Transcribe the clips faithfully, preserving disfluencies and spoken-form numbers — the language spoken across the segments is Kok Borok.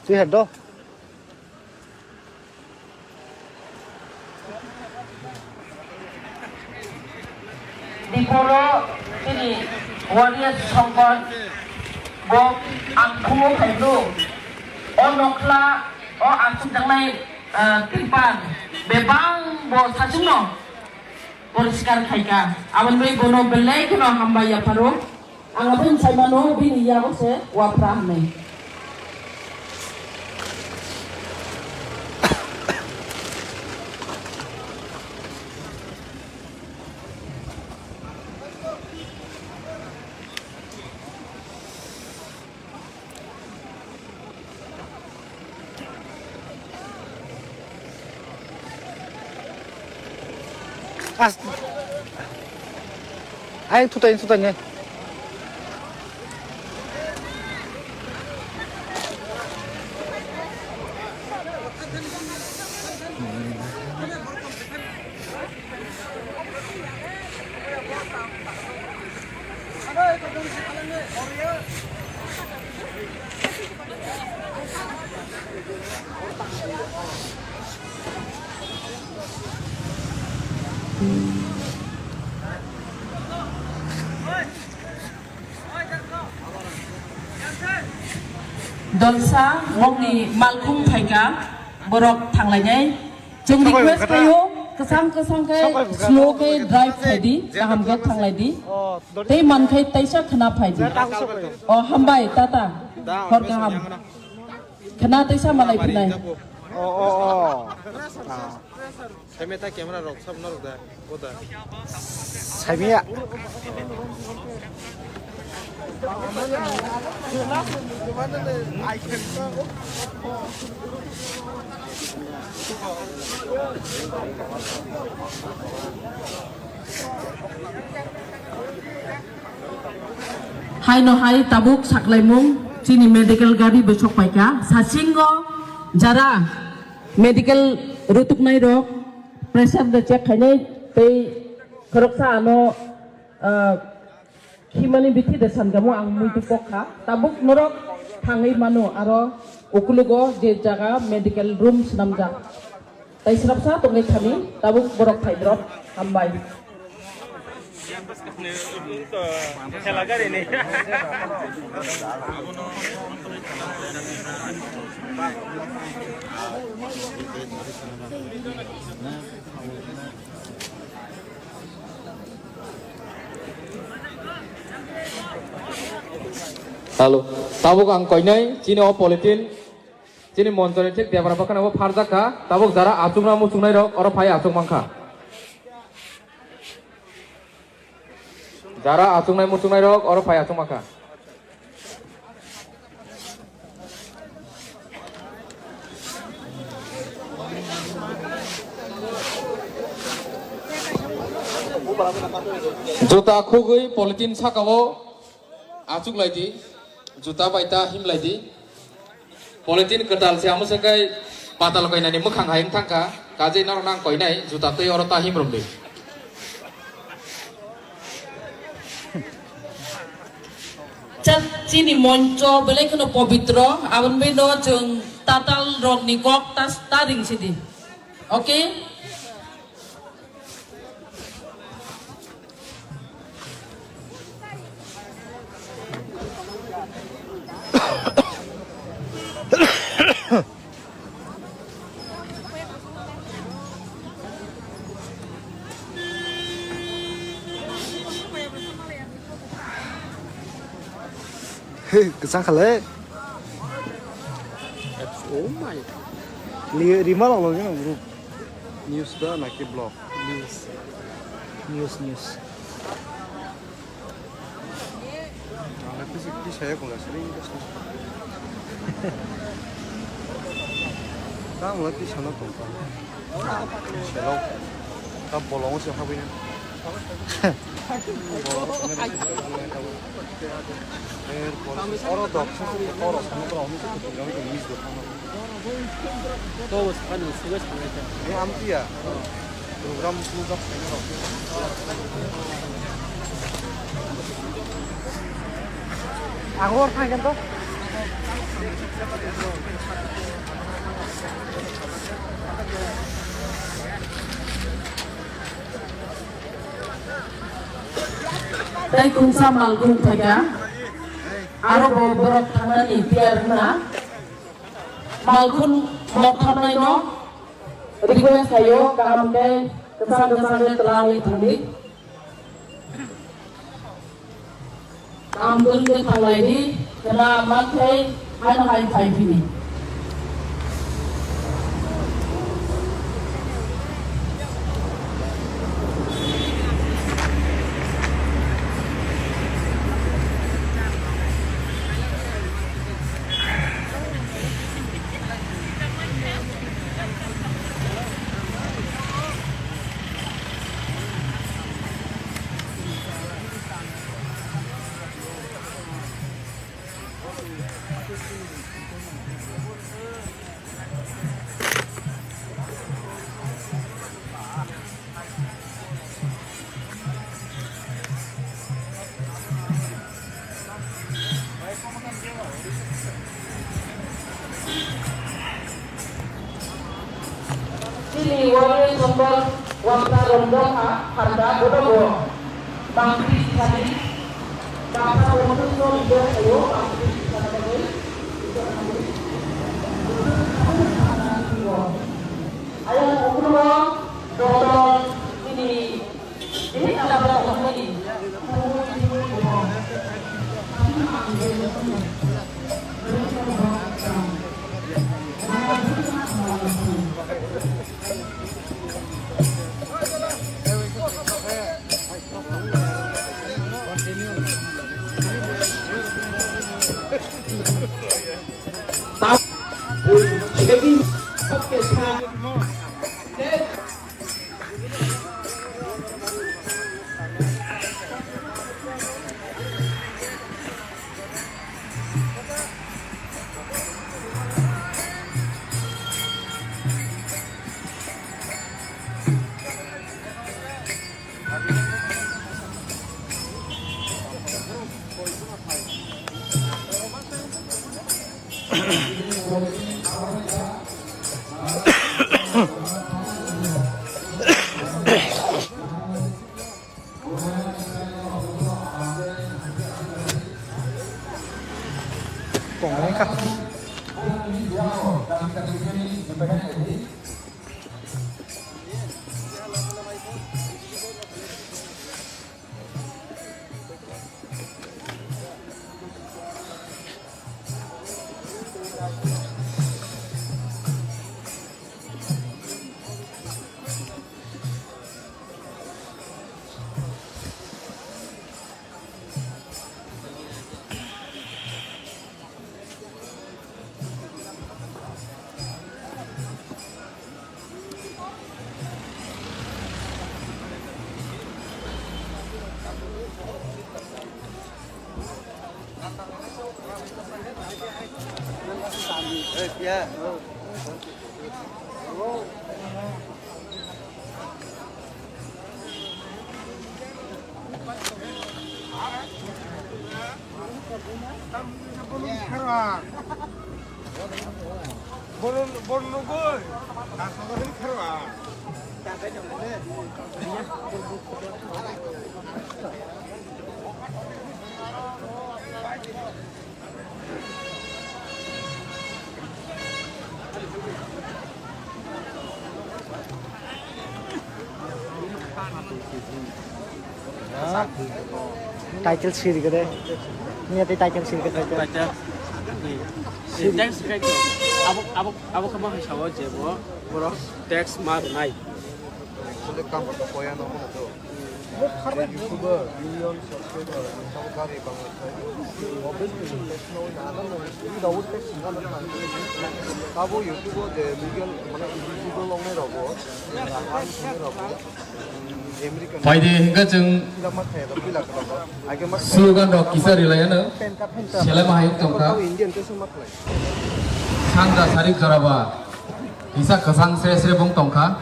Twi hai do. Diporo chini warrior Songkor bo ang phungo phaidu. O nokhla, o aswk jangnai, ah, tipan bebang bo sasingno poriskar khaika. Aboni bagwi bono belai kheno hambai yapharo. Ang aboni saimano bini yago se wapra hwnwi. As-, ayang tutai, tutai ne. Dolsa mokni malkhung phaika, borok thanglainai. Chwng request khaio, kwchang kwchang khe slow khe drive khaidi, kaham khe thanglaidi. Tei mankhai taisa khna phaidi. O hambai, tata. Hor kaham. Khna taisa malai phinai. O, o, o. Ah. Saimeta camera rok sab norok da, o da. Saimia. Haino hai tabuk saklaimung chini medical gari bwsok paikha. Sasingo jara medical rutuknai rok pressure de check khainai tei khoroksa ano, ah, khimani bithi de sankamo ang muitu pok kha. Tabuk norok thangwi mano aro ukulugo je jaga medical room swnamjak. Tai srapsa tongwi thani, tabuk borok phaidrop, hambai. Hello, tabuk ang koinai chini o polythene. Chini monchoni thik debra bwkhano bo pharjak kha, tabuk jara achukna muchungnai rok oro phai achuk mankha. Jara achuknai muchungnai rok oro phai achuk mankha. Juta khugwi polythene sakao achuk laidi, juta bai ta him laidi. Polythene kwtal se amo se kai patal koinani mwkhang hai wng thangkha, kajei norok nang koinai juta twi oro ta himrwng di. Chini moncho belai kheno pobitro, aboni bagwi no chwng tatal rokni kok ta, ta ring sidi. Okay? Hey, kwchang kha le. Oh my. Li-, rima rok logi no group. News da naki blog? News. News, news. Ang le tisi, tisi saya kung la sini. Tang la tisi sana tong. Selo. Ta bolong se habina. Oro dok, oro. To bwskango suga sanai ta. Ni amtiya. Program pujak. Ang hor thangkhen to. Tei khungsa malkhung phaikha, aro bo borok thangnani tiyar wngna malkhung mokthapnaino request khaio, kaham khe kwchang kwchang khe twlangwi thangdi. Kam kwrwngwi thanglaidi, khwna manthai haino hai phaiphini. Chini warni chongkol wangsa romdok ha pharda bono bo bangkri sani bangsa bongkri no lider thaio bangkri sani bagwi. Ayang ukhrumo doktor chini Tongo wngkha. Title siri kede. Ni ati title siri kede. Title. Siri. Text kai ko. Abo, abo, abo kama hai sawo je bo. Borok text ma nai. Actually, kam ko koya no mo to. Bo kharbe YouTuber, million subscriber, sabo gari bang. Obviously, text no na na no. Without text na na. Abo YouTuber de million, mane, eligible ong ne rogo. Ang ne rogo. Phaidi hingke chwng slogan rok kisa rilai ano. Selai mahai tongkha. Sanja sarik joraba. Kisa kwchang sre sre bung tongkha.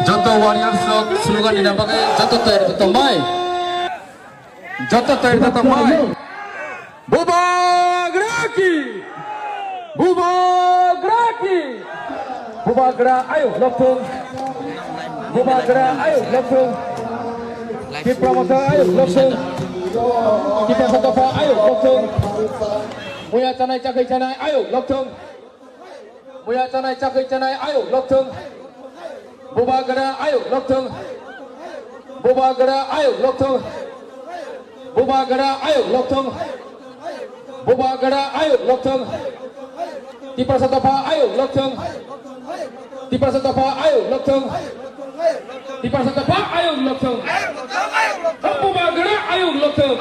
Joto warriors rok slogan ni bagwi joto tayar tongbai. Joto tayar tongbai. Bubagra! Ki! Bubagra ki! Bubagra ayuk lokthung. Bubagra ayuk lokthung. Tipra Motha ayuk lokthung. Tiprasa Dopha ayuk lokthung. Muya chanai chakri chanai ayuk lokthung. Muya chanai chakri chanai ayuk lokthung. Bubagra ayuk lokthung. Bubagra ayuk lokthung. Bubagra ayuk lokthung. Bubagra ayuk lokthung. Tiprasa Dopha ayuk lokthung. Tiprasa Dopha ayuk lokthung. Tiprasa Dopha ayuk lokthung. Bubagra ayuk lokthung.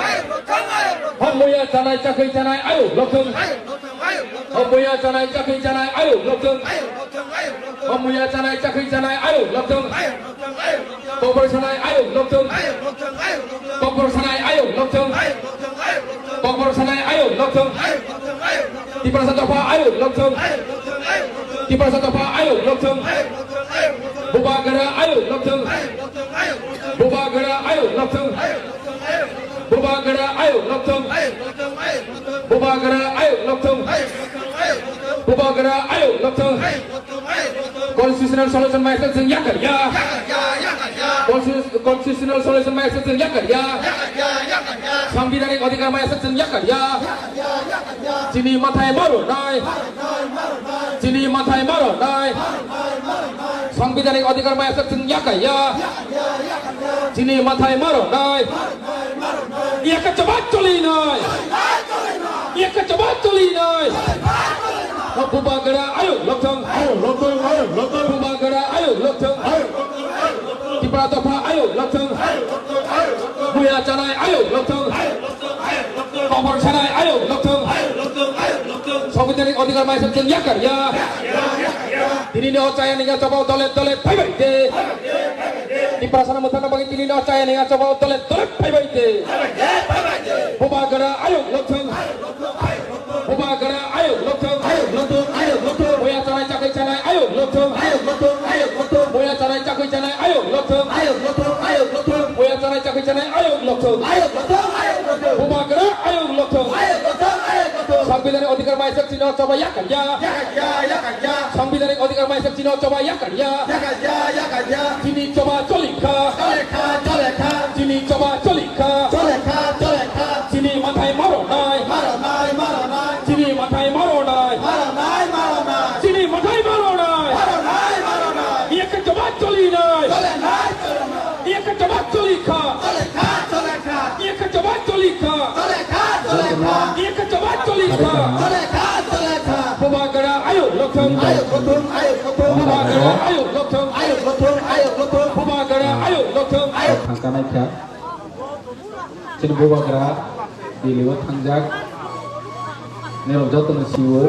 Muya chanai chakri chanai ayuk lokthung. Muya chanai chakri chanai ayuk lokthung. Muya chanai chakri chanai ayuk lokthung. Kokborok sanai ayuk lokthung. Kokborok sanai ayuk lokthung. Kokborok sanai ayuk lokthung. Tiprasa Dopha ayuk lokthung. Tiprasa Dopha ayuk lokthung. Bubagra ayuk lokthung. Bubagra ayuk lokthung. Bubagra ayuk lokthung. Bubagra ayuk lokthung. Bubagra ayuk lokthung. Constitutional solution mai se chwng yakar ya. Constitu-, constitutional solution mai se chwng yakar ya. Sambidhanik adhikar mai se chwng yakar ya. Chini mathai maro nai. Chini mathai maro nai. Sambidhanik adhikar mai se chwng yakar ya. Chini mathai maro nai. Iyaka chabat choli nai. Iyaka chabat choli nai. Bubagra ayuk lokthung. Ayuk lokthung, ayuk lokthung. Bubagra ayuk lokthung. Ayuk lokthung, ayuk lokthung. Tipra Dopha ayuk lokthung. Ayuk lokthung, ayuk lokthung. Muya chanai ayuk lokthung. Ayuk lokthung, ayuk lokthung. Kokborok sanai ayuk lokthung. Ayuk lokthung, ayuk lokthung. Sambidhanik adhikar mai se chwng yakar ya. Yakar ya, yakar ya. Tini ni o chaya ni ya chobao dole dole phaibai de. Tiprasano mwthangna bagwi tini no chaya ni achabo tole tole phaibai de. Bubagra ayuk lokthung. Bubagra ayuk lokthung. Muya chanai chakri chanai ayuk lokthung. Muya chanai chakri chanai ayuk lokthung. Muya chanai chakri chanai ayuk lokthung. Bubagra ayuk lokthung. Sambidhani adhikar mai se chini no choba yakar ya. Sambidhanik adhikar mai se chini choba yakar ya. Yakar ya, yakar ya. Chini choba choli kha. Chole kha, chole kha. Chini choba choli kha. Chole kha, chole kha. Chini mathai maro nai. Maro nai, maro nai. Chini mathai maro nai. Maro nai, maro nai. Chini mathai maro nai. Maro nai, maro nai. Iyaka choba choli nai. Chole nai, chole nai. Iyaka choba choli kha. Chole kha, chole kha. Iyaka choba choli kha. Chole kha, chole kha. Iyaka choba choli kha. Chole kha, chole kha. Bubagra ayuk lokthung. Ayuk lokthung, ayuk lokthung. Bubagra ayuk lokthung. Ayuk lokthung, ayuk lokthung. Bubagra ayuk lokthung. Ayuk. Thangkanai kha. Chini Bubagra Delhi o thangjak. Nerok jotono siwo.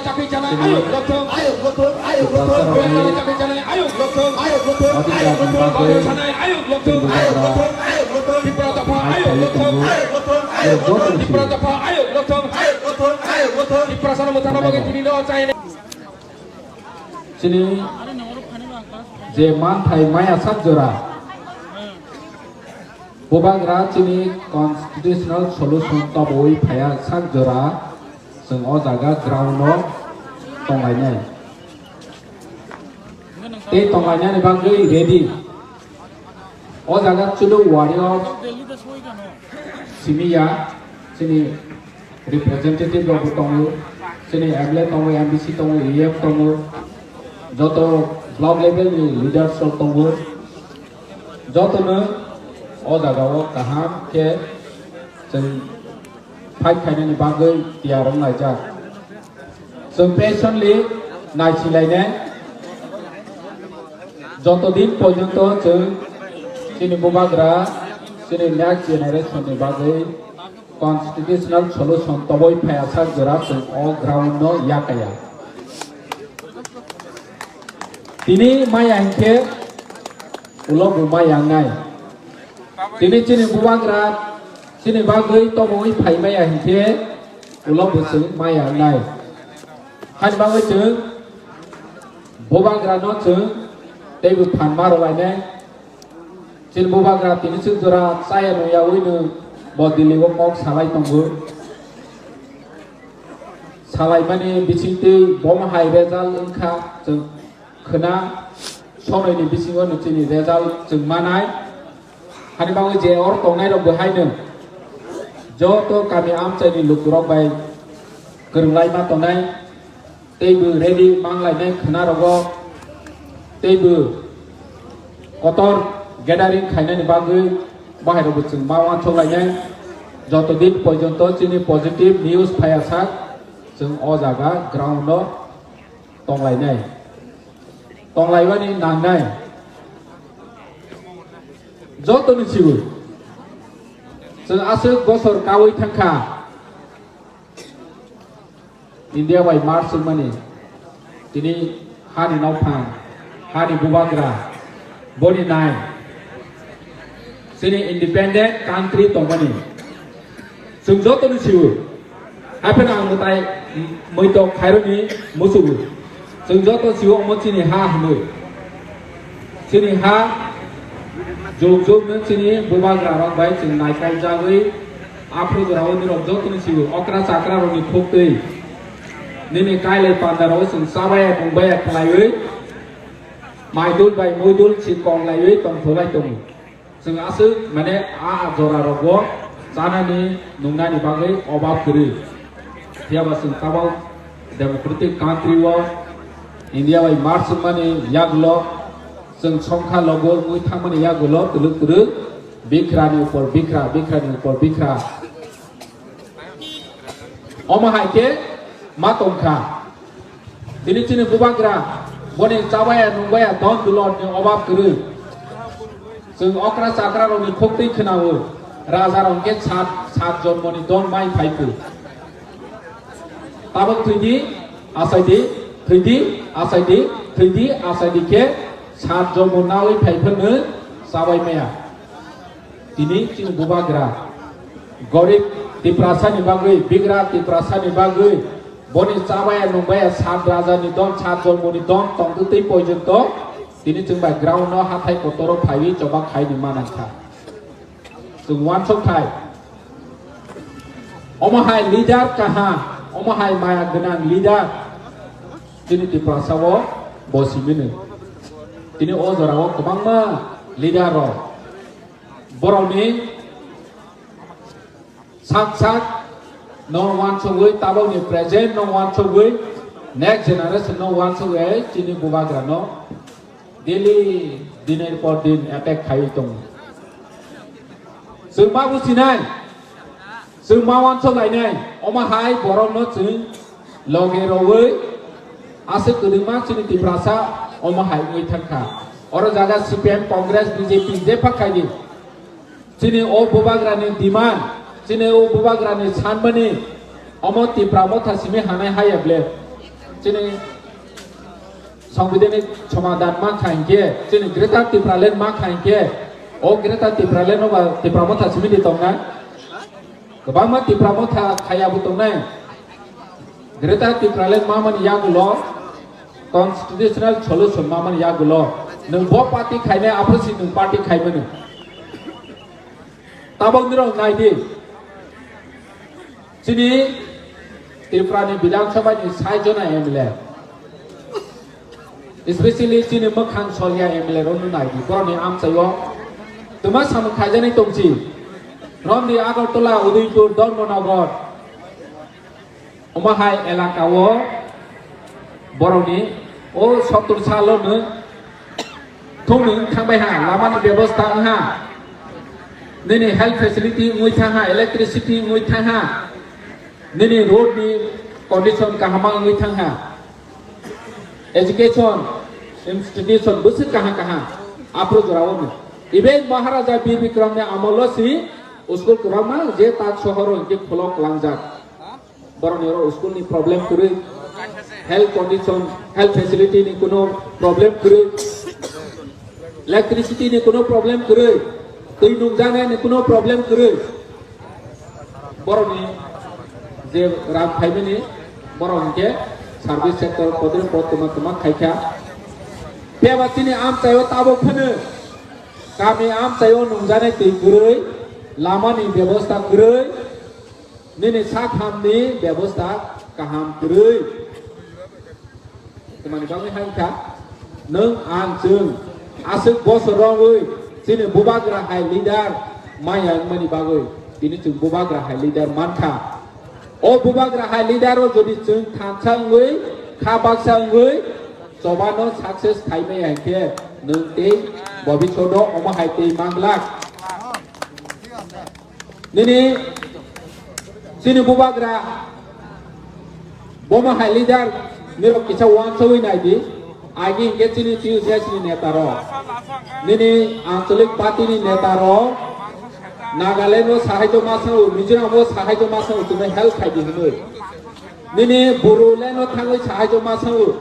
Chakri chanai ayuk lokthung. Ayuk lokthung, ayuk lokthung. Chakri chanai ayuk lokthung. Ayuk lokthung, ayuk lokthung. Chakri chanai ayuk lokthung. Ayuk lokthung, ayuk lokthung. Tipra Dopha ayuk lokthung. Ayuk lokthung, ayuk lokthung. Tipra Dopha ayuk lokthung. Ayuk lokthung, ayuk lokthung. Tiprasano mwthangna bagwi tini no chaya ni. Chini je manthai maya sak jora. Bubagra chini constitutional solution toboi phaiya sak jora chwng o jaga ground o tonglainai. Tei tonglainani bagwi ready. O jaga chwlwk warrior simi ya, chini representative rok bo tongo, chini M L A tongo, M D C tongo, E M tongo, joto block level ni leaders rok tongo. Jotono o jaga o kaham khe chwng fight khainani bagwi tiyar wng laijak. Chwng patiently naisilainai. Joto din porjonto chwng chini Bubagra, chini next generation ni bagwi constitutional solution toboi phaiya sak jora chwng o ground no yakaya. Tini maya hinkhe ulo bo maya wngnai. Tini chini Bubagra chini bagwi tobogwi phai maya hinkhe ulo bo chwng maya wngnai. Haini bagwi chwng Bubagra no chwng teibo phan ma rw lainai. Chini Bubagra tini chwng jora chaya nung yaui no bo Delhi o kok salai tongo. salaimani bisingtwi bomo hai result wngkha, chwng khwna sonoi ni bisingo no chini result chwng manai. Hani bagwi je or tongnai rok bo haino joto kami amchai ni lukurok bai kwrwng lai ma tongnai, tei bo ready mang lainai khwna rogo, tei bo kotor gathering khainani bagwi bahai rok bo chwng ma uansuk lainai. Joto din porjonto chini positive news phaiya sak chwng o jaga ground o tonglainai, tonglaimani nangnai. Jotoni sibo chwng aswk bosor kaui thangkha India bai march wngmani. Tini hani nokphang, hani bubagra, boni nai chini independent country tongmani. Chwng joto ni sio. Hapheno ang mwtai muitok khairokni musugo. Chwng joto sio omo chini ha hwnwi. Chini ha jok jok no chini bubagra rok bai chwng naikol jagwi aphuru jora o nirok joto ni sio okra chakra rok ni khuk twi. Nini kailai panda rok chwng chabaya nungbaya khlaiwi. Maidul bai muidul si kong laiwi tongtholai tongo. Chwng aswk mane a jora rogo chanani nungnani bagwi obab kwrwi. Phiyaba chwng tabok democratic country o India bai march wngmani yagulo chwng songkha logo wngwi thangmani yagulo twlwk twlwk bikrani upor bikra, bikrani upor bikra. Omo hai khe ma tongkha. Tini chini bubagra boni chabaya nungbaya don dulor ni obab kwrwi. Chwng okra chakra rok ni khuk twi khwnao. Raja rok khe sat, sat jonmo ni don mai phai phu. Tabuk thwidi, achaidi, thwidi, achaidi, thwidi, achaidi khe sat jonmo nawi phai phano chabai maya. Tini chini bubagra gorib Tiprasa ni bagwi, bigra Tiprasa ni bagwi, boni chabaya nungbaya sat raja ni don, sat jonmo ni don tongtwi twi porjonto tini chwng bai ground no hathai kotoro phaiwi choba khai ni manang kha. Chwng uansuk thai. Omo hai leader kaha, omo hai maya gwnang leader chini Tiprasa o bo simi nw. Tini o jora o kwbangma leader rok borokni sak sak no uansugwi, tabokni present no uansugwi, next generation no uansugwi chini bubagra no daily dinir por din attack khaiwi tongo. Chwng ma businai, chwng ma uansuk lainai, omo hai borok no chwng loge rogwi aswk kwdwkma chini Tiprasa omo hai wngwi thangkha. Oro jaga C P M, Congress, B J P jepha khaidi. Chini o bubagrani demand, chini o bubagrani sanmani omo Tipra motha simi hanai haya ble. Chini Songbidanni somadhan ma kha hinkhe, chini Greater Tipraland ma kha hinkhe, o Greater Tipraland no ba Tipra motha simi di tongnai. Kwbangma Tipra motha khaya bo tongnai. Greater Tipraland ma mani yagulo constitutional solution ma mani yagulo nwng bo party khainai aphuru si nwng party khaimani. Tabok nirok nai di. Chini Tripura ni Bidhan Sabha ni sai jona M L A. Especially chini mwkhang solya M L A rok no nai di. Borok ni amchai o twma samung khaijani tongsi. Romdi, Agartala, Udaipur, Dharmanagar. Omo hai elaka o borok ni o sottor salo no thung ni wng thang bai ha, lama ni bebosta wng ha, nini health facility wngwi thang ha, electricity wngwi thang ha, nini road ni condition kaham wngwi thang ha, education institution bwswk kaham kaham aphuru jora o no. Even Maharaja Bir Bikram ni amol o si school kwbangma je tak sohor o hwnkhe khulok langjak. Borokni oro school ni problem kwrwi, health condition, health facility ni kuno problem kwrwi, electricity ni kuno problem kwrwi, twi nungjaknai ni kuno problem kwrwi. Borokni je rang phaimani borok hinkhe service sector kodre pod tuma tuma khaikha. Phiya chini amchaio tabuk phano kami amchaio nungjaknai twi kwrwi, lamani bebosta kwrwi, nini sak hamni bebosta Kaham kwrwi. Tamani bagwi hai kha, nwng ang chwng aswk bosor romwi chini bubagra hai leader maya wngmani bagwi tini chwng bubagra hai leader mankha. O bubagra hai leader o jodi chwng thansa wngwi, kha baksa wngwi, chobano success khai maya hinkhe nwng tei bobishodo omo hai tei manglak. Nini chini bubagra bomo hai leader nirok kisa uansugwi naidi. Agi hinkhe chini T U C S ni neta rok, nini anchalik party ni neta rok, Nagaland o sahai joma sao, Mizoram o sahai joma sao, chwngno help khaidi hinwi. Nini Bodoland o thangwi sahai joma sao.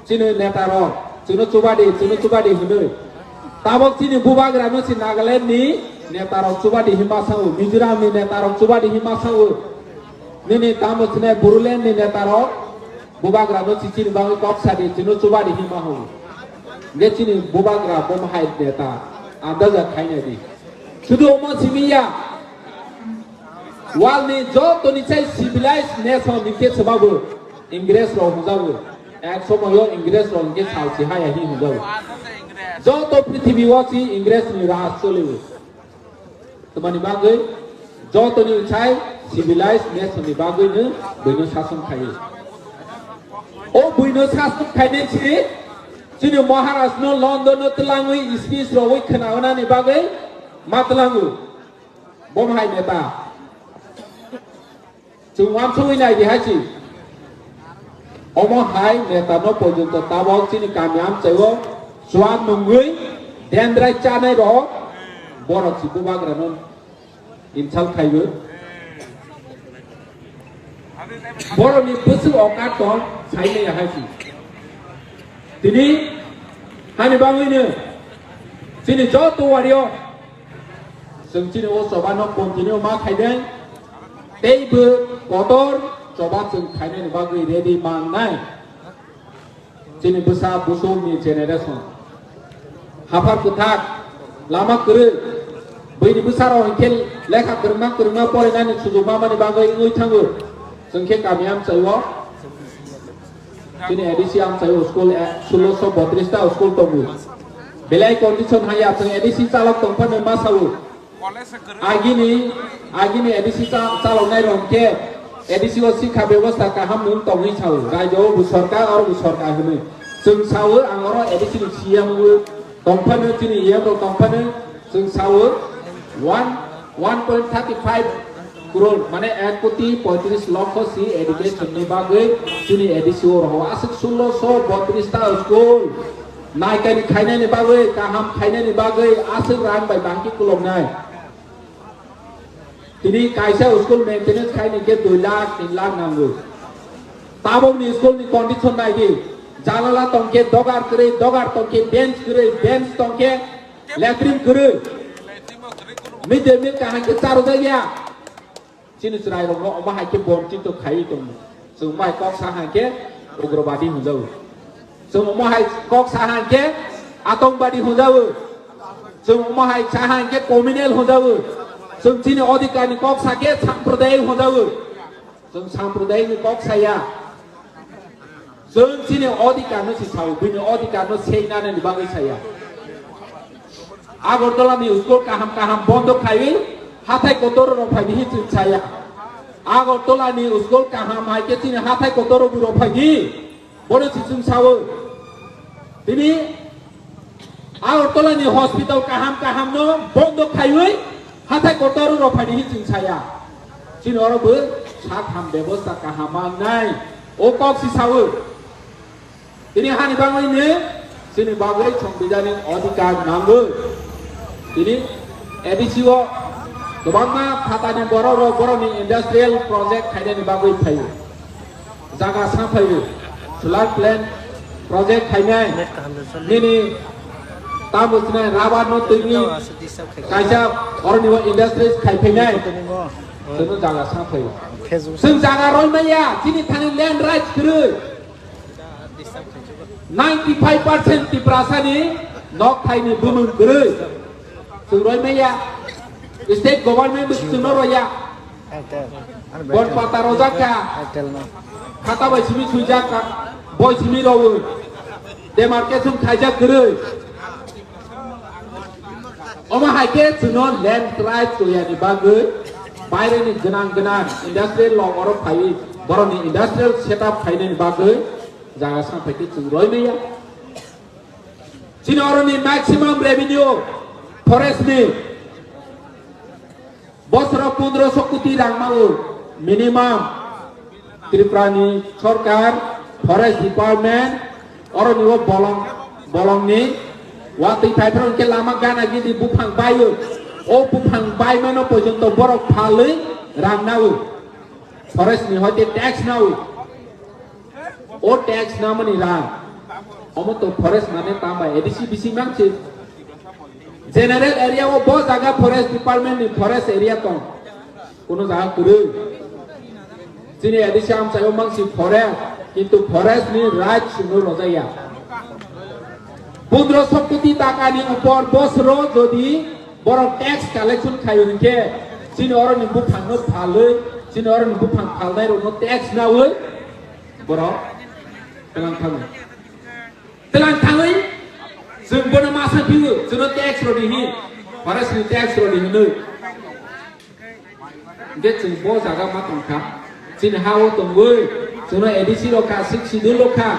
Chini neta rok, chwngno chubadi, chwngno chubadi hinwi. Tabok chini bubagra no si Nagaland ni neta rok chubadi hinma sao, Mizoram ni neta rok chubadi hinma sao. Nini tamo chini Bodoland ni neta rok bubagra no si chini bagwi kok sadi, chwngno chubadi hinma ho. Nge chini bubagra bomo hai neta andaja khainai di. Sudu omo simi ya. World ni joto ni chai civilized nation ni khe swbago Ingres rok hwnjago. Ek somoyo Ingres rok hwnkhe sal si haya hi hwnjago. Joto prithibi o si Ingres ni raj choliwo. Tamani bagwi joto ni chai civilized nation ni bagwi no buino sason khaio. O buino sason khainai si chini Maharaj no London no twlangwi speech rogwi khwnaonani bagwi ma twlango. Bomo hai neta. Chwng uansugwi nai di hai si. Omo hai neta no porjonto tabok chini kami amchai o chuan nungwi dendrai chanai rok borok si bubagra no insult khaiwi. Borok ni bwswk okat tong sai maya hai si. Tini hani bagwi no chini joto wario Chwng chini o choba no continue ma khainai, tei bo kotor choba chwng khainani bagwi ready mangnai. Chini bwsa busuk ni generation. Haphar kwthak, lama kwrwi, bwini bwsa rok hinkhe lekha kwrwngma kwrwngma porinani sujuk mamani bagwi wngwi thango. Chwng khe kami amchai o. Chini A D C amchai o school, eh, sulosho botris ta school tongo. Belai condition haya chwng A D C chalok tongphano ma sao. Agini, agini A D C cha-, chaloknai rok khe A D C o sikha bebosta kaham nwng tongwi sao. Raijao bo sorkar, oro bo sorkar hwnwi. Chwng sao ang oro A D C ni C M o tongphano chini E M rok tongphano chwng sao one, one point thirty five crore, mane ek koti poitris lokho si education ni bagwi chini A D C o roho aswk sulosho botris ta school naikani khainani bagwi, kaham khainani bagwi aswk rang bai bangki kuloknai. Tini kaisa school maintenance khaini khe dui lakh, tin lakh nango. Tabok ni school ni condition nai di. Jalala tongkhe dogar kwrwi, dogar tongkhe bench kwrwi, bench tongkhe latrine kwrwi. Mid day meal kaham khe charwjakya. Chini chwrairokno omo hai khe bonchito khaiwi tongo. Chwng omo hai kok sa hai khe ugrobadi hwnjago. Chwng omo hai kok sa hai khe atongkbadi hwnjago. Chwng omo hai sa hai khe communal hwnjago. Chwng chini odhikarni kok sa khe sampradayik hwnjago. Chwng sampradayikni kok saya. Chwng chini odhikarno si sao, bini odhikarno seinani bagwi saya. Agartala ni school kaham kaham bondo khaiwi hathai kotor rok phai di hi chwng saya. Agartala ni school kaham hai khe chini hathai kotor rok phai di. Bono si chwng sao. Tini Agartala ni hospital kaham kaham no bondo khaiwi hathai kotor rok phai di hi chwng saya. Chini oro bo sak ham bebosta kaham mangnai. O kok si sao. Tini hani bagwi ni chini bagwi songbidani odhikar nango. Tini A D C o kwbangma phatani borok rok borokni industrial project khainani bagwi phaio. Jaga sa phaio. Solar plant project khainai. Nini tamo sinai rubber no twi kaisa oroni o industries khai phainai. Chwngno jaga sa phaio. Chwng jaga roi maya, chini thani land rights kwrwi. Ninety five percent Tiprasani nok thaini bumung kwrwi. Chwng roi maya. State government bo chwngno roya. Bon pata rojak kha. Khata bai simi swijak kha. Boi simi rowi. Demarcation khaijak kwrwi. Omo hai khe chwngno land right toyani bagwi baireni gwnang gwnang industrial lok oro phaiwi borokni industrial setup khainani bagwi jaga samphai khe chwng roi maya. Chini oroni maximum revenue forest ni bosoro pondroso koti rang mago minimum. Tripura ni sorkar, forest department, oroni o bolong, bolong ni watwi paiphano hwnkhe lama gana gidi buphang baio. O buphang baimano porjonto borok phalwi rang nao. Forest ni hoite tax nao. O tax namani rang. Omo to forest mane tamba A D C bisi mangsi. General area o bo jaga forest department ni forest area tong. Kuno jaga kwrwi. Chini A D C amchaio mangsi forest, kintu forest ni right sunu rojaya. Pondroso koti taka ni upor bosoro jodi borok tax collection khayo hinkhe chini oro ni buphang no phalwi, chini oro ni buphang phalnai rok no tax nawi borok tlang thango. Tlang thangwi chwng bono masa phiyo, chwngno tax rodi hi, forest ni tax rodi hinwi. Hingke chwng bo jaga ma tongkha. Chini ha o tongwi, chwngno A D C rok kha, sixth schedule rok kha.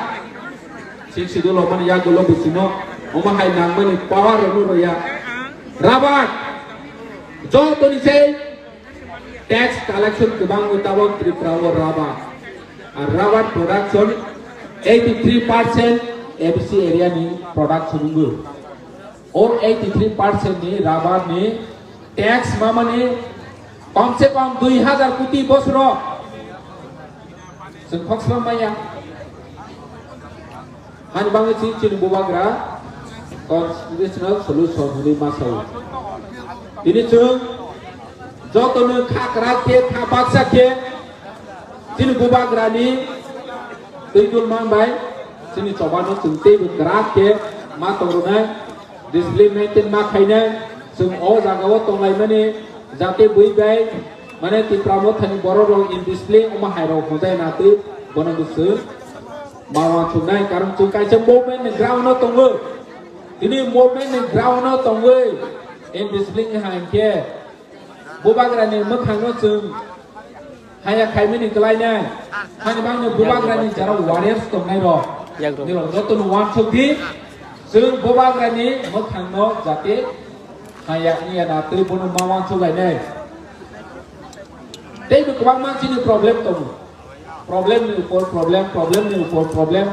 Sixth schedule rok mani yagulo bo chwngno, omo hai nangmani power rokno roya. Rubber, jotoni sei tax collection kwbangwi tabok Tripura o rubber. Ar rubber production eighty three percent A D C area ni production wngwi. O eighty three percent ni rubber ni tax mamani kom se kom dui hazar koti bosoro. Chwng khoksa maya. Hani bangwi chini, chini bubagra constitutional solution hwnwi ma sao. Tini chwng jotono kha kwrak khe, kha baksa khe chini bubagrani twi dul mang bai chini chobano chwng teibo kwrak khe ma tong rwnai. Discipline maintain ma khainai, chwng o jagao tonglaimani, jate bui bai, mane Tipra mothani borok rok indiscipline, omo hai rok hwnjai na twi, bono bo chwng ma uansuknai, karon chwng kaisa movement ni ground o tongo. Tini movement ni ground o tongwi, indiscipline hai khe, Bubagrani mwkhangno chwng haya khaimani kwlainai. Hani bangno bubagrani jara warriors tongnai rok. Nirok jotono uansuk di. Chwng bubagrani mwkhangno jate haya wngya na tei bono ma uansuk lainai. Teibo kwbangma chini problem tongo. Problem ni upor problem, problem ni upor problem.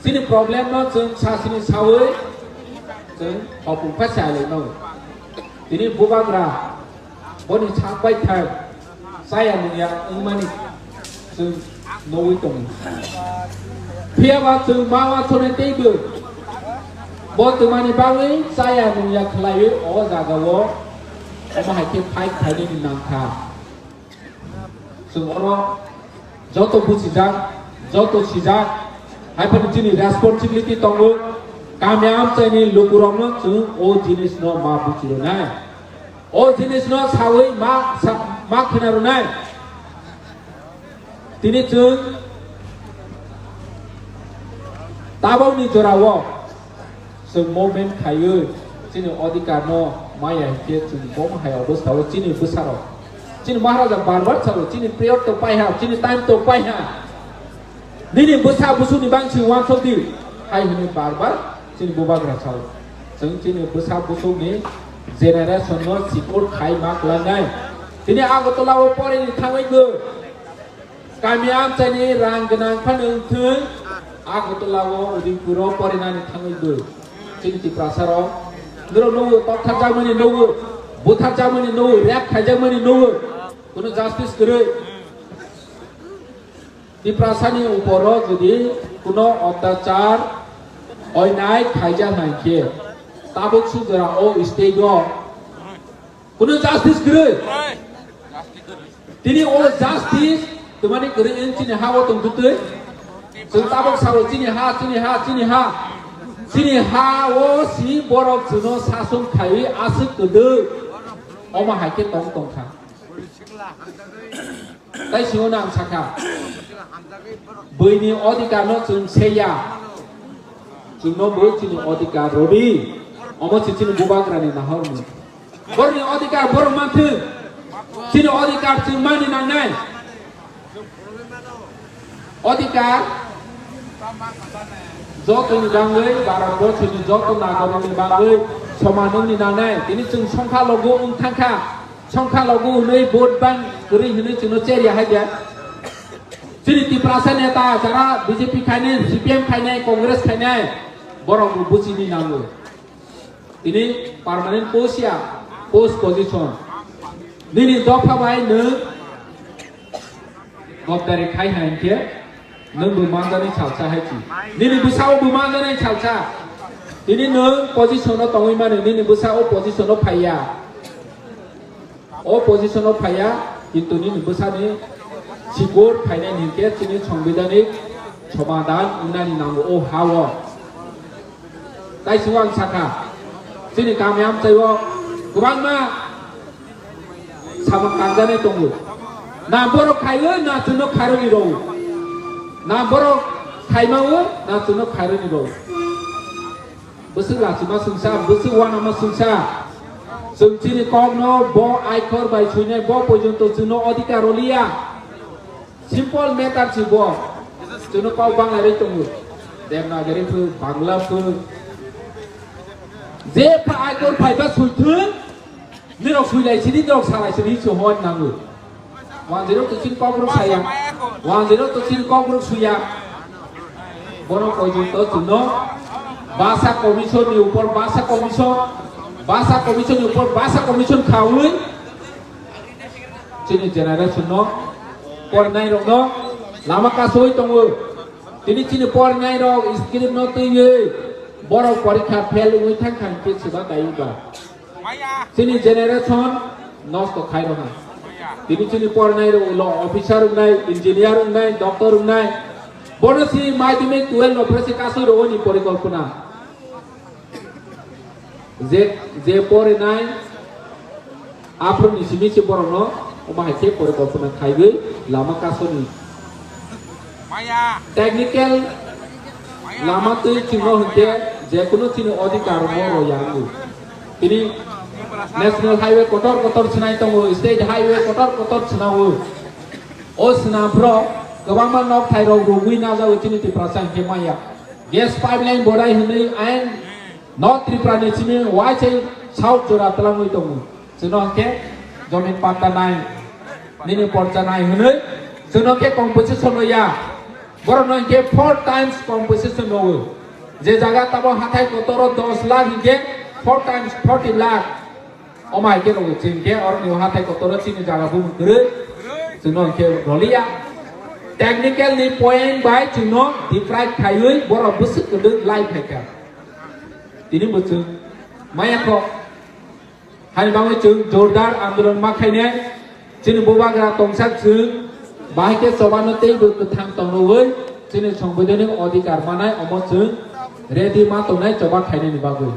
Chini problem no chwng sa sini sawi chwng hopung kha sa le no. Tini bubagra boni sak bai thai saya nungya wngmani chwng nugwi tongo. Phiya ba chwng ma uansuknai teibo bo twmani bagwi saya nungya khlaiwi o jagao omo hai khe fight khainani nangkha. Chwng oro joto buchijak, joto sijak, hai phano chini responsibility tongo, kami amchaini lukurokno chwng o jinisno ma buchirwnai, o jinisno sawi ma sa-, ma khwnarwnai. Tini chwng tabokni jorao chwng movement khaiwi chini odhikar no maya hinkhe chwng bo hai obostha o chini bwsarok, chini Maharaja bar bar salo, chini period to paiha, chini time to paiha, nini bwsa busuni bangsi uansuk di hai hwnwi bar bar chini bubagra sao. Chwng chini bwsa busuni generation no secure khai ma klangnai. Tini Agartala o porini thangwi bo Kami amchaini rang gwnang phano wngthwng, Agartala o Udaipur o porinani thangwi bo. Chini Tiprasa rok, norok nugo, toktharjakmani nugo, butharjakmani nugo, rape khaijakmani nugo. Kuno justice kwrwi. Tiprasani uporo jodi kuno otyachar, onnyay khaijak hai khe, tabuk sujora o state o Kuno justice kwrwi. Tini o justice twmani kwrwi wng chini ha o tong twtwi. Chwng tabuk sao chini ha, chini ha, chini ha. Chini ha o si borok chwngno sason khaiwi aswk kwdwi. Omo hai khe tong tongkha. Tai singno ang sakha, buini odhikar no chwng seya, chwngno bo chini odhikar rodi, omo se chini bubagrani nahormung. Borokni odhikar borok manthwng, chini odhikar chwng mani nangnai. Odhikar jotoni bangwi, Bharat borchoni joto nagarikni bangwi soman wngni nangnai. Tini chwng songkha logo wng thangkha, songkha logo hwnwi vote bank kwrwi hwnwi chwngno cherya hai de. Chini Tiprasa neta jara B J P khainai, C P M khainai, Congress khainai, borok bo buchini nango. Tini permanent post ya, post position. Nini dopha bai nwng gobdari khai hai khe nwng bo manjani salsa hai chi. Nini bwsao bo manjani salsa. Tini nwng position o tongwi mani, nini bwsa o position o phaiya. O position o phaiya, kintu nini bwsani sikor phainai hinkhe chini sangbidhanik somadhan wngnani nango o ha-o. Tai singno ang sakha, chini kami amchaio kwbangma samung tangjanai tongo. Na borok khaio, na chwngno khairokni rwo. Na borok khaimao, na chwngno khairokni rwo. Bwswk lachima swngsa, bwswk uanama swngsa. Chwng chini kokno bo aikhor bai swinai, bo porjonto chwngno odhikar rwliya. Simple matter si bo. Chwngno kok bangla rwi tongo. Devanagari phu, Bangla phu. Je pha aikhor phaiba swithwng. Nirok suilai sini, nirok salai sini, hinwi hwn nango. One zero two three kok rok saya. One zero two three kok rok suya. Bono porjonto chwngno Basa Commission ni upor Basa Commission, Basa Commission ni upor Basa Commission khaui chini generation no, pornai rok no lama kasui tongo. Tini chini pornai rok script no twiwi borok porikha fail wngwi thang thang khe swba dai wngkha. Chini generation nosto khai rokha. Tini chini pornai rok ulo officer wngnai, engineer wngnai, doctor wngnai. Bono si madhyamik twelve no phore se kasui rogoni porikolpona. Je, je porinai aphuru ni simi se borok no omo hai khe porikolpona khaiwi lama kasoni. Technical lama twi chwngno hwnkhe jekunu chini odhikar mo rw ya wngwi. Tini National Highway kotor kotor swnai tongo, State Highway kotor kotor swnao. O swnam phro kwbangma nok thai rok rwgwi najago chini Tiprasa hwnkhe maya. Gas pipeline borai hwnwi ain North Tripura ni simi waisai South jora twlangwi tongo. Chwngno hwnkhe jomin patta nai, nini porcha nai hwnwi chwngno hwnkhe compensation rwya. Borokno hwnkhe four times compensation rwo. Je jaga tamo hathai kotoro dos lakh hwnkhe four times forty lakh. Omo hai khe rwo chwng khe oroni hathai kotoro chini jaga bumung kwrwi chwngno hwnkhe rwliya. Technical ni point bai chwngno deprive khaiwi borok bwswk kwdwk lai phaikha. Tini bo chwng maya kho. Haini bagwi chwng jordar andolon ma khainai. Chini bubagra tongsa chwng bahai khe chobano teibo kwthang tongrogwi chini sangbidhanik odhikar manai omo chwng ready ma tongnai choba khainani bagwi.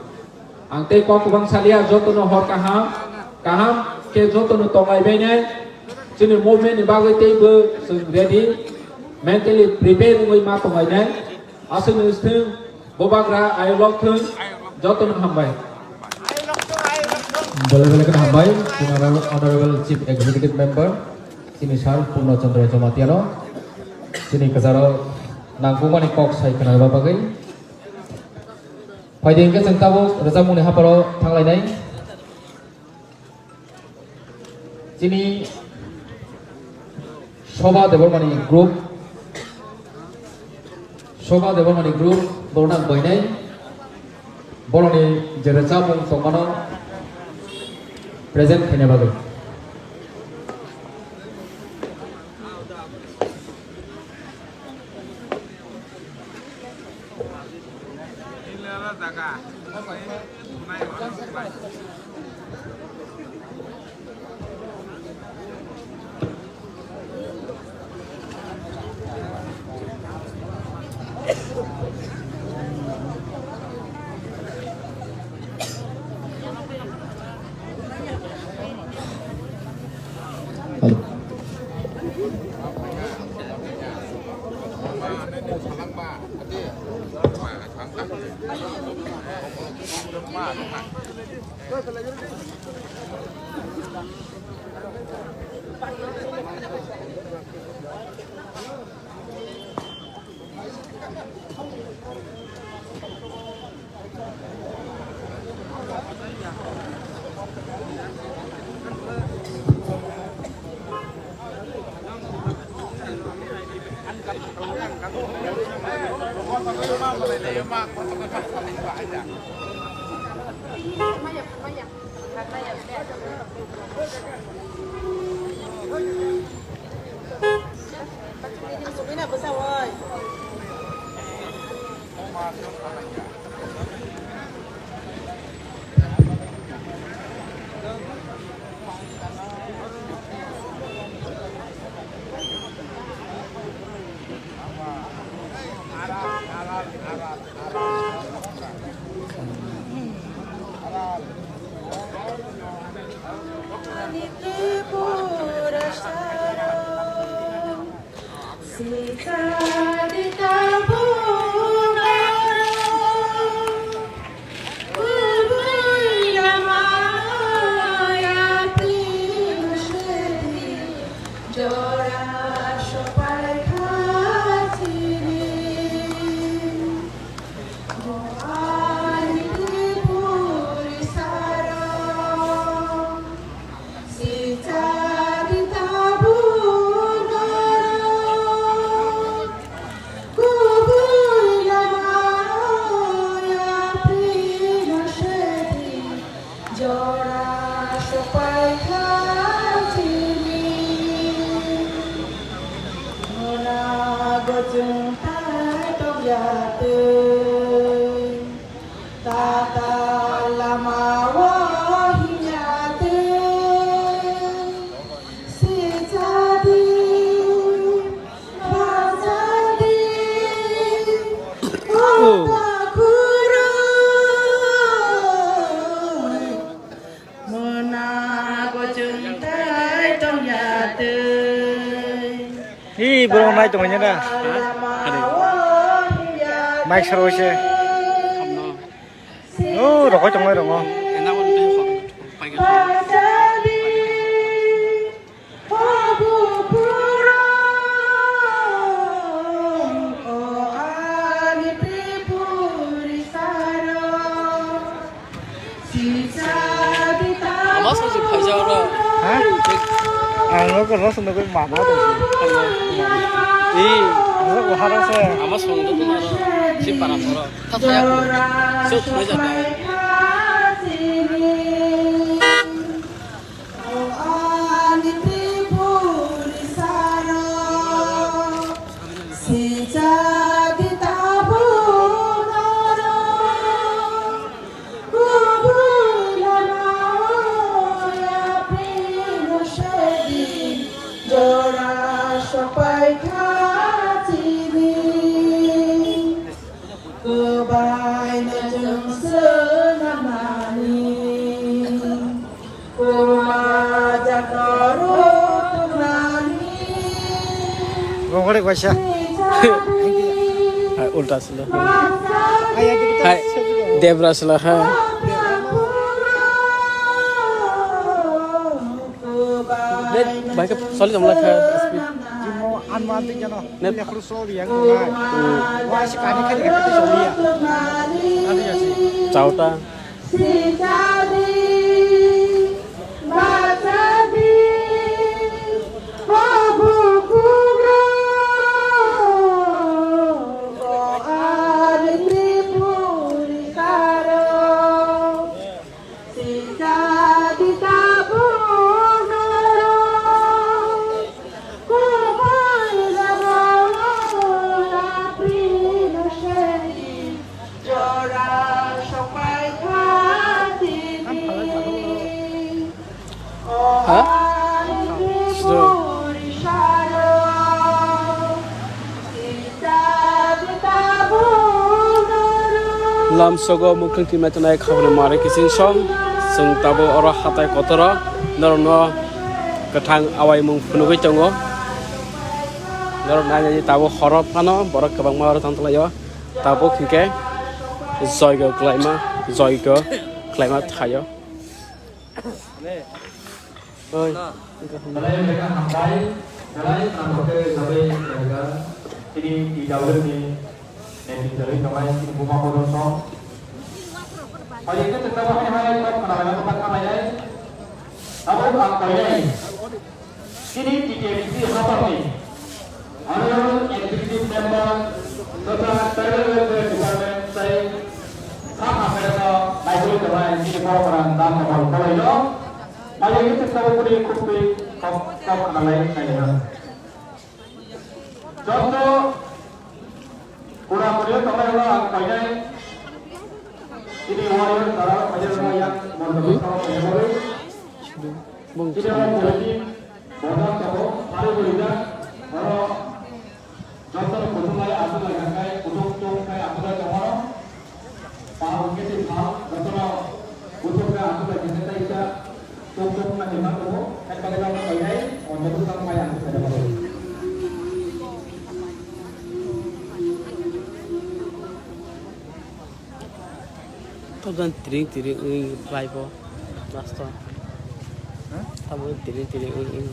Ang tei kok kwbang salia, jotono hor kaham, kaham khe jotono tonglai bainai. Chini movement ni bagwi teibo chwng ready, mentally prepare wngwi ma tonglainai. Aswkni swng bubagra ayuk lok thung, jotono hambai. Belai belai kheno hambai, chini Honorable Chief Executive Member, chini Sir Purno Chandra Jamatia no, chini kwcharo nangkukmani kok sai khwnarwna bagwi. Phaidi hwnkhe chwng tabuk rwchapmungni hapharo thanglainai. Chini Shobha Debbarmani group, Shobha Debbarmani group borokno ang koinai, borokni je rwchapmung tongmano present khaina bagwi. Jora sopaikha chini, mona gochung tai tokya tei, tata lama o hinya tei, sijadi, bajadi, o takhuroi. Mona gochung tai tongya tei. Hi, borok nai tongmani na? Mic saro se. O, rokoi tongmani rongo. Ama song se phaijak oro. Ha? Ang no ko rosong no ko mama to. Ee. Ang no ko haro se. Ama song do tuna ro. Si para poro. Tha thaya ko. So thunai jata. Kwbai no chwng swnamani, kwma jaga rw tongmani. Rongorek waisa. Hai, ulta silo. Hai, Debra silo, hai. Dek, bike soli jom lakha, speed. Net. Chauta. Ha? Lamsogo mukhung timna tongnai khapni mari kiching song. Chwng tabuk oro hatai kotoro norokno kwthang awaimung phunugwi tongo. Norok nainani tabuk horo phano borok kwbangma oro tongtonglaio. Tabuk hinkhe joigo kwlaima, joigo. khlaima thaio. Oi. Belai belai hambai, belai nangkhe jabai jaga, tini T W ni neti jabai jabai, tini buma bodo song. Pai ke teta bahai hai, kok kana lai, kok kana lai. Abo ang pai lai. Tini T T M C hapang ni. Honorable Executive Member totha Tribal Welfare Department tei sak hamkrai no naikolwi tongnai chini borok rang dam mokol koloi no. Mayung ni twi sabo kuri khukui kok kok khanalai nai ha. Joto kura kuri tongnai no ang painai. Chini warrior dara painai no yang mondoli sabo painai. Chini o politics bodol tongo, sari burijak, oro jotono kuthumlai aswk lai kha khai, kuthum tung khai aswk lai tongo. Pal hwnkhe twi pal, jotono kuthum khai aswk lai kha khai taisa tung tung khai ma tongo, khai bagwi lama painai, o joto tang mai aswk lai tongo. Tabuk tiring tiring wng khlai bo last o. Tabuk tiring tiring wng wng.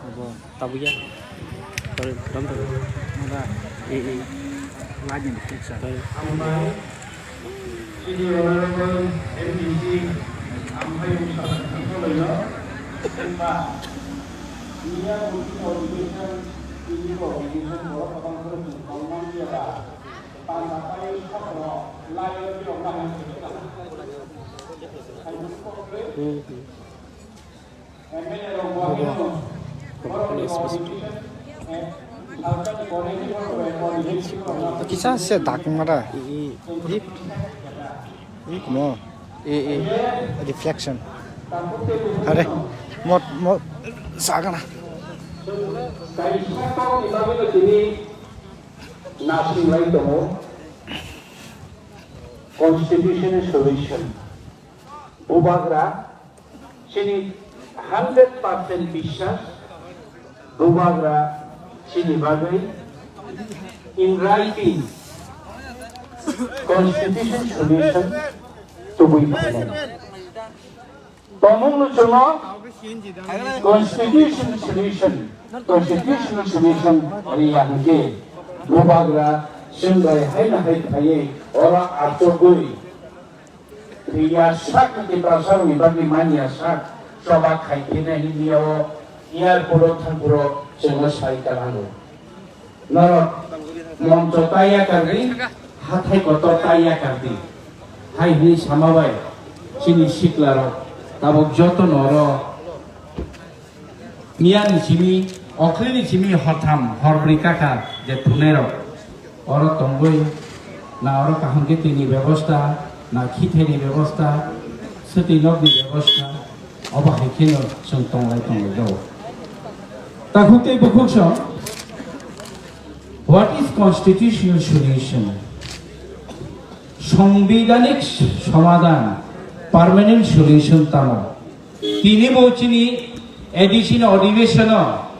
Abo tabuk ya. Sorry, dam dam. Mada. Eh, eh. Lagi ni pizza. Sorry. Chini honorable M D C, amphai wngkha, wngkha. Niya buti obligation, chini obligation, borok kwbang borok chwng tongmani ya ba. Kisa se dak mara. Mo. E, e. Reflection. Are, mo, mo, sagana. Nasinglai tongo. Constitution solution. Bubagra chini hundred percent biswas, Bubagra chini bagwi in writing constitution solution tubui phainai. Tongmung no chwngno constitution solution, constitutional solution riya hwnkhe Bubagra chwng bai haino hai phaiwi oro achugwi Thwiya sak Tiprasarokni bagwi manya sak choba khai kheno himya o airport o thangphuru chwngno sai kwlango. Norok moncho taiya kardi, hathai kotor taiya kardi. Hai hwnwi sama bai chini siklarok tabuk jotono oro Miyani simi, okhirni simi hortham, horbrwi kaka je thwngnairok oro tongwi, na oro kaham khe twini bebosta, na khithaini bebosta, swtwi nokni bebosta, obo hai kheno chwng tonglai tonglai jago. Takhuk tei bukhuk song, what is constitutional solution? Songbidanik somadhan, permanent solution tamo? Tini bo chini A D C ni adhiveshon o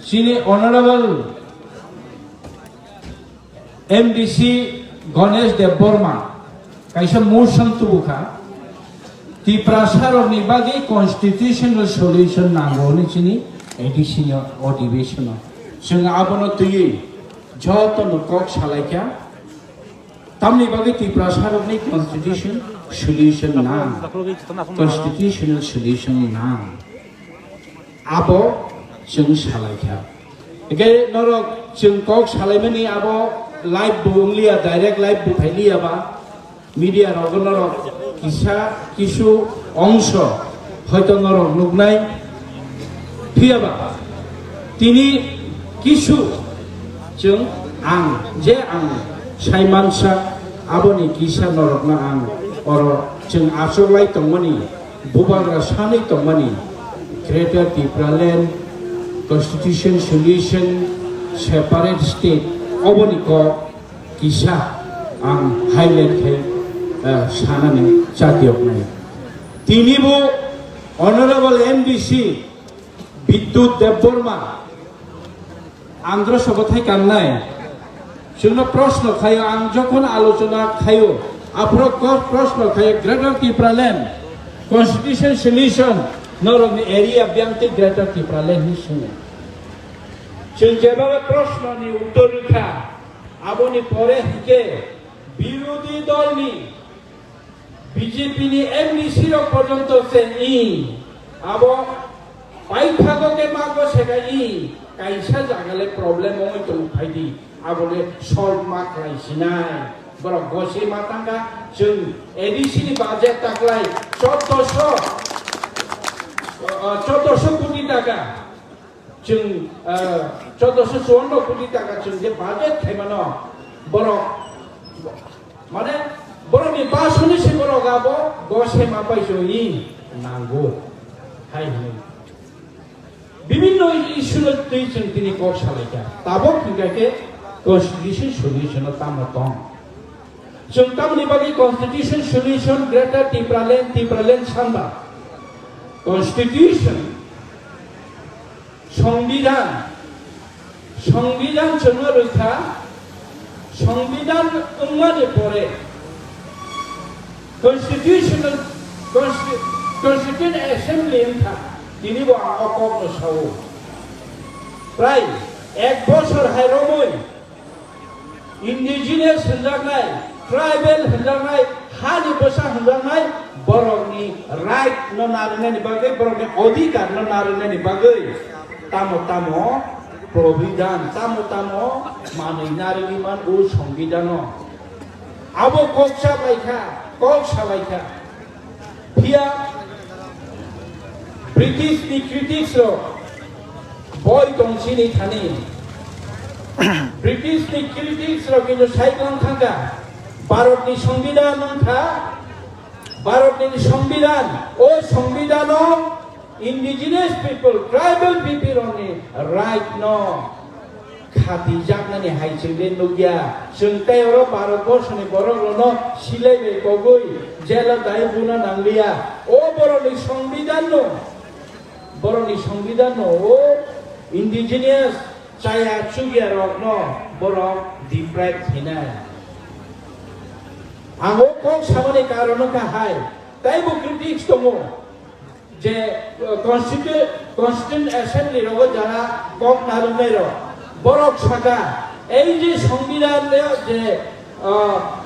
chini Honorable M D C Ganesh Debbarma kaisa motion tubukha, Tiprasa rokni bagwi constitutional solution nango hwnwi chini A D C ni adhiveshon o. Chwng abono twiwi jotono kok salaikha. Tamni bagwi Tiprasarokni constitution solution nang, constitutional solution nang. Abo chwng salaikha. Hingkhe norok chwng kok salaimani abo live bo wngliya, direct live bo phailiya ba, media rogo norok kisa kisu ongso hoito norok nuknai. Phiya ba tini kisu chwng ang je ang sai mansa aboni kisa norokno ang oro chwng achoklai tongmani, bubagra sanwi tongmani, Greater Tipraland, Constitution Solution, Separate State, oboni kok kisa ang highlight khai, eh, sanani chatiyoknai. Tini bo Honorable M D C Bidyut Debbarma Andhra Sabha thai kangnai. Chwngno proshno khaio, ang jokhon alochona khaio, Aphuru kok prosno khai Greater Tipraland Constitution Solution norokni area biyang tei Greater Tipraland hinwi swngo. Chwng jeba prosnoni uttor rwkha, aboni pore hinkhe birodhi dolni B J P ni M D C rok porjonto se i abo paithago khe ma go se ga i kaisa jaga le problem ongoi tong phai di, abo le solve ma khlai sinai. Borok gose ma tangka, chwng A D C ni budget taklai choddoso, uh, choddoso koti taka. Chwng, ah, choddoso chuanno koti taka chwng je budget khaimano, borok, mane, borokni basoni se borok abo gose ma paisoi nango hai hwnwi. Bibinno issue no twi chwng tini kok salaikha. Tabok hwnkha khe constitution solution no tamo tong. Chwng tamoni bagwi constitution solution Greater Tipraland, Tipraland sanba. Constitution Songbidan, Songbidan chwngno rwkha, Songbidan wngmani pore Constitutional, Consti-, Constituent Assembly wngkha, tini bo ang o kokno sao. Prai ek bosor hai romwi Indigenous hwnjaknai, tribal hwnjaknai, hani bwsa hwnjaknai, borokni right no narwknani bagwi, borokni odhikar no narwknani bagwi tamo tamo probidan, tamo tamo manwi narwgwi man o Songbidan no. Abo kok sa laikha, kok sa laikha. Phiya British ni critics rok boi tong chini thani. British ni critics rok kino sai tong thangka. Bharat ni Songbidan wngkha, Bharat ni Songbidan, o Songbidan o indigenous people, tribal people rok ni right no khatijaknani hai chwng le nukya. Chwng tei oro Bharat borsoni borok rokno silai bai kogwi jela dai buna nangliya. O borokni Songbidan no, borokni Songbidan no o indigenous chaya chukya rokno borok deprive khainai. Ang o kok samani karon wngkha hai, tei bo critics tongo. Je, uh, constitu-, Constituent Assembly rogo jara kok narwknai rok, borok saka, ei je Songbidan le je, uh,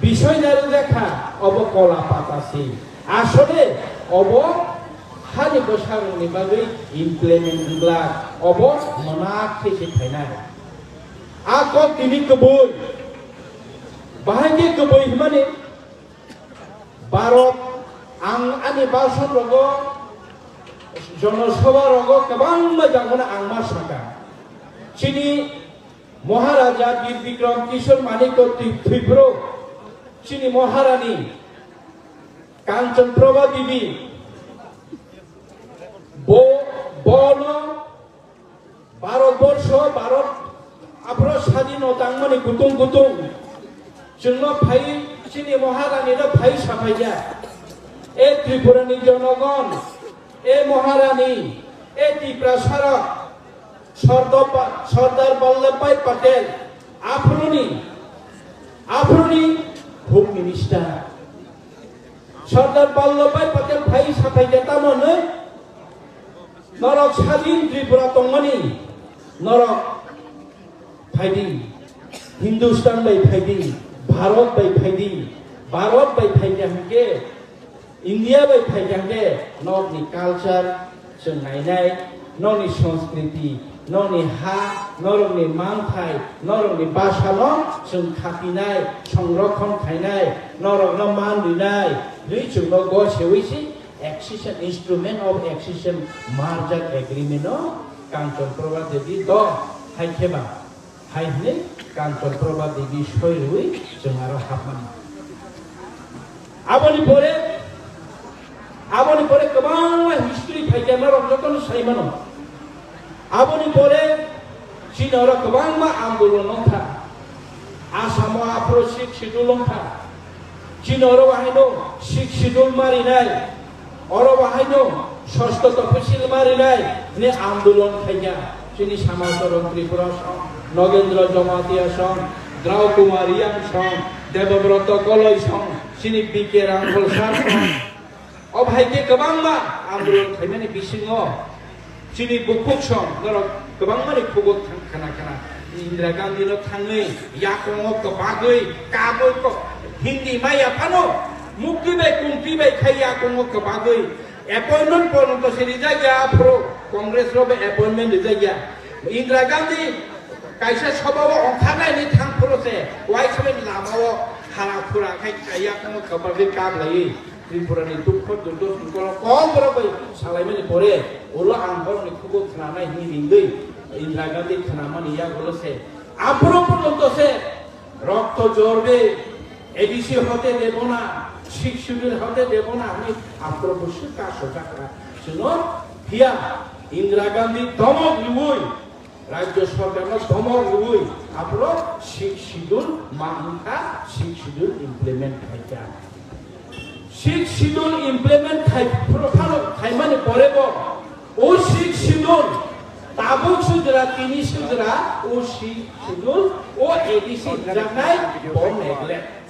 bisoi narwkjakha, obo kola pata si. Asole obo hani bwsarokni bagwi implement wngla, obo monak khe se phainai. A kok tini kwbui, bahai khe kwbui hwnmani, Bharat, ang ani bhasan rogo, jonosabha rogo kwbangma jagano ang ma saka. Chini Maharaja Bir Bikram Kishore Manikya Twi-, Twipro, chini Maharani Kanchan Prabha Devi, bo, bono Bharat borsho, Bharat aphro sadino tangmani kutung kutung. Chwngno phai, chini Maharani no phai saphaiya. E Tripura ni jonogon, e Maharani, e Tiprasa rok, Sardar Ba-, Sardar Vallabhbhai Patel, aphroni, aphroni Home Minister. Sardar Vallabhbhai Patel phai saphaiya tamo hwnwi? Norok sadin Tripura tongmani, norok phaidi, Hindustan bai phaidi, Bharat bai phaidi, Bharat bai phaidi hwnkhe, India bai phaidi hwnkhe, nokni culture chwng nainai, nokni sanskriti, nokni ha, norokni manthai, norokni bwsano chwng khatinai, songrokhon khainai, norokno man rinai, hwnwi chwngno go sewi si, accession, instrument of accession merger agreement o Kanchan Prabha Devi do hai khe ba, hai hwnwi Kanchan Prabha Devi soi rwui chwng aro hapmani. Aboni pore, aboni pore kwbangma history phaikha norok jotono sai mano. Aboni pore chini oro kwbangma andolon wngkha. Asamo aphro Sixth Schedule wngkha. Chini oro bahaino Sixth Schedule marinai, oro bahaino sosto toposil marinai hwnwi andolon khaikha. Chini Samacharan Tripura song, Nogendra Jamatia song, Drau Kumar Reang song, Debabrata Koloi song, chini B K Rangkhol sar song, o bahai khe kwbangma andolon khaimani bisingo chini bukhuk song norok kwbangmani khubuk thang khna khna. Indira Gandhi no thangwi yakungo kwbagwi kabui ko Hindi maya phano mukti bai kumti bai khai yakungo kwbagwi appointment porjonto se rijak ya, aphuru Congress rok bai appointment rijak ya. Indira Gandhi kaisa sobao ongkharnaini thang phuru se uaisukni lamao hara khura khai yakungo kwbagwi kap laiwi Tripurani dukho durdo songkolo kok borok bai salaimani pore ulo ang borokni khubuk khnanai hwnwi ringwi Indira Gandhi khnamani yagulo se aphuru porjonto se rokto jorbe, A D C hote debo na, Sixth Schedule hote debo na hwnwi aphuru bwswk kasojak kha. Chwngno phiya Indira Gandhi domok riwi Rajya Sarkarno domok riwi aphuru Sixth Schedule ma wngkha, Sixth Schedule implement khaikha. Sixth Schedule implement khai phano khaimani pore bo o Sixth Schedule tabuk sujra tini sujra o Sixth Schedule o A D C rijaknai bo neglect.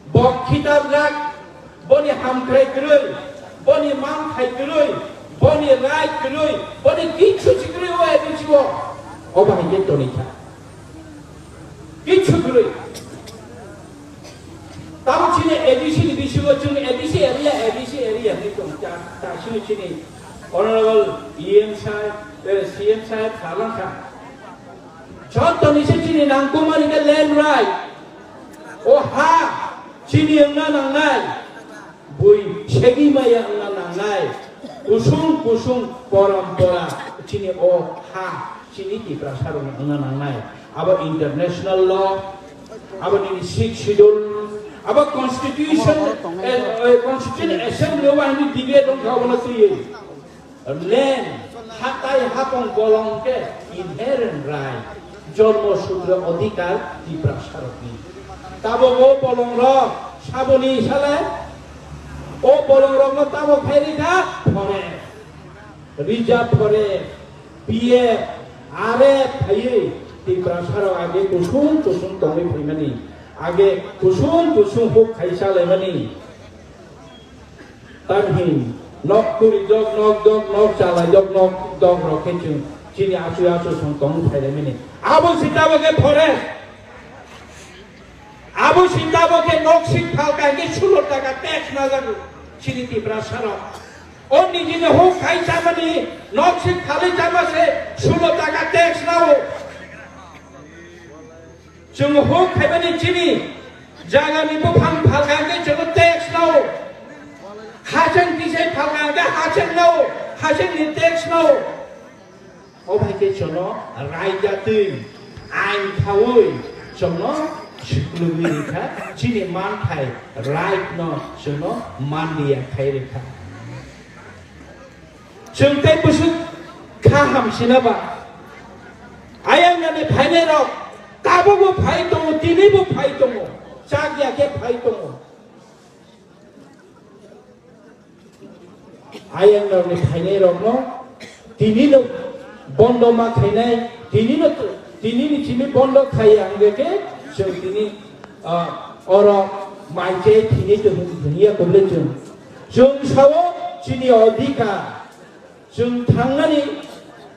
Bo khitabjak, boni hamkrai kwrwi, boni manthai kwrwi, boni right kwrwi, boni kichu si kwrwi o A D C o. O bahai khe toni kha. Kichu kwrwi. Tamo chini A D C ni bisingo chwng A D C area, A D C area hinwi tong ta, ta sini chini Honorable E M sahib, eh, C M sahib kha lang kha. Jottoni se chini nangkukmani khe land right. O ha chini wngna nangnai. Bui segwi maya wngna nangnai. Kusung kusung parampara chini o ha chini Tiprasa rok wngna nangnai. Abo international law, abo nini Sixth Schedule, abo constitution, eh, eh, constitution assembly o ani debate wngkha obono twiwi. Land, hatai hapong bolong khe inherent right, jonmo sutro odhikar Tiprasa rokni. Tabok o bolong rok saboni sale, o bolong rokno tabok khai rikha forest, reserve forest, P F, R F phaiwi Tiprasa rok age kusung kusung tongwi phaimani, age kusung kusung huk khai chalaimani. Tamhin nok turi dok nok dok nok chalai dok nok dok rok khe chwng chini achu achu song tong phailaimani. Abo si tabok khe forest. Abo si tabok khe nok sik phalka hingke sulo taka tax najago chini Tiprasa rok. O nijini huk khai chamani nok sik phalwi chama se sulo taka tax nao. Chwng huk khaimani chini jagani buphang phalka hwnkhe chwngno tax nao. Hachang tisai phalka hwnkhe hachang nao, hachangni tax nao. O hai khe chwngno raida twi ain khaui chwngno swklwngwi rikha, chini manthai right no chwngno manliya khai rikha. Chwng tei bwswk kha hamsina ba? Ayang nani phainai rok tabukbo phai tongo, tinibo phai tongo, chak ya khe phai tongo. Ayang rokni phainai rokno tinino bondo ma khainai, tinino, tinini simi bondo khaiya hwnkhe khe chwng tini, ah, oro mai chai thini tong hwnwi ya kwbli chwng. Chwng sao chini odhikar. Chwng thangnani,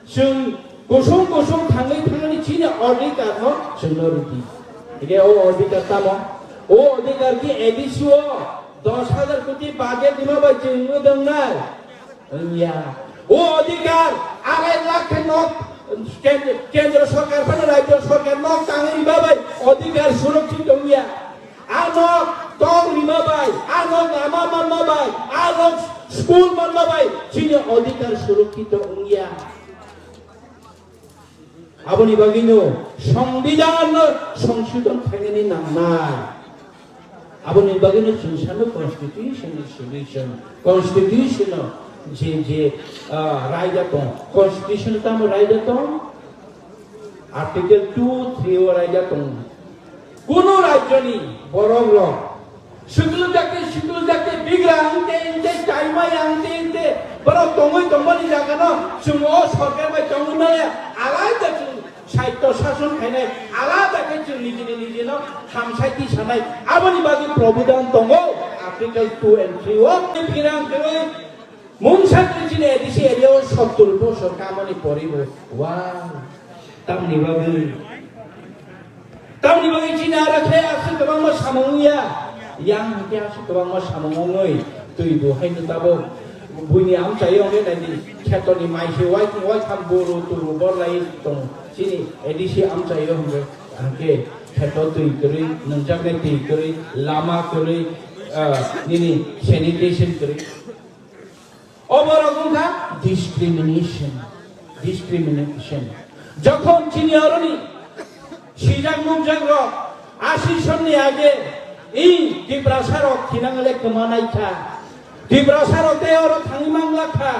chwng kusung kusung thangwi thangnani chini odhikar no chwngno rwdi. Hingke o odhikar tamo? O odhikar ki A D C o dos hajar koti budget rima bai chwng wngwi dongnai? Wngya. O odhikar arai lakh khe nok kend-, kendro sorkar phano rajyo sorkar nok tangwi rima bai odhikar surakshit wngya. Ano tong rima bai, ano lama manma bai, ano school manma bai, chini odhikar surakshito wngya. Aboni bagwino Songbidan no songsodhon khainani nangnai. Aboni bagwino chwng sano constitution ni solution, constitution o je, je, ah, raida tong, constitution tamo raida tong? Article two three o raida tongo. Kuno rajyoni borok rok swklujakte, swklujakte bigra wngte, wngte, chaimaya wngte, wngte, borok tongwi tongmani jagano chwng o sorkar bai tongwi maya, alada chwng saityo sason khainai, alada Chwng nijini nijino hamsai tisanai. Aboni bagwi probidhan tongo, Article two and three o. Phirang kwrwi mungsa kwrwi chini A D C area o sottor bosor kamani poribo. Wow. Tamni bagwi? Tamni bagwi chini aro khe aswk kwbangma samung wngya? Yang hwnkhe aswk kwbangma samung wngwi twi bo haino tabuk buini amchaio hwnkhe naidi khetorni mai se wai, wai tham buru turu bor lai tongo. Chini A D C amchaio hwnkhe, hwnkhe kheto twi kwrwi, nungjaknai twi kwrwi, lama kwrwi, ah, nini sanitation kwrwi. O borok wngkha discrimination, discrimination. Jokhon chini oroni sijak nukjak rok, asi sonni age, i Tiprasa rok thinang le kwmanai kha. Tiprasa rok tei oro thangwi manglak kha.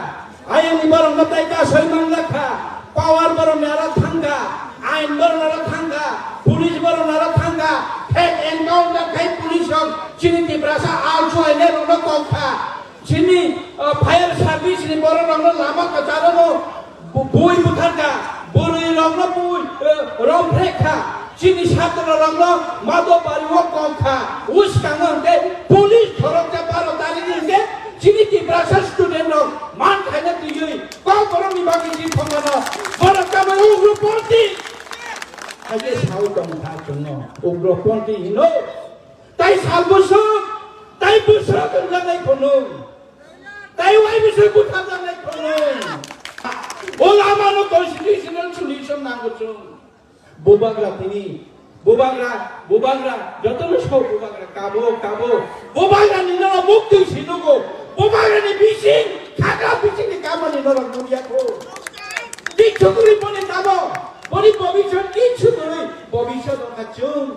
Ayang ni borok no tai kasoi manglak kha. Power borok ni aro thangkha, ain borok ni aro thangkha, police borok ni aro thangkha. Fake encounter khai police rok chini Tiprasa alsu aine rok no kok kha. Chini, uh, fire service ni borok rok no lama kwcharo no bu-, bui butharkha, bwrwi rok no bui, uh, romphrekha, chini satro rok no mado bari o kongkha, uskango hwnkhe police khoroksa baro tarigwi hwnkhe chini Tiprasa student rok man khaina twiwi kok borok ni bagwi chini thongmano borok tamo ugroponthi. Haikhe sao tongkha chwngno ugroponthi hino. Tai sal bwswk, tai bwswk wngjaknai khwnwi, tai wai bwswk butharjaknai khwnwi. O lamano constitutional solution nango chwng. Bubagra tini, bubagra, bubagra, jotono sok bubagra, kabo, kabo. Bubagra ni norok mukti sinugo, bubagra ni bising, khaga bising ni kamani norok nukya kho. Kichu kwrwi boni tamo, boni bobisot kichu kwrwi, bobisot wngkha chwng.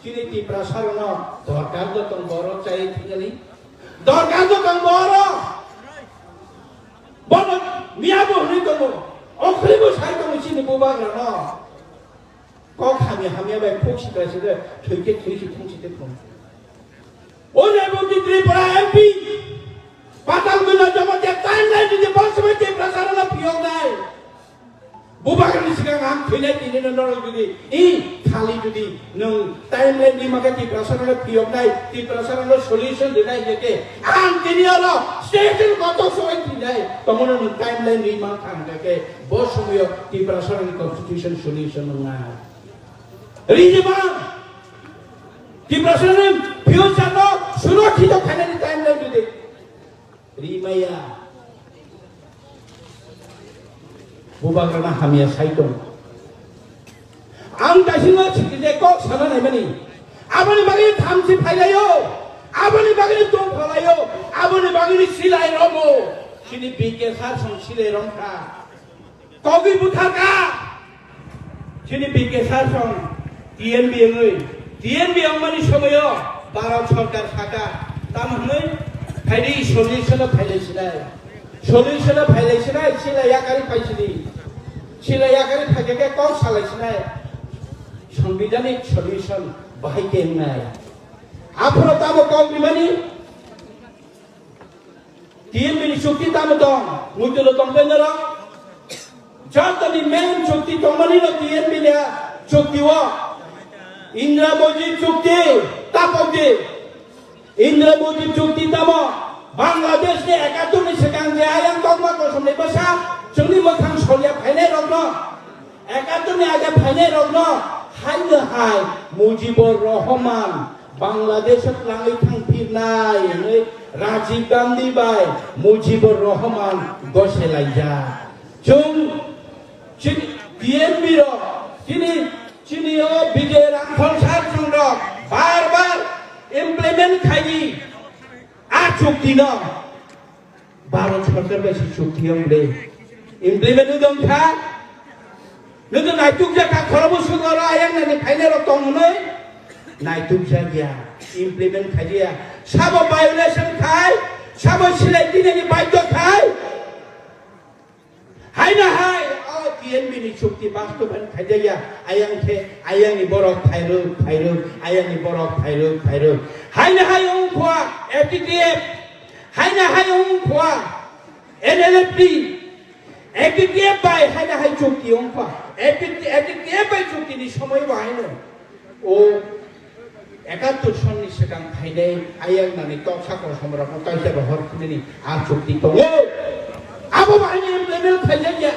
Chini Tiprasa rokno dorkar do tong borok chai thwngani. Dorkar do tong borok. Bono miya bo hwnwi tongo. Okhri bo sai tongo chini bubagra no. Kok hamya hamya bai khuk sikra sikra thwikhe thwisi thung site thung. O Reboti Tripura M P. Patal guna jamatia timeline di bos bai Tiprasa rokno phiyok nai. Bubagrani sikang ang thwinai tini no norok jodi, i, khali jodi nwng timeline ri mangkha Tiprasa rokno phiyoknai, Tiprasa rokno solution rinai hingkhe, ang tini oro station kotor soi thwinai, tomono nwng timeline ri mangkha hingkhe, bo somoyo Tiprasa rokni constitution solution wngnai. Rijima, Tiprasa rokni future no surokhito khainani timeline jodi. Rimaya. Bubagrana hamya sai tong. Ang daisino sikije kok sana naimani. Aboni bagwi thamchi phailaio. Aboni bagwi tong phalaio. Aboni bagwi silai romo. Chini B K sar song silai romkha. Kogwi butharkha. Chini B K sar song T N B wngwi, T N B wngmani somoyo Bharat sorkar saka, tamo hwnwi phaidi solution-o phailai sinai. Solution-o phailai sinai, sila yakari phaisidi. Sila yakari phaikhe kok salai sinai. Sanbidhanik solution bahai khe wngnai. Aphuru tamo kok rimani? T N B ni chukti tamo tong? Muitu lo tong bai norok? Jotoni main chukti tongmani no T N B ni chukti o. Indra Modi chukti, tapok di. Indra Modi chukti tamo? Bangladesh ni ekatur ni swkang je ayang tongma kosom ni bwsa chwngni mwkhang solya phainai rok no. Ekatur ni age phainai rokno haino hai Mujibur Rahman Bangladesh o twlangwi thangphirnai hwnwi Rajiv Gandhi bai Mujibur Rahman goselaijak. Chwng chini T N B rok, chini, chini o Vijay Rangkhol sir chwng rok bar bar implement khaidi a chukti no. Bharat sorkar bai se chukti wng de. Implement wng tong kha. Nung to naituk jak kha khoro bwswk oro ayang nani phainai rok tong hwnwi. Naituk jak ya. Implement khai ya. Sabo violation khai, sabo silai dinani baidhyo khai. Haina hai, o T N B ni chukti bastobayan khai ya. Ayang khe, ayang ni borok phairwk, phairwk, ayang ni borok phairwk, phairwk. Haina hai wng khwa F T T F. Haina hai wng khwa N L F T, F T T F bai haina hai chukti wng kha. F T T F, F T T F bai chukti ni somoi bo haino. O ekattor sonni swkang phainai ayang nani toksa kosom rokno kaisa rohor phunini a chukti tongo. Abo bahai ni M L A phaijakya.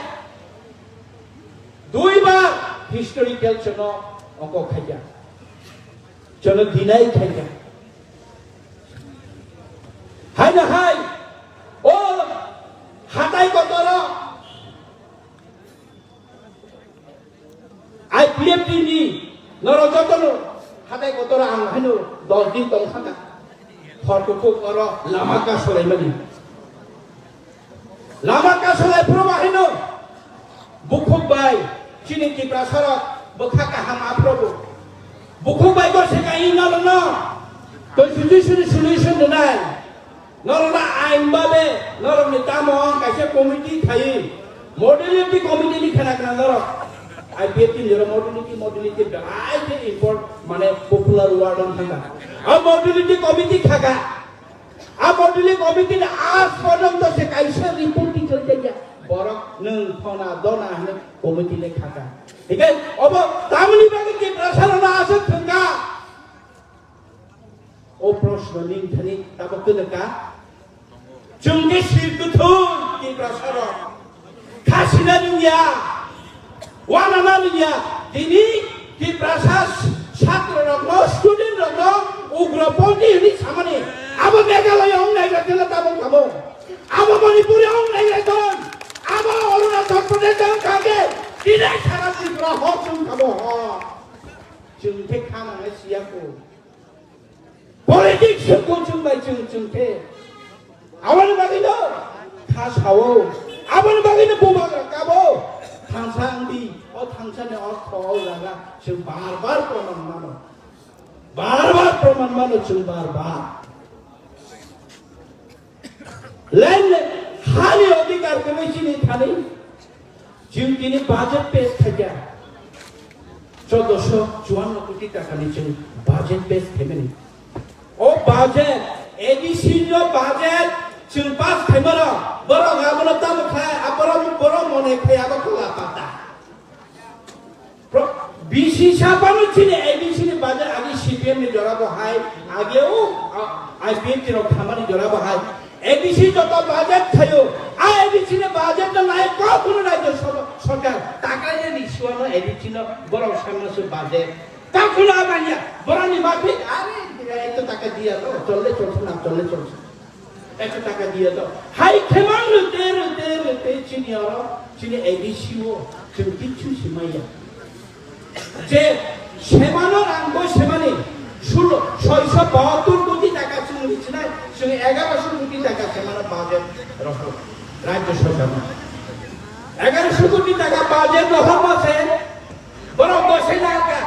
Dui bar historical chwngno ongkok khaikha. Chwngno deny khaikha. Haino hai o hatai kotoro I P F T ni norok jotono hatai kotoro ang haino dos din tong thangkha. Hor kuthuk oro lama kasolaimani. Lama kasolaiphuruba haino bukhuk bai chini Tiprasarok bwkha kaham aphuru. Bukhuk bai gorse kainwi norokno constitution solution rwnai. Norokno ain babe norokni tamo wng kaisa committee khai, modality committee ni khna khna norok I P F T ni modality, modality belai khe import, mane popular word wng thangkha. A modality committee khaka. A modality committee ni aaj porjonto se kaisa report tikhwljakya. Borok nwng phona dona hwnwi committee le khaka. Hingke obo tamni bagwi Tiprasa rokno aswk thwngkha? O proshno nini thani tabok kwdwkha. Chwng khe sir kwthwi Tiprasa rok. Khasina nungya, wanana nungya, tini Tiprasa chhatro rokno, student rokno ugroponthi hwnwi samani, abo Meghalaya wng nai rok khe tabok tabok, abo Manipuri wng nai rok don, abo Arunachal Pradesh wng kha khe, tini sara Tripura hor chwng tabok hor. Chwng khe kha nangnai siya kho. Politics se kuchung bai chwng chwng khe. Aboni bagwi no kha sao. Aboni bagwi no bubagra kabo. Thangsa wngdi. O thangsa ni ortho o jaga chwng bar bar proman mano. Bar bar proman mano chwng bar bar. Land, hani odhikar kwrwi chini thani, chwng tini budget pass khaikha, chaudoso chuanno koti takani chwng budget pass khaimani. O budget, A D C no budget chwng pass khaimano, borok abono tamo khai, aborok borok mone khai abo kola pata. Pro-, B C saphano chini A D C ni budget agi C P M ni jora bo hai, agi o, a, I P F T rok thamani jora bo hai. A D C joto budget thaio, a A D C ni budget no nai kok kuno rajya sabha, sarkar takai ni suano A D C no borok samna su budget. Kok kuno abanya, borok ni mafik, are, eto taka diya to, cholle cholse na cholle cholse. Ekso taka diya to. Hai khemang rwte, rwte, rwte chini oro, chini A D C o, chwng kichu simaya. Je semano rang bo semani, sulo, soiso bahattur koti taka chwng richinai, chwng egaroso koti taka semano budget rohor, rajya sarkar no. Egaroso koti taka budget rohor ma se, borok bo se nangka.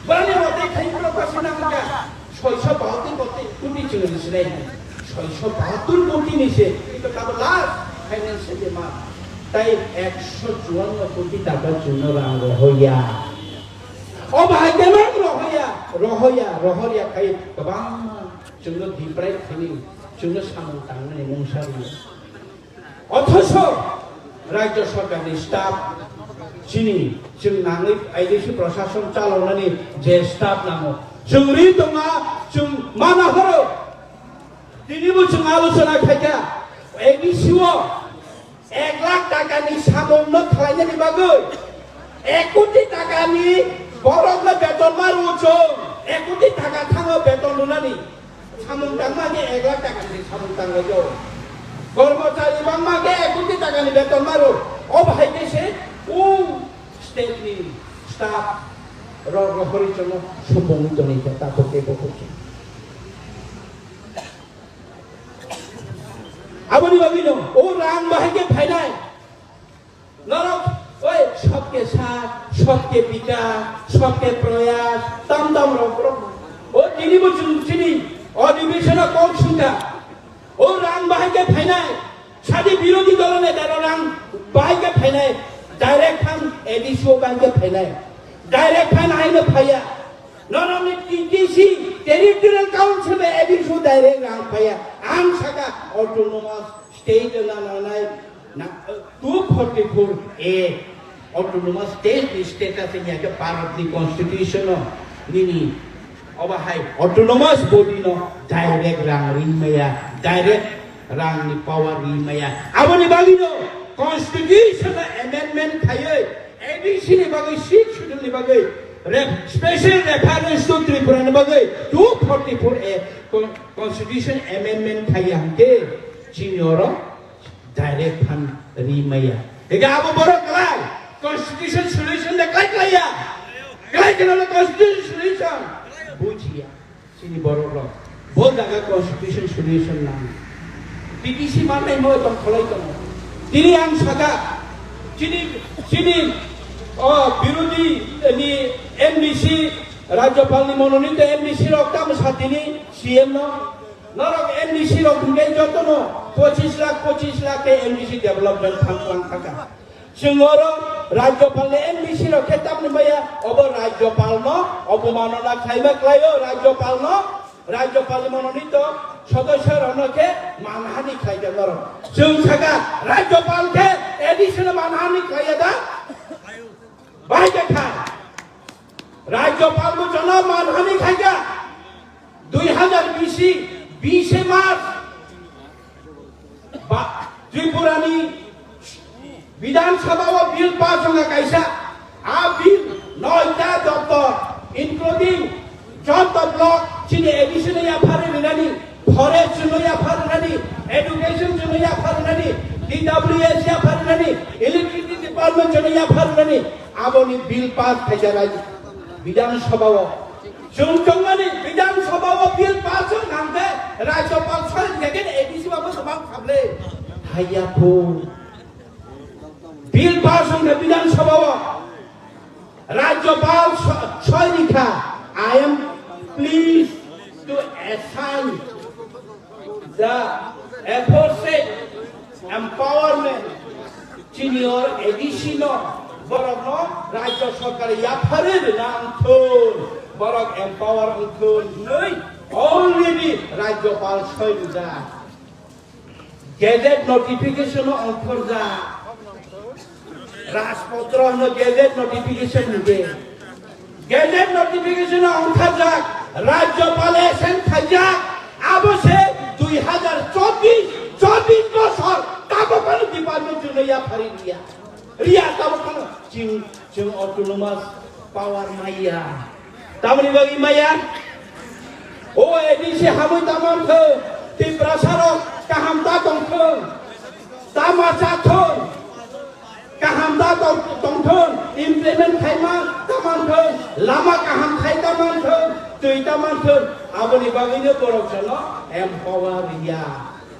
Bani mote khai borok bo se nangka. Soiso bahattur koti, koti chwng rijinai. Soiso bahattur koti ni se, kintu tabo last financial demand. Tai ekso chuanno koti taka chwngno rang rohoya. O bahai kemang rohoya, rohoya, rohoya khai kwbangma chwngno deprive khaini, chwngno samung tangnani mungsa rwya. Othocho rajya sarkar ni staff chini, chwng nangwi A D C prashason chaloknani je staff nango, chwng ri tongma, chwng mana horo. Tini bo chwng alochona khaikha, A D C o ek lakh taka ni samung no khlainani bagwi ek koti taka ni borok no beton ma rw chwng, ek koti taka thango beton rwnani. Samung tangma khe ek lakh taka ni samung tanglaio. Kormochari bangma khe ek koti taka ni beton maro. O bahai khe se o state ni staff rok rohorwi chwngno supungwi tonwi khe takhuk tei bukhuk khe. Aboni bagwino o rang bahai khe phainai. Norok, oi, sabke saath, sabke vikas, sabke prayas, tam tam rok, rok. O tini bo chwng chini, o adhibeshon o kok singkha. O rang bahai khe phainai, sadi birodhi dolo neta rok rang bahai khe phainai, direct phan A D C o bahai khe phainai. Direct phan haino phaiya. Norokni T T C, Territorial Council bai A D C o direct rang phaiya. Ang saka autonomous state wngna nangnai na, two forty-four A autonomous state ni status wngya khe Bharat ni constitution o. Nini obo hai autonomous body no direct rang ri maya, direct rang ni power ri maya. Aboni bagwi no constitution no amendment khaiwi A D C ni bagwi, sixth schedule ni bagwi, ref-, special reference to Tripura ni bagwi two forty-four A con-, constitution amendment khaiya hwnkhe chini oro direct phan ri maya. Ega abo borok kwlai constitution solution de kwlai kwlaiya. Kwlai kheno constitution solution bujiya. Chini borok rok bo jaga constitution solution nang. T T C manai mo tong kholai tongo. Tini ang saka chini, chini o birodhi ni M D C, Rajyapal ni mononito M D C rok tamo satini C M no. Norok M D C rok hwnkhe jotono pochis lakh, pochis lakh khe M D C development fund twlang thangkha. Chwng oro Rajyapal ni M D C rok khe tamni maya, obo Rajyapal no obomanona khlaima khlaio, Rajyapal no, Rajyapal ni mononito sodosyo rok no khe manhani khlaikha norok. Chwng saka Rajyapal khe A D C no manhani khlaiya da? Bai khe kha. Rajyapal bo jono manhani khaikha. Dui hazar bisi, bise March, ba, Tripura ni Bidhan Sabha o bill pass wngkha kaisa. A bill noita doptor, including joto block chini A D C no yaphar rinani, forest no yaphar rinani, education no yaphar rinani, T W S yaphar rinani, electricity department no yaphar rinani, aboni bill pass khaikha Rajya Bidhan Sabha o. Chwng chongmani Bidhan Sabha o bill pass wng hwnkhe Rajyapal soi hwnkhe A D C babo samang khable. Haiya phu. Bill pass wngkha Bidhan Sabha o. Rajyapal so-, soi rikha. I am pleased to assign the aforesaid empowerment, chini or A D C no, borok no Rajya Sarkar yaphari rina wngthun, borok empower wngthun hinwi already Rajyapal soi rijak. Gazette notification no ongkhorjak. Rajpotro no gazette notification hinwi. Gazette notification o wngkha jak, Rajyapal assent khaijak, abo se dui hazar chobbish, chobbish bosor tabok phano department chwngno yaphari riya. Riya tabok phano chwng, chwng autonomous power maya. Tamoni bagwi maya? O A D C hamwi tamo wngthwng, Tiprasa rok kaham ta tongthwng, tama chathwng. Kaham da tong-, tongthwng, implement khaima tamo wngthwng, lama kaham khai tamo wngthwng, twi tamo wngthwng, aboni bagwino borok chwngno empower ya.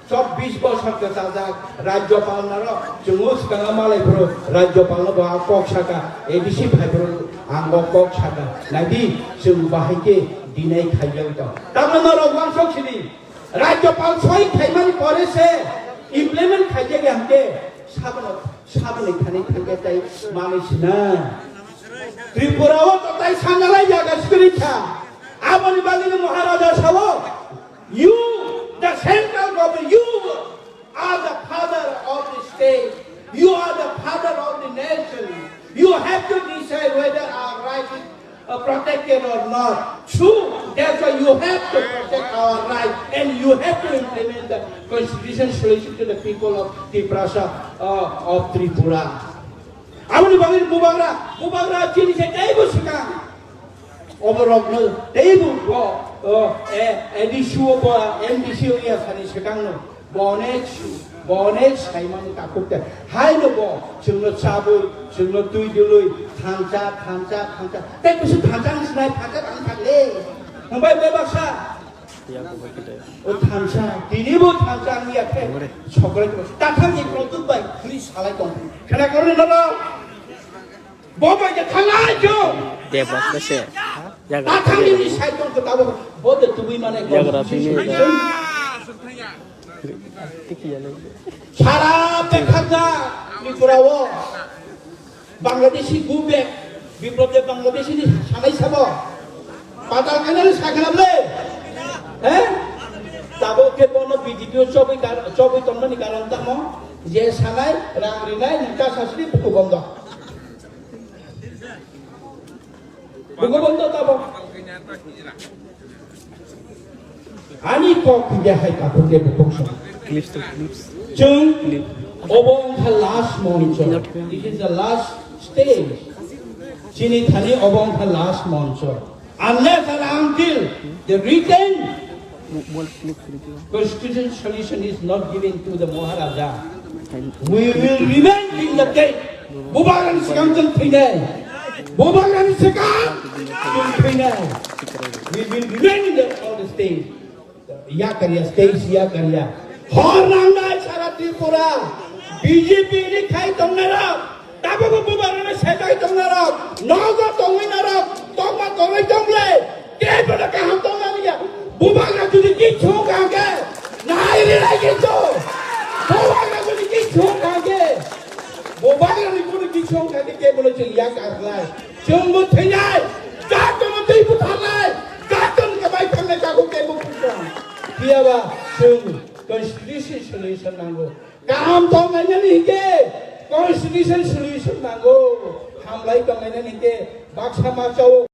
Chobbish bosor kwchajak Rajyapal naro chwngno swkang malai phuru Rajyapalno bo a kok saka, A D C phai phuru ang bo kok saka. Naidi chwng bahai khe deny khaijak tong. Tabukno norok uansuk sidi. Rajyapal soi khaimani pore se implement khaijak ya hwnkhe sabono, saboni thani thangkhe tei manwi sina. Tripura o to tai sanalai jaga swkri kha. Aboni bagwino Maharaja sao, "You, the central government, you are the father of the state. You are the father of the nation. You have to decide whether our right is uh, protected or not. True, that's why you have to protect our right and you have to implement the constitution solution to the people of Tiprasa, uh, of Tripura." Aboni bagwi bubagra, bubagra chini se teibo swkang. Oborokno teibo bo, uh, eh, A D C o bo, M D C o ya sani swkangno. Bo onek su, bo onek saimani takhuk te. Haino bo chwngno chabwi, chwngno twi dwlwi, thansa, thansa, thansa. Tei kusu thansa ni sinai thansa tang thang le. Hwnbai bebaksa. O thansa, tini bo thansa ang ya khe. Sokrai ko. Tathang ni product bai, ni salai tong. Khana korni nono. Bo bai je thanglai jo. Debak bese. Yagra. Tathang ni side tong ko tabo. Bo de tubui mane ko. Yagra sini. Sara bekhakjak Tripura o Bangladeshi go back, Biplab Deb Bangladeshi ni sanai sabo. Patal kanal sakhnam le. Eh? Tabuk khe bono B J P o chobwi kar-, chobwi tongmani karon tamo je sanai rang rinai nungka sasri buku bondo. Buku bondo tabuk. Ani kok thwiya hai takhuk de bukhuk song. Chwng obo wngkha last moncho. This is the last stage. Chini thani obo wngkha last moncho. Unless and until the written constitution solution is not given to the Maharaja, we will remain in the debt. Bubagrani swkang chwng thwinai. Bubagrani swkang chwng thwinai. We will remain in the old state. Yakarya, state yakarya. Hor nangnai sara Tripura. B J P ni khai tongnai rok. Tabukbo bubagrano sejai tongna rok, nogo tongwi na rok, tongma tongwi tong le, tei bono kaham tongna liya. Bubagra jodi kichu wngkha hwnkhe, nai ri nai kichu. Bubagra jodi kichu wngkha hwnkhe, bubagra ni bono kichu wngkha hwnkhe, tei bono chwng yak arnai. Chwng bo thwinai, jat bono twi butharnai, jat bono khe bai thangnai takhuk tei bo phunuknai. Phiya ba chwng constitution solution nango. Kaham tonglainani hingke constitution solution nango. Hamlai tonglainani hingke baksa ma chao.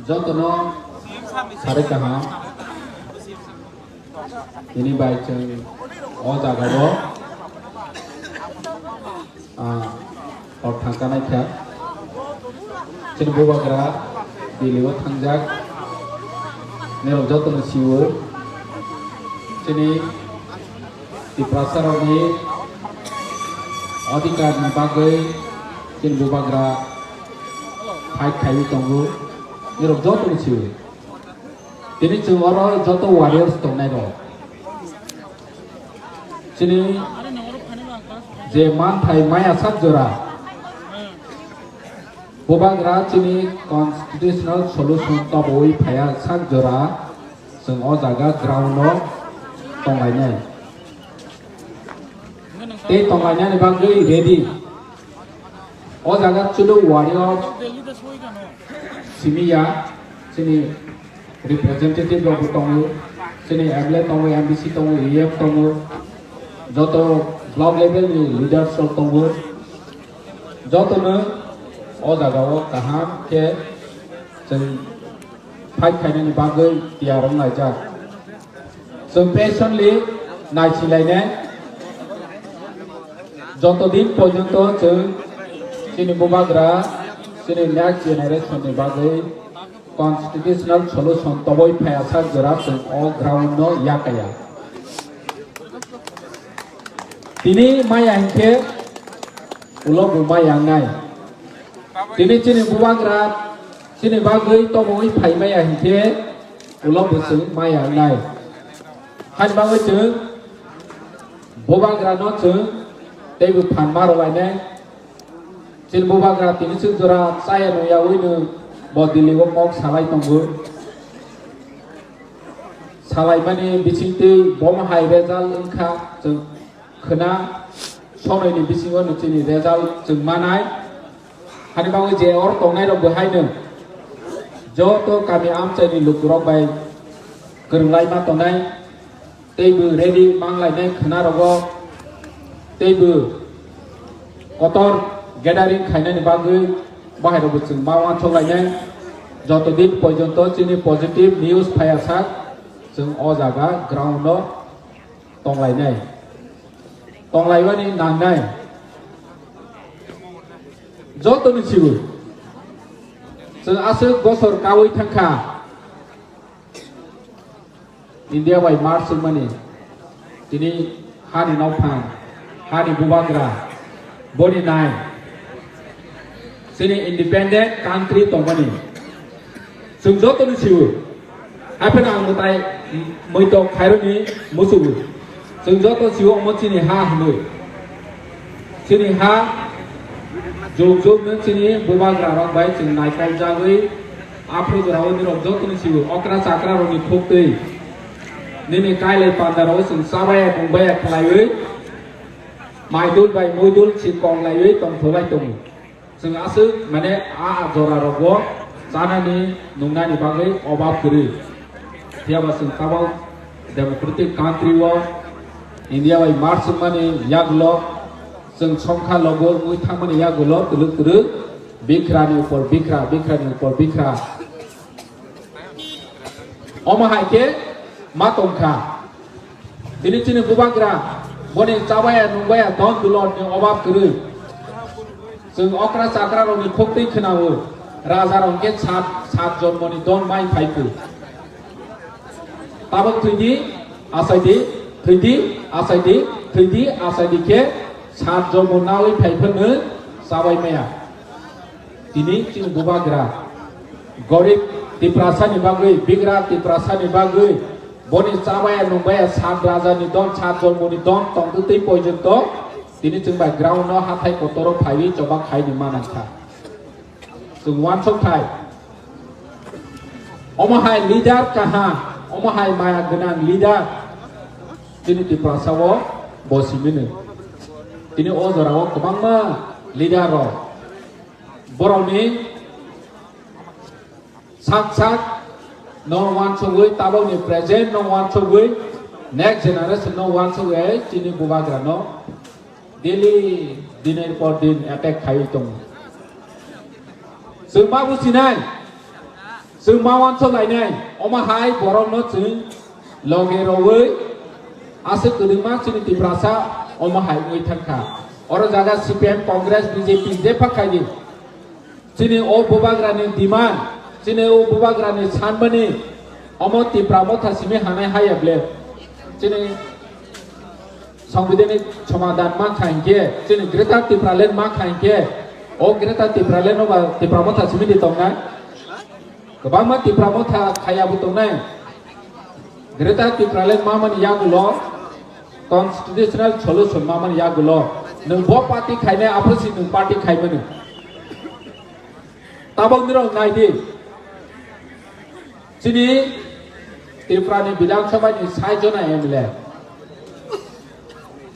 Jotono sari kaham. Tini bai chwng o jaga o, ah, hor thangka naikha. Chini bubagra Delhi o thangjak. Norok jotono sio. Chini Tiprasa rokni adhikar ni bagwi chini bubagra fight khaiwi tongo. Norok jotono sio. Tini chwng oro joto warriors tongnai rok. Chini je manthai maya sak jora. Bubagra chini constitutional solution tobowi phaiya sak jora chwng o jaga ground o tonglainai. Tei tonglainani bagwi ready. O jaga chwlwi warrior simi ya, chini representative rok bo tongo, chini M L A tongo, M D C tongo, E M tongo, joto block level ni leaders rok tongo, jotono o jaga o kaham khe chwng fight khainani bagwi tiyar wng laijak. Chwng patiently naisilainai. Joto din porjonto chwng chini bubagra, chini next generation ni bagwi constitutional solution toboi phaiya sak jora chwng o ground no yakaya. Tini maya hinkhe ulo bo maya wngnai. Tini chini bubagra chini bagwi toboi phai maya hinkhe ulo bo chwng maya wngnai. Haini bagwi chwng bubagrano chwng teibo phan ma rwlainai. Chini bubagra tini chwng jora chaya nungyawi no bo Delhi o kok salai tongo. Salaimani bisingtwi bomo hai result wngkha chwng khwna sonoi ni bisingo no chini result chwng manai. Hani bagwi je oro tongnai rok bo haino joto kami amchai ni lukurok bai kwrwng lai ma tongnai. Teibo ready mang lainai khwna rogo. Teibo kotor gathering khainani bagwi bahai rokbo chwng ma uansuk lainai. Joto din porjonto chini positive news phaiya sak chwng o jaga ground o tonglainai. Tonglaimani nangnai. Jotoni sibo chwng aswk bosor kaui thangkha. India bai march wngmani tini hani nokphang, hani bubagra, boni nai chini independent country tongmani. Chwng joto ni sio, hapheno ang mwtai muitok khairokni musugo. Chwng joto sio omo chini ha hinwi. Chini ha jok jok no chini bubagra rok bai chwng naikol jagwi aphuru jora o nirok joto ni sio okra chakra rok ni khuk twi nini kailai panda rok chwng chabaya bungbaya khlaiwi Maidul bai muidul si kok laiwi tongthok lai tongo. Chwng aswk mane a jora rogo chanani nungnani bagwi obab kwrwi. Phiyaba chwng tabok democratic country o India bai march wngmani yagulo chwng songkha logo wngwi thangmani yagulo twrwk twrwk bikrani upor bikra, bikrani upor bikra. Omo hai khe ma tongkha. Tini chini bubagra boni chabaya nungbaya don dulot ni obab kwrwi. Chwng okra chakra rok ni khok twi khwnao. Raja rok khe sat, sat jonmo ni don mai phai khe. Tabok thwidi, achaidi, thwidi, achaidi, thwidi, achaidi khe sat jonmo nawi phai phano chabai maya. Tini chini bubagra gorib Tiprasani bagwi, bigra Tiprasani bagwi, boni chabaya nungbaya sat rajani don, sat jonmoni don tongtwtwi poijonto tini chwng bai ground no hathai kotoro phaiwi choba khaini manangkha. Chwng uansuk thai. Omo hai leader kaham, omo hai maya gwnang leader chini Tiprasa o bo simino. Tini o jora o kwbangma leader rok borokni sak sak no uansugwi, tabokni present no uansugwi, next generation no uansugwi chini bubagra no daily dinir por din attack khaiwi tongo. Chwng ma businai, chwng ma uansuk lainai, omo hai borok no chwng loge rogwi aswk kwdwkma chini Tiprasa omo hai wngwi thangkha. Oro jaga C P M, Congress, B J P jepha khaidi. Chini o bubagrani demand, chini o bubagrani sanmani omo Tipra motha simi hanai haya ble. Chini Songbidanik somadhan ma kha hinkhe, chini Greater Tipraland ma kha hinkhe, o Greater Tipraland no ba Tipra motha simi di tongnai. Kwbangma Tipra motha khaya bo tongnai. Greater Tipraland ma mani yagulo constitutional solution ma mani yagulo nwng bo party khainai, aphuru si nwng party khaimani. Tabok nirok nai di. Chini Tripura ni Bidhan Sabha ni sai jona M L A,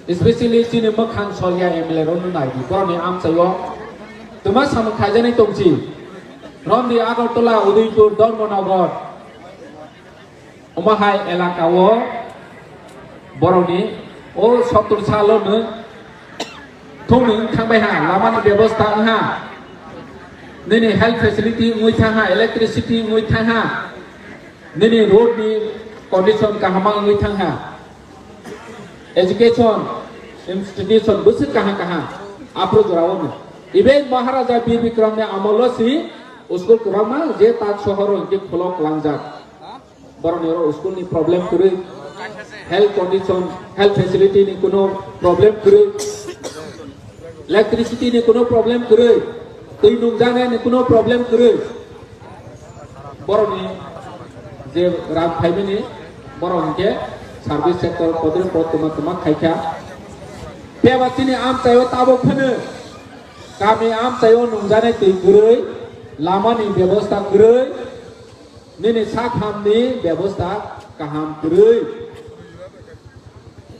especially chini mwkhang solya M L A rok no nai di, borok ni amchai o twma samung khaijani tongsi. Romdi, Agartala, Udaipur, Dharmanagar, omo hai elaka o borok ni o sottor salo no thung ni wng thang bai ha, lama ni bebosta wng ha, nini health facility wngwi thang ha, electricity wngwi thang ha, nini road ni condition kaham wngwi thang ha, education institution bwswk kaham kaham aphuru jora o no. Even Maharaja Bir Bikram ni amol o si school kwbangma je tak sohor o hinkhe khulok langjak. Borok ni oro school ni problem kwrwi, health condition, health facility ni kuno problem kwrwi, electricity ni kuno problem kwrwi, twi nungjaknai ni kuno problem kwrwi. Borok ni je rang phaimani, borok hinkhe service sector kodre pod tuma tuma khaikha. Phiya ba chini amchai o tabok phano kami amchai o nungjaknai twi kwrwi, lama ni bebosta kwrwi, nini sak ham ni bebosta kaham kwrwi.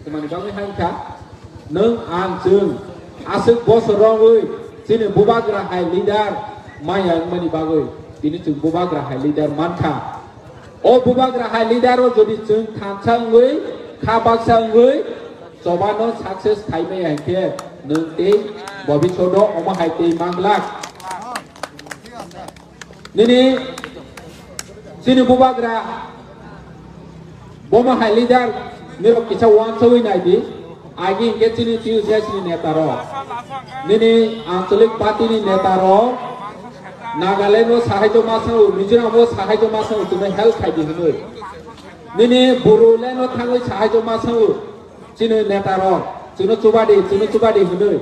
Tamani bagwi hai kha, nwng ang chwng aswk bosor rogwi chini bubagra hai leader maya wngmani bagwi tini chwng bubagra hai leader mankha. O bubagra hai leader o jodi chwng thansa wngwi, kha baksa wngwi, chobano success khai maya hinkhe nwng tei bobishodo omo hai tei manglak. Nini chini bubagra bomo hai leader nirok kisa uansugwi nai di. Agi hinkhe chini T U C S ni neta rok, nini anchalik party ni neta rok, Nagaland o sahai joma sao, Mizoram o sahai joma sao, chwngno help khai di hwnwi. Nini Bodoland o thangwi sahai joma sao. Chini neta rok, chwngno chuba di, chwngno chuba di hwnwi.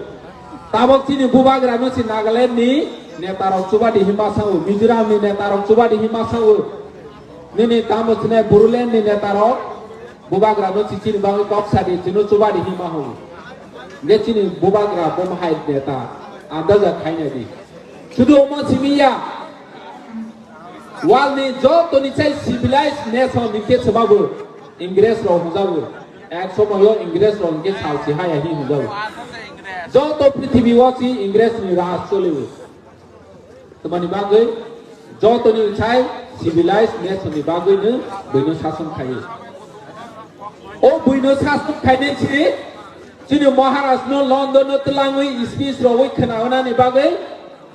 Tabok chini bubagra no si Nagaland ni neta rok chuba di hinma sao, Mizoram ni neta rok chuba di hinma sao. Nini tamo chini Bodoland ni neta rok bubagra no si chini bagwi kok sa di, chwngno chuba di hinma hao. Nge chini bubagra bomo hai neta andaja khainai di. Sudu omo simi ya. World ni joto ni chai civilized nation ni khe swbabu Ingres rok hwnjago. Ek somoyo Ingres rok hwnkhe sal si haya hi hwnjago. Joto prithibi o si Ingres ni raj choli o. Tamani bagwi joto ni sai civilized nation ni bagwi no buino sason khai o. O buino sason khai nai si chini Maharaj no London no twlangwi speech rogwi khwna hwnani bagwi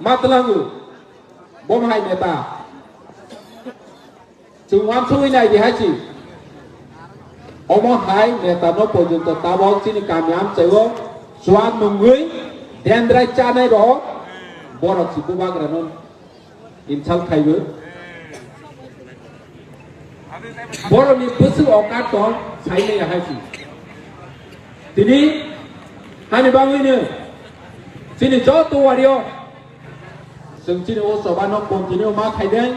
ma twlango. Bo hai neta. Chwng uansugwi nai di hai si. Omo hai neta no porjonto tabok chini kami amchai o chuan nungwi dendrai chanai rok borok si bubagra no insult khaiwi. Borok ni bwswk okat tong sai nai hai si. Tini hani bagwi no chini joto warrior Chwng chini o choba no continue ma khainai,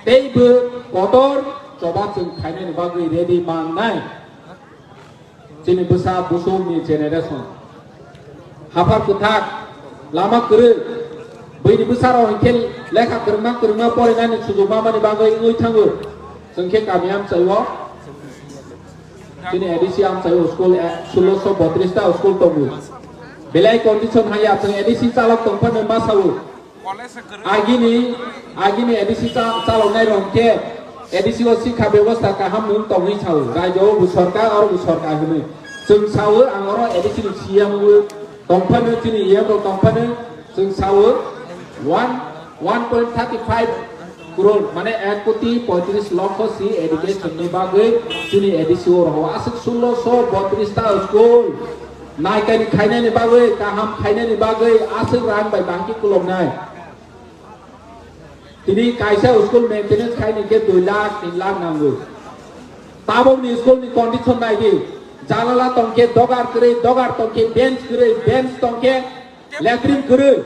tei bo kotor choba chwng khainani bagwi ready mangnai. Chini bwsa busuk ni generation, haphar kwthak, lama kwrwi, bwini bwsa rok hinkhe lekha kwrwngma kwrwngma porinani sujuk mamani bagwi wngwi thango. Chwng khe kami amchai o Chini A D C amchai o school, eh, sulosho botris ta school tongo. Belai condition haya chwng A D C chalok tongphano ma sao. Agini, agini A D C cha-, chaloknai rok khe A D C o sikha bebosta kaham nwng tongwi sao. Raijo o bo sorkar, oro bo sorkar hwnwi. Chwng sao ang oro A D C ni C M o tongphano chini E M rok tongphano chwng sao one, one point thirty five crore, mane ek koti poitris lokho si education ni bagwi chini A D C o roho aswk sulosho botris ta school naikani khainani bagwi, kaham khainani bagwi aswk rang bai bangki kuloknai. Tini kaisa school maintenance khaini khe dui lakh, tin lakh nango. Tabokni school ni condition nai di. Jalala tongkhe dogar kwrwi, dogar tongkhe bench kwrwi, bench tongkhe latrine kwrwi.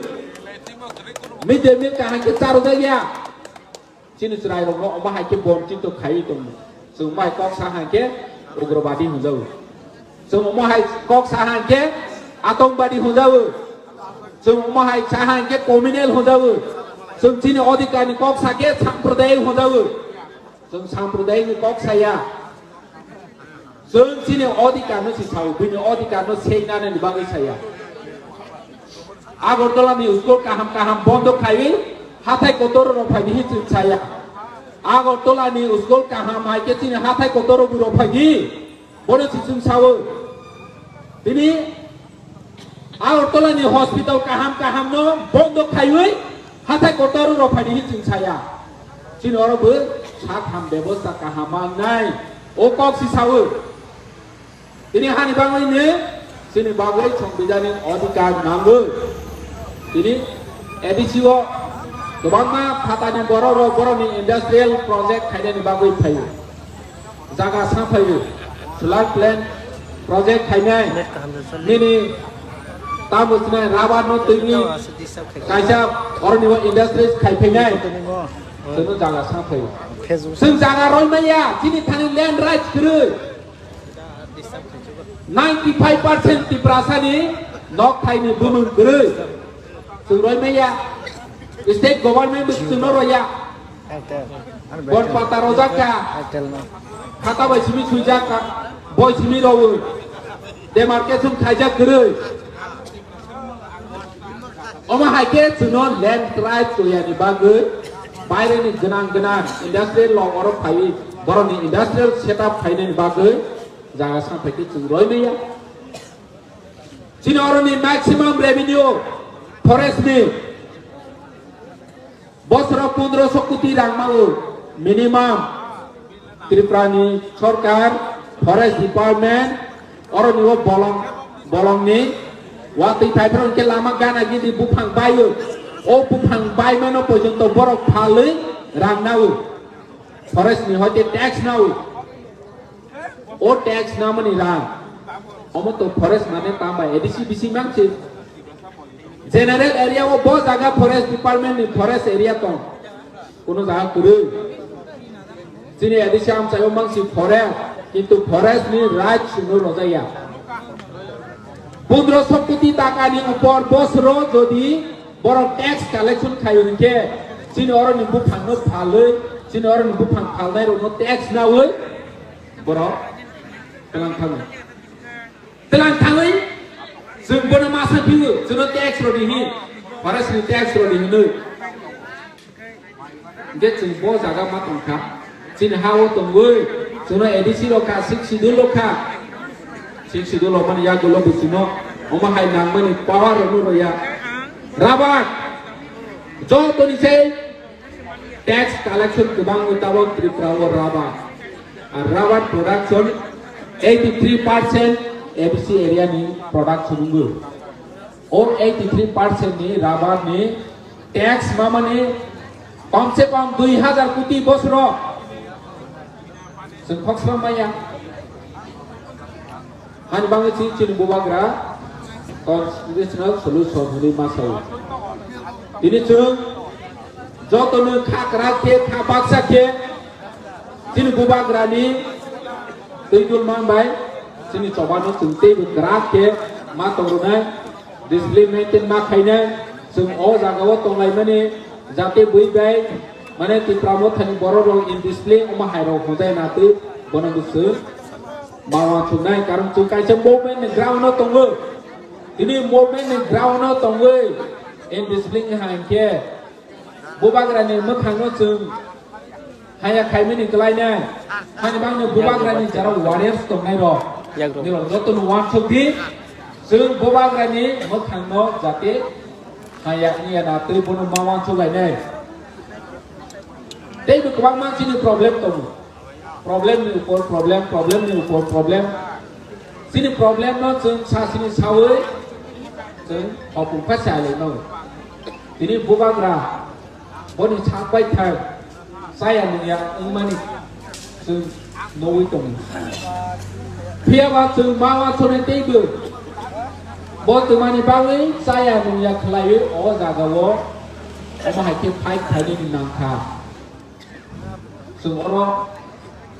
Mid day meal kaham khe charwjakya. Chini chwrairokno omo hai khe bonchito khaiwi tongo. Chwng mai kok sa hai khe ugrobadi hwnjago. Chwng omo hai kok sa hai khe atongkbadi hwnjago. Chwng omo hai sa hai khe communal hwnjago. Chwng chini odhikar ni kok sa khe sampradayik hwnjago. Chwng sampradayik ni kok saya. Chwng chini odhikar no si sao, bini odhikar no seinani bagwi saya. Agartala ni school kaham kaham bondo khaiwi hathai kotor rok phai di hi chwng saya. Agartala ni school kaham hai khe chini hathai kotor rok phai di. Bono si chwng sao. Tini Agartala ni hospital kaham kaham no bondo khaiwi hathai kotor rok phai di hi chwng saya. Chini oro bo sak ham bebosta kaham mangnai. O kok si sao. Tini hani bagwi ni chini bagwi songbidani odhikar nango. Tini A D C o kwbangma phatani borok rok borokni industrial project khainani bagwi phaio. Jaga sa phaio. Solar plant project khainai. Nini tamo sinai rubber no twi kaisa oroni o industries khai phainai. Chwngno jaga sa phaio. Chwng jaga roi maya, chini thani land rights kwrwi. Ninety five percent Tiprasani nok thaini bumung kwrwi. Chwng roi maya. State government bo chwngno roya. Bon pata rojak kha. Khata bai simi swijak kha. Boi simi rowi. Demarcation khaijak kwrwi. Omo hai khe chwngno land rights oyani bagwi baireni gwnang gwnang industrial rok oro phaiwi borokni industrial setup khainani bagwi jaga samphai khe chwng roi maya. Chini oroni maximum revenue forest ni bosoro pondroso koti rang mao minimum. Tripura ni sorkar, forest department, oroni o bolong, bolong ni watwi phaiphra hwnkhe lama gana gini buphang baio. O buphang baimano porjonto borok phalwi rang nao. Forest ni hoite tax nao. O tax namani rang. Omo to forest mane tamba A D C bising mangsi. General area o bo jaga forest department ni forest area tong. Kuno jaga kwrwi. Chini A D C amchaio mangsi forest, kintu forest ni right chwngno rojaya. Pondroso koti taka ni upor bosoro jodi borok tax collection khai hwnkhe chini oro ni buphang no phalwi, chini oro ni buphang phalnai rokno tax nawi borok twlang thango. Twlang thangwi Chwng bono masa phiyo, chwngno tax rodi hin, forest ni tax rodi hinwi. Hingke chwng bo jaga ma tongkha, chini ha o tongwi, chwngno A D C rok kha, sixth schedule rok kha. Sixth schedule rok mani yagulo bo chwngno, omo hai nangmani power rokno roya. Rabar, jotoni sei tax collection kwbangwi tabok Tripura o rabar. Ar rabar production eighty three percent A D C area ni production wngo. O eighty three percent ni rabar ni tax mamani kom se kom dui hazar koti bosoro. Chwng khoksa maya. Hani bangwi chini, chini bubagra constitutional solution hwnwi ma sao. Tini chwng jotono kha kwrak khe, kha baksa khe chini bubagrani twi dul mang bai chini chobano chwng teibo kwrak khe ma tong rwnai. Discipline maintain ma khainai, chwng o jaga o tonglaimani, jate bui bai, mane Tipra Mothani borok rok indiscipline, omo hai rok hwnjai na twi bono bo chwng ma uansuknai, karon chwng kaisa movement ni ground o tongo, tini movement ni ground o tongwi indiscipline hai khe, Bubagrani mwkhangno chwng haya khaimani kwlainai. Hani bangni bubagrani jara warriors tongnai rok. Yagrok. Nirok jotono uansuk di. Chwng bubagrani mwkhangno jate haya wngya na tei bono ma uansuk lainai. Teibo kwbangma chini problem tongo. Problem ni upor problem, problem ni upor problem. Chini problem no chwng sa chini sawi chwng hopung kha sa le no. Tini bubagra boni sak bai thai saya nungya wngmani chwng nugwi tongo. Phiya ba chwng ma uansuknai teibo bo twmani bagwi saya nungya khlaiwi o jaga o omo hai khe fight khainani nangkha. Chwng oro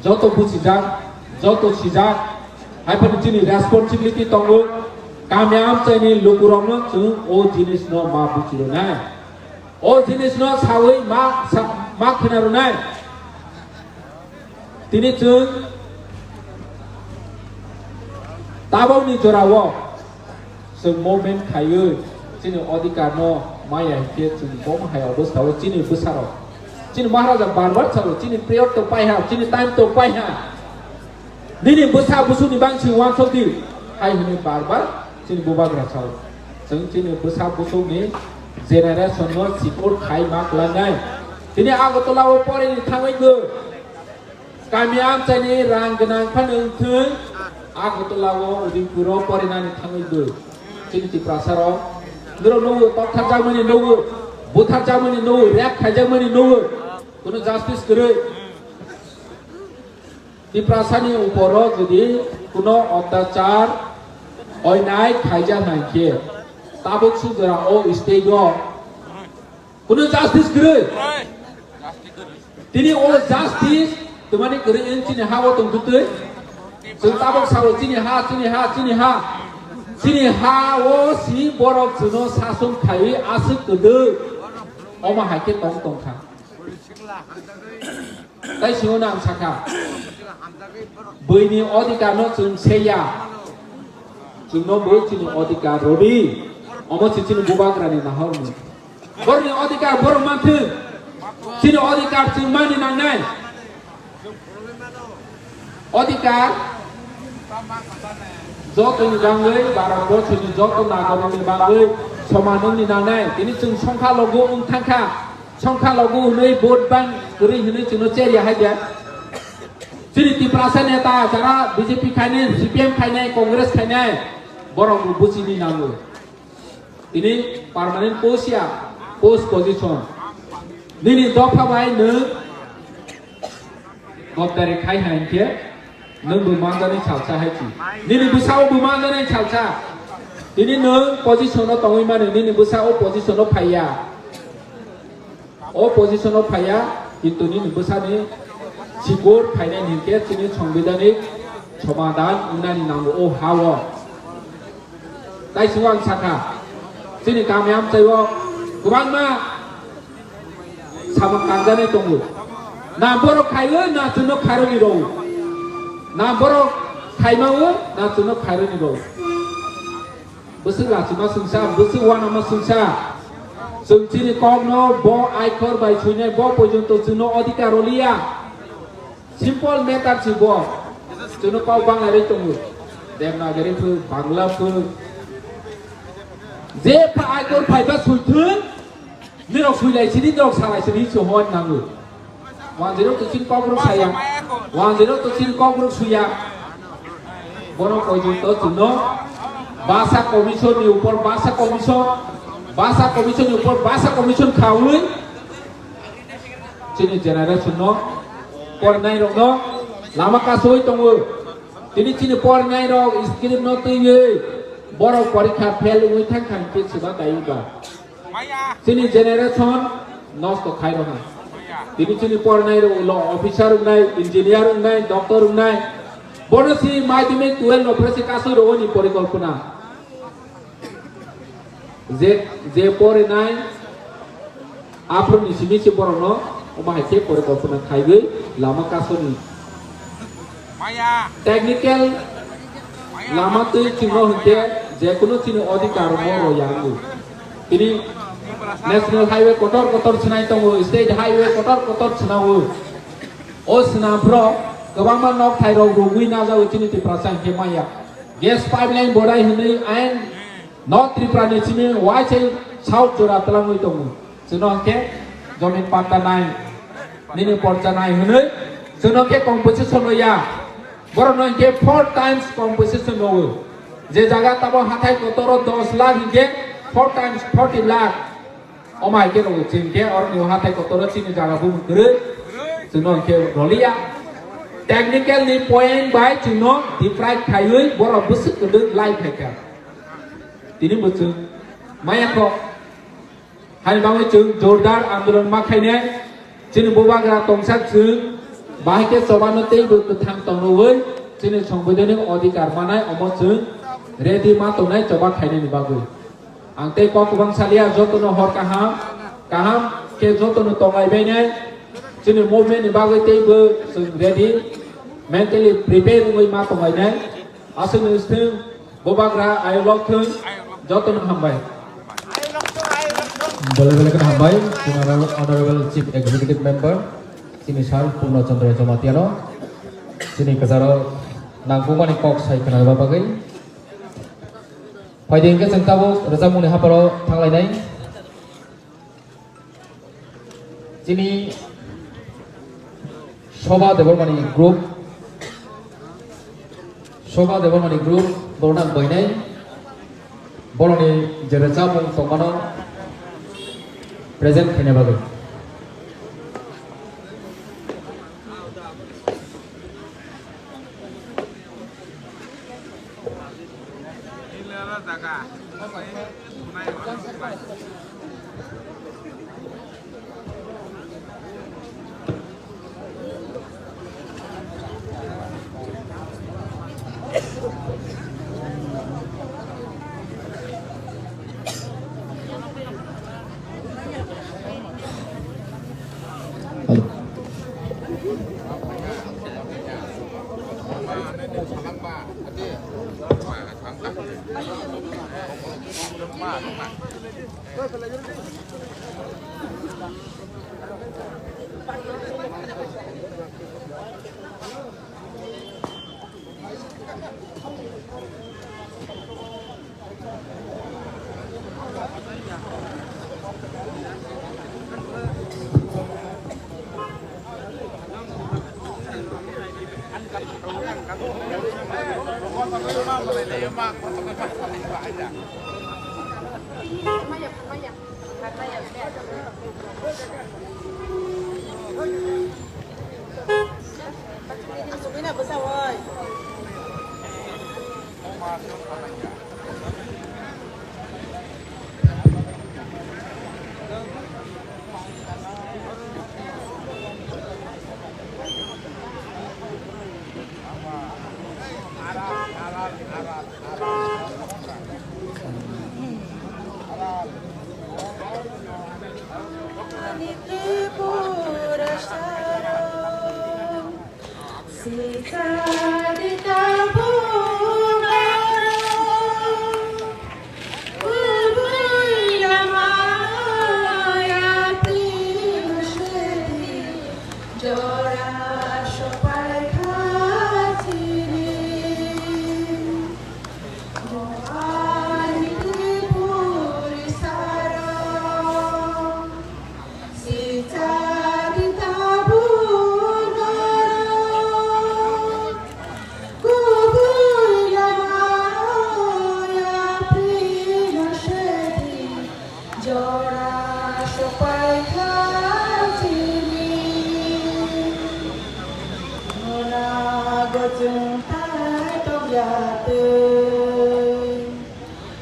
joto buchijak, joto sijak, hai phano chini responsibility tongo, kami amchaini lukurokno chwng o jinisno ma buchirwnai. O jinisno sawi ma sa-, ma khwnarwnai. Tini chwng tabokni jorao chwng movement khaiwi chini odhikar no maya hinkhe chwng bo hai obostha o chini bwsarok. Chini Maharaja bar bar salo, chini period to paiha, chini time to paiha. Nini bwsa busuni bangsi uansuk di, hai hwnwi bar bar chini bubagra salo. Chwng chini bwsa busuni generation no sikor khai ma klangnai. Tini Agartala o porini thangwi bo. Kami amchaini rang gwnang phano wngthwng, Agartala o Udaipur o porinani thangwi bo. Chini Tiprasa rok. Norok nugo, toktharjakmani nugo, butharjakmani nugo, rape khaijakmani nugo. Kuno justice kwrwi. Tiprasani uporo jodi kuno otyachar, onnyay khaijak hai khe, tabuk sujora o state o Kuno justice kwrwi. Tini o justice twmani kwrwi wng chini ha o tong twtwi. Chwng tabuk sao chini ha, chini ha, chini ha. Chini ha o si borok chwngno sason khaiwi aswk kwdwi. Omo hai khe tong tong kha. Tai singno ang sakha. Buini odhikar no chwng seya. Chwngno bo chini odhikar rwdi. Omo se chini bubagrani nahormung. Borokni odhikar borok manthwng. Chini odhikar chwng mani nangnai. Odhikar jotoni bangwi, Bharat borchoni joto nagarokni bangwi soman wngni nangnai. Tini chwng songkha logo wng thangkha. Songkha logo hwnwi vote bank kwrwi hwnwi chwngno cherya hai de. Chini Tiprasa neta jara B J P khainai, C P M khainai, Congress khainai, borok bo buchini nango. Tini permanent post ya, post position. Nini dopha bai nwng gobdari khai hai hinkhe nwng bo manjani salsa hai chi. Nini bwsao bo manjani salsa. Tini nwng position o tongwi mani, nini bwsa o position o phaiya. O position o phaiya, kintu nini bwsani sikor phainai hinkhe chini sangbidhanik somadhan wngnani nango o ha o. Tai sio ang sakha, chini kami amchai o kwbangma samung tangjanai tongo. Na borok khaio, na chwngno khairokni rwo. Na borok khaimao, na chwngno khairokni rwo. Bwswk lachima swngsa, bwswk uanama swngsa. Chwng chini kokno bo aikhor bai swinai bo porjonto chwngno odhikar rwliya. Simple matter si bo. Chwngno kok bangla rwi tongo. Devanagari phu, Bangla phu. Je pha aikhor phaiba swithwng, nirok swilai sini, nirok salai sini, se hwn nango. Wanjwirok to chini kokborok saya. Wanjwirok to chini kokborok suya. Bono porjonto chwngno Basa Commission ni upor Basa Commission, Basa Commission ni upor Basa Commission khaui chini generation no, porinairokno lama kasui tongo. Tini chini porinairok script no twiwi borok porikha fail wngwi thang thang khe sima taiwi ba. Chini generation nosto khai rwkha. Tini chini pornai rok ulo officer wngnai, engineer wngnai, doctor wngnai. Bono si madhyamik twelve no phwrwngse kasui rwoni porikolpona. Je, je porinai aphuru ni simi se borokno omo hai khe porikolpona khaiwi lama kasuni. Technical lama twi chwngno hwnkhe jekunu chini odhikar mo rw ya wngo. Tini National Highway kotor kotor swnai tongo, State Highway kotor kotor swnao. O swnam phro kwbangma nok thai rok rugwi najago chini Tiprasa hwnkhe maya. Gas pipeline borai hwnwi ain North Tripura ni simi waisai South jora twlangwi tongo. Chwngno hwnkhe jomin patta nai, nini porcha nai hwnwi chwngno khe compensation rw ya. Borokno hwnkhe four times compensation rwo. Je jaga tamo hathai kotoro dos lakh hwnkhe four times forty lakh. Omo hai khe rwo chwng khe oroni hathai kotoro chini jaga bumung kwrwi chwngno hwnkhe rwliya. Technical ni point bai chwngno deprive khaiwi borok bwswk kwdwk lai phaikha. Tini bo chwng maya kho. Haini bagwi chwng jordar andolon ma khainai. Chini bubagra tongsak chwng bahai khe chobano teibo kwthang tongnawi chini songbidhanik odhikar manai omo chwng ready ma tongnai choba khainani bagwi. Ang tei kok kwbang salia jotono hor kaham, kaham khe jotono tonglai bainai. Chini movement ni bagwi teibo chwng ready, mentally prepare wngwi ma tonglainai. Aswkni sthwng bubagra ayok lok thung, jotono hambai. Belai belai kheno hambai, chini Honorable Chief Executive Member, chini Sir Purno Chandra Jamatia no, chini kwcharo nangkukmani kok sai khwnarwna bagwi. Phaidi hwnkhe chwng tabuk rwchapmungni haparo thanglainai. Chini Shobha Debbarmani group, Shobha Debbarmani group borokno ang boinai, borokni je rwchapmung tongmano present khaina bagwi. Ani Tripura sarong, sita dita bungaro.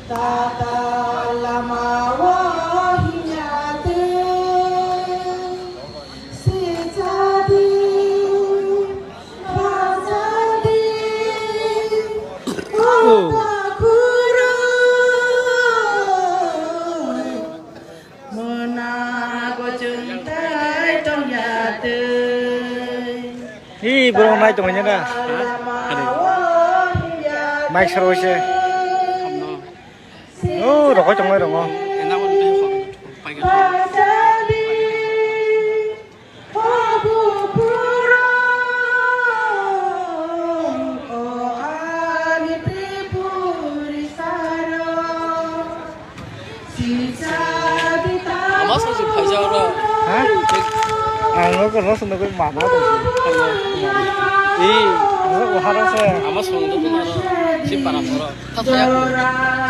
Tata lama o hinya twi sijadi bajadi o takhuroi mona gochung tai tongya twi. Hi, borok nai tongmani na? Mic saro se. Oh, rokoi tongmai rongo. Ama song si phaijak oro. Ha? Ang no kono song nogoi mama tong si. Hello. Ee. Ang no oharo se. Ama song do kono aro. Si para poro. Tha thaya ko.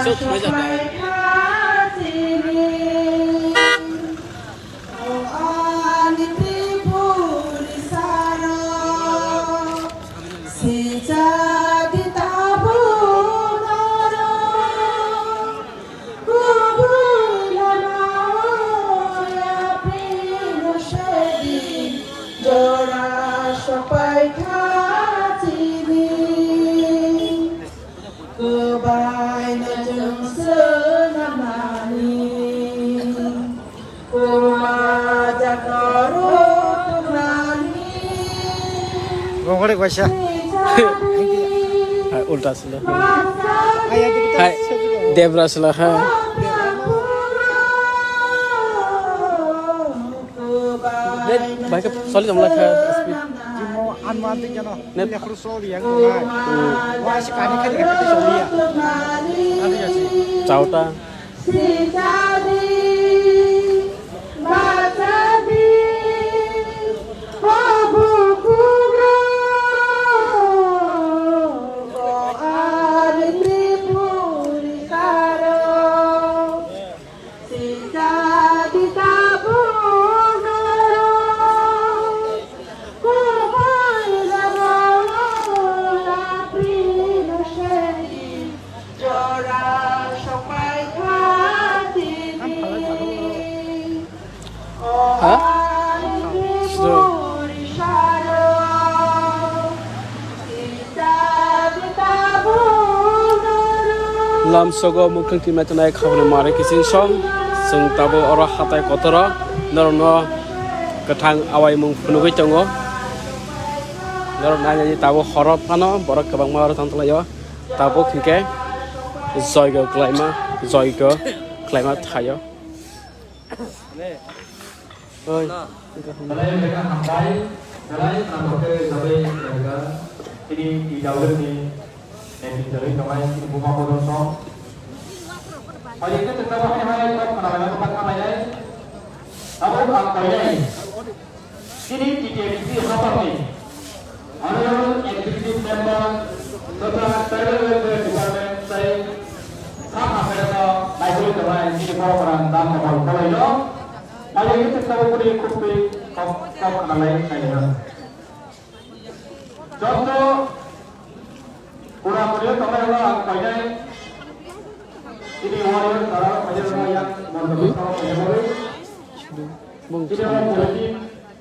So thumai jat dai. Jora sopai kha chini. Kwbai no chwng swnamnani, kwma jaga rwknani. Gongore gwaisa. Hai, ulta sila. Hai, Debra sila, hai. Dek, bike soli tong lakha, speed. Net. Chauta. Sijadi tabuk norok, kubai rok lapri no sedi, jora sokpai kha tini. Ha? Lamsogo mukhang timna tongnai khapni mare kiching song, chwng tabuk oro hatai kotoro norokno kwthang awaimung phunugwi tongo. Norok nainani tabuk horo phano borok kwbangma oro tongtonglaio. Tabuk hinkhe joigo kwlaima, joigo kwlaima thaio. Oi. Belai belai hambai, belai nangkhe jabai belai tini T W ni neti jabai tongnai tini buma bodol song. Oi, khe tengna bahai hai kok khna belai kok khna belai. Abo ang koi nai. Tini T T M C hapang ni. Honorable Executive Member totha Tribal Welfare Department tei sa haphai no naikolwi tongnai chini borok rang dam mokol kolai no. Mali ni twi sabo kuri khuk twi kok kok khna lai nai no. Joto kura kuri tongnai no ang painai. Chini warrior tara painai no yang mondo twi sabo painai. Chini warrior politik.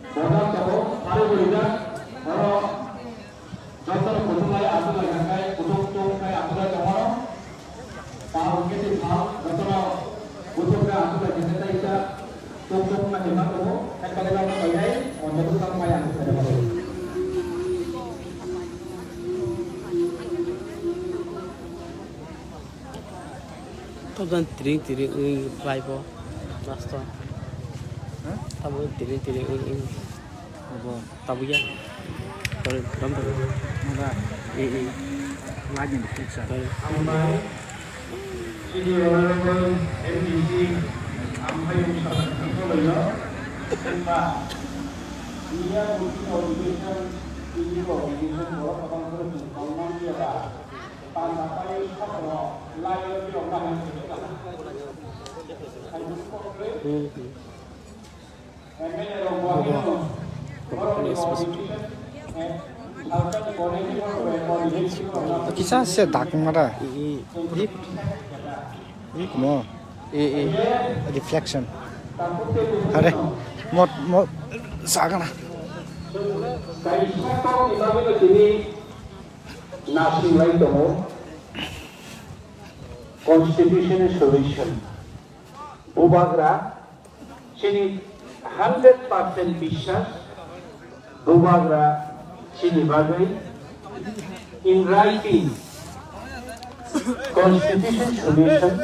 Bodol tongo, sari burijak, oro joto kutung lai aswk lai kha khai, kutung tung khai aswk lai tongo. Pal khe twi pal, jotono kutung khai aswk lai kha khai, tei kisa tung tung khai ma tongo, khai khe lai ma tongo, o joto tang mai aswk lai tongo. Tabuk tiring tiring wngwi khlai bo last o. Huh? Tabuk tiring tiring wngwi wngwi. Abo. Tabuk ya. Sorry, dam dam. Mada. Eh, eh. Light in the picture. Sorry. Hambai. Sini honorable M D C. Hambai yung sa sa sa lo yo. Ba. Iya mungkin obligation, ini obligation bahwa kapan terus kalau nanti ya, Pak. Kisa se dak mara. Mo. Reflection. Are. Mo mo sagana. Nasinglai tongo constitution solution. Bubagra chini hundred percent biswas, Bubagra chini bagwi in writing constitution solution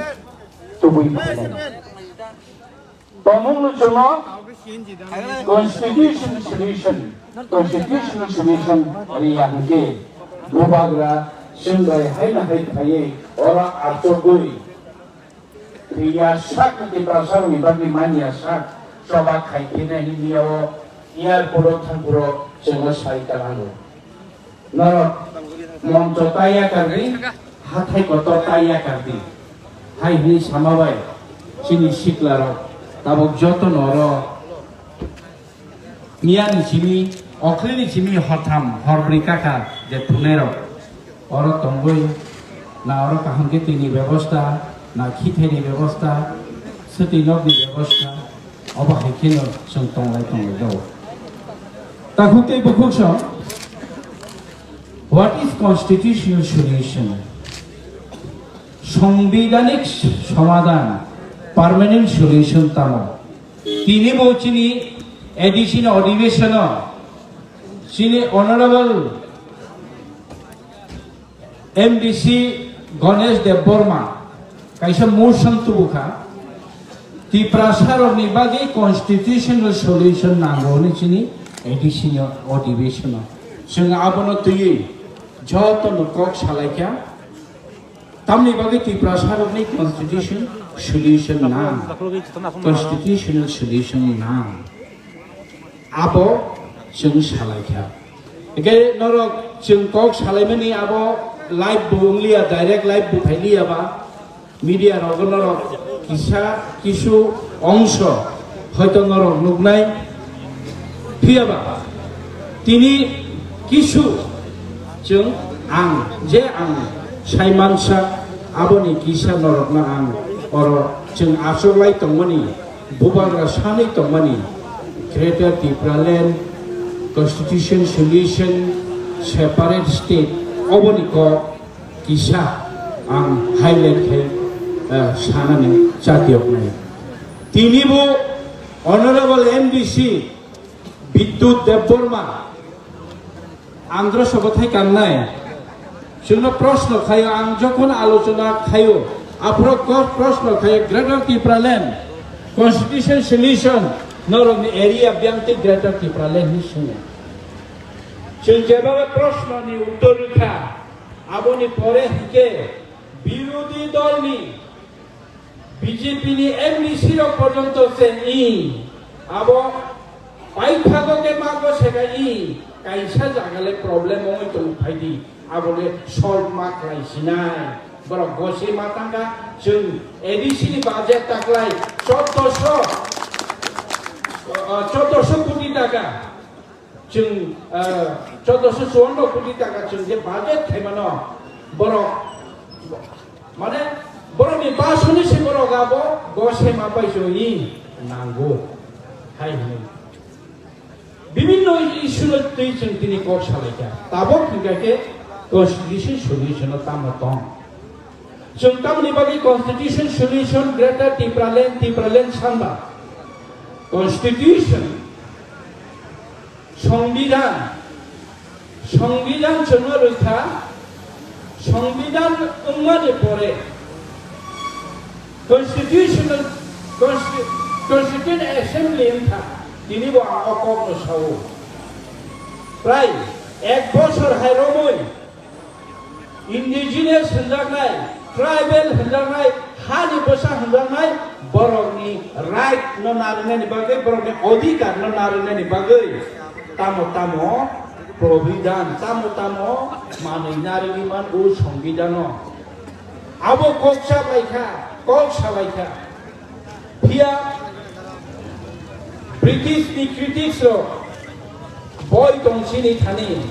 tubui phainai. Tongmung no chwngno constitution solution, constitutional solution riya hwnkhe Bubagra chwng bai haino hai phaiwi oro achugwi Riya sak Tiprasarokni bagwi manya sak choba khai kheno himya o airport o thangphuru chwngno sai kwlango. Norok moncho taiya kardi, hathai kotor taiya kardi. Hai hwnwi sama bai chini siklarok tabuk jotono oro Miyani simi, okhorni simi hortham, horbrwi kaka je thwngnairok oro tongwi, na oro kaham khe tini bebosta, na khithaini bebosta, swtwi nokni bebosta, obo hai kheno chwng tonglai tonglai do. Takhuk tei bukhuk song, what is constitutional solution? Songbidanik somadhan, permanent solution tamo? Tini bo chini A D C ni adhiveshon o chini Honorable M D C Ganesh Debbarma kaisa motion tubukha, Tiprasa rokni bagwi constitutional solution nango hwnwi chini A D C ni adhiveshon o. Chwng abono twiwi jotono kok salaikha. Tamni bagwi Tiprasarokni constitution solution nang, constitutional solution nang. Abo chwng salaikha. Hingke norok chwng kok salaimani abo live bo wngliya, direct live bo phailiya ba, media rogo norok kisa kisu ongso hoito norok nuknai. Phiyaba tini kisu chwng ang je ang sai mansa aboni kisa norokno ang oro chwng achoklai tongmani, bubagra sanwi tongmani Greater Tipraland, Constitution Solution, Separate State, oboni kok kisa ang highlight khai, eh, sanani chatiyoknai. Tini bo Honorable M D C Bidyut Debbarma Andhra Sabha thai kangnai. Chwngno proshno khaio, ang jokhon alochona khaio, aphuru kok proshno khaio, Greater Tipraland Constitution Solution norokni area biyang tei Greater Tipraland hinwi swngo. Chwng jeba proshno ni uttor rwkha, aboni pore hinkhe birodhi dolni B J P ni M D C rok porjonto se i abo paithago khe mago se ka i kaisa jaga le problem ongoi tong phaidi, abo le solve ma khlai sinai. Borok gose ma tangka, chwng A D C ni budget taklai choddoso, o, o, choddoso koti taka. Chwng, ah, choddoso chuwanno koti taka chwng je budget khaimano borok, mane, borokni basoni se borok abo gose ma pai chwngwi nango hai hwnwi. Bibinno issue no twi chwng tini kok salaikha. Tabok hwnkha khe constitution solution no tamo tong. Chwng tamoni bagwi constitution solution Greater Tipraland, Tipraland sanba. Constitution Songbidan, Songbidan chwngno rwkha, Songbidan wngmani pore Constitutional, Consti-, Constituent Assembly wngkha, tini bo ang o kokno sao. Prai ek bosor hai romwi, Indigenous hwnjaknai, tribal hwnjaknai, hani bwsa hwnjaknai, borokni right no narwknani bagwi, borokni odhikar no narwknani bagwi tamo tamo providan, tamo tamo manwi narwgwi man o Songbidan o. Abo kok sa laikha, kok sa laikha. Phiya British ni critics rok boi tong chini thani,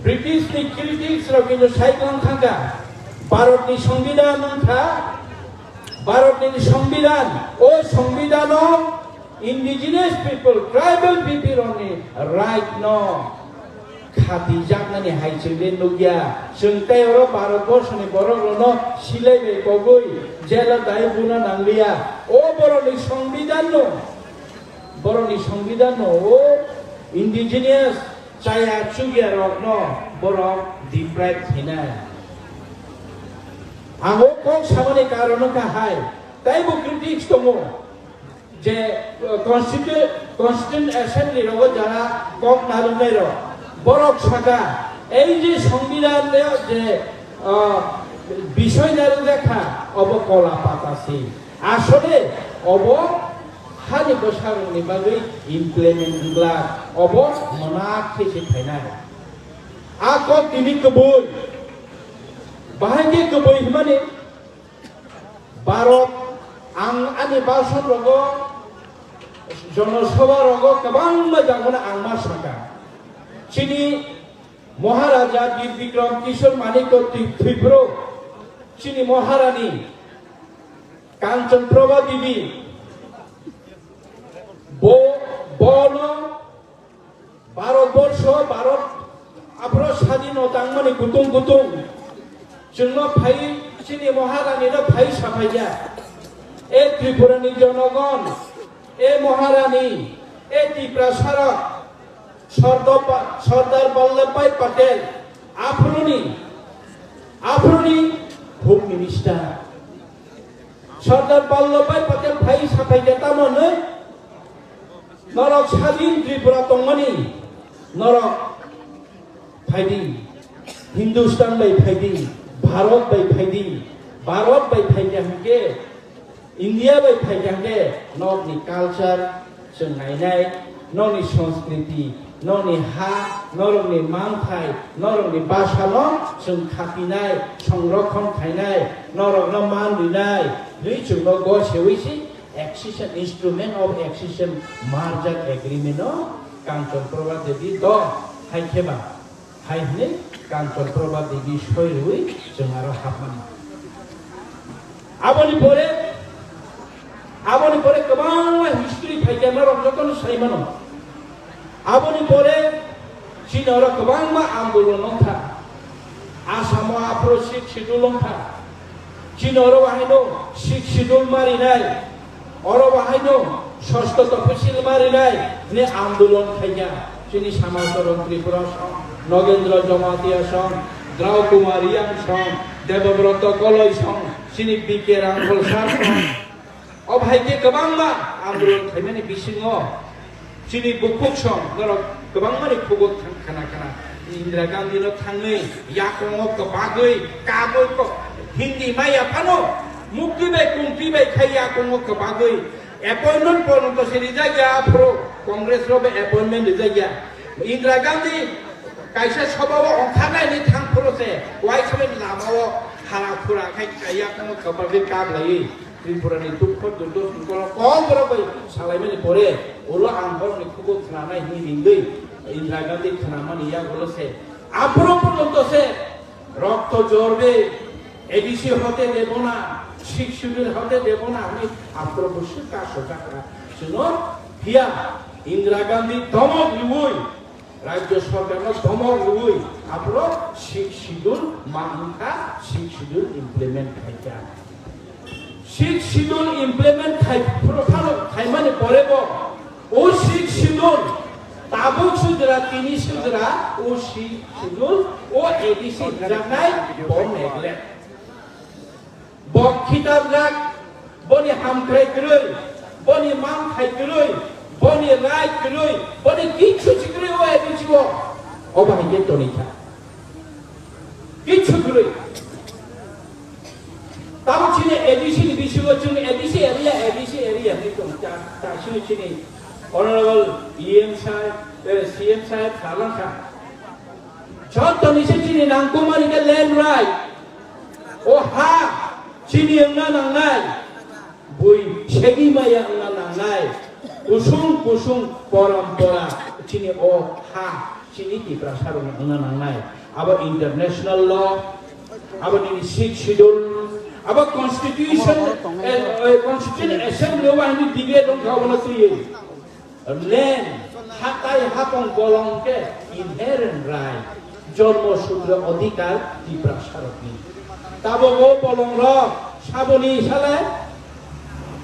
British ni critics rok kino sai tong thangkha, Bharat ni Songbidan wngkha, Bharat ni Songbidan, o Songbidan o indigenous people, tribal people rok ni right no khatijaknani hai chwngde nukya. Chwng tei oro Bharat borsoni borok rokno silai bai kogwi jela dai buna nangliya. O borokni Songbidan no, borokni Songbidan no o indigenous chaya chukya rokno borok deprive khainai. Ang o kok samani karon wngkha hai, taibo critics tongo je, uh, constitu-, constituent assembly rogo jara kok narwknai rok, borok saka ei je Songbidan le je, uh, bisoi narwkjakha obo kola pata si. Asole obo hani bwsarokni bagwi implement wngla, obo monak khe se phainai. A kok tini kwbui, bahai khe kwbui hwnmani Bharat, ang ani bhasan rogo, jonosabha rogo kwbangma jagano ang ma saka. Chini Maharaja Bir Bikram Kishore Manikya Tri-, Tripura, chini Maharani Kanchan Prabha Devi, bo, bono Bharat borsho, Bharat aphro sadin o tangmani kutung kutung. Chwngno phai, chini Maharani no phai saphaiya. E Tripura ni jonogon, e Maharani, e Tiprasa rok, Sardar Pa-, Sardar Vallabhbhai Patel, aphroni, aphroni Home Minister. Sardar Vallabhbhai Patel phai saphaiya tamo hwnwi, norok sadin Tripura tongmani, norok phaidi, Hindustan bai phaidi, Bharat bai phaidi, Bharat bai phaidi hwnkhe, India bai phaidi hwnkhe, nokni culture, chwng nainai, nokni sanskriti, nokni ha, norokni manthai, norokni bwsano chwng khatinai, songrokhon khainai, norokno man rinai, hwnwi chwngno go sewi si accession, instrument of accession merger agreement-o Kanchan Prabha Devi do hai khe ba. Hai hwnwi Kanchan Prabha Devi soi rwui chwng aro hapmani. Aboni pore, aboni pore kwbangma history phaikha norok jotono sai mano. Aboni pore chini oro kwbangma andolon wngkha. Asamo aphro Sixth Schedule wngkha. Chini oro bahaino Sixth Schedule marinai, oro bahaino sosto toposil marinai hwnwi andolon khaikha. Chini Samar Charan Tripura song, Nogendra Jamatia song, Drau Kumar Reang song, Debobroto Koloi song, chini B K Ranghol sir song. O bahai khe kwbangma andolon khaimani bisingo chini bukhuk song norok kwbangmani khubuk thang khana khana. Indira Gandhi no thangwi yakungo kwbagwi kabui ko Hindi maya phano mukti bai kungti bai khai yakungo kwbagwi appointment porjonto se rijak ya, aphuru Congress rok bai appointment rijak ya. Indira Gandhi kaisa sobao ongkharnai ni thang phuru se uaisukni lamao hara khura khai yakungo kwbagwi kap laiwi. Tripura ni dukho durdo songkolo kok borok bai salaimani pore ulo ang borokni khubuk khwnanai hwnwi ringwi Indira Gandhi khwnamani yagulo se aphuru porjonto se rokto jorbe A D C hote debo na, Sixth Schedule hote debo na hwnwi aphuru bwswk kasojakha. Chwngno phiya Indira Gandhi domok riui Rajya Sarkarno domok rwui aphuru Sixth Schedule ma wngkha, Sixth Schedule implement khaikha. Sixth Schedule implement khai phuru phano khaimani pore bo o Sixth Schedule tabuk sujra tini sujra o Sixth Schedule o A D C rijaknai bo neglect. Bo khitarjak, boni hamkrai kwrwi, boni manthai kwrwi, boni rai kwrwi, boni kichu si kwrwi o A D C o. O bahai khe toni kha. Kichu kwrwi. Tamo chini A D C ni bisingo chwng A D C area, A D C area hwnwi tong ta, ta chini chini Honorable E M sahib, eh, C M sahib khalang kha. Jottoni se chini nangkukmani khe land right. O ha chini wngna nangnai, bui segwi maya wngna nangnai, kusung kusung parampara chini o ha Chini Tiprasa rok wngna nangnai. Abo international law, abo nini sixth schedule, abo constitution, eh, eh, constitution assembly o bahini debate wngkha obono twiwi. Land, hatai hapong bolong khe inherent right, jormo sutra odhikar Tiprasa rokni. Tabok o bolong rok saboni sale,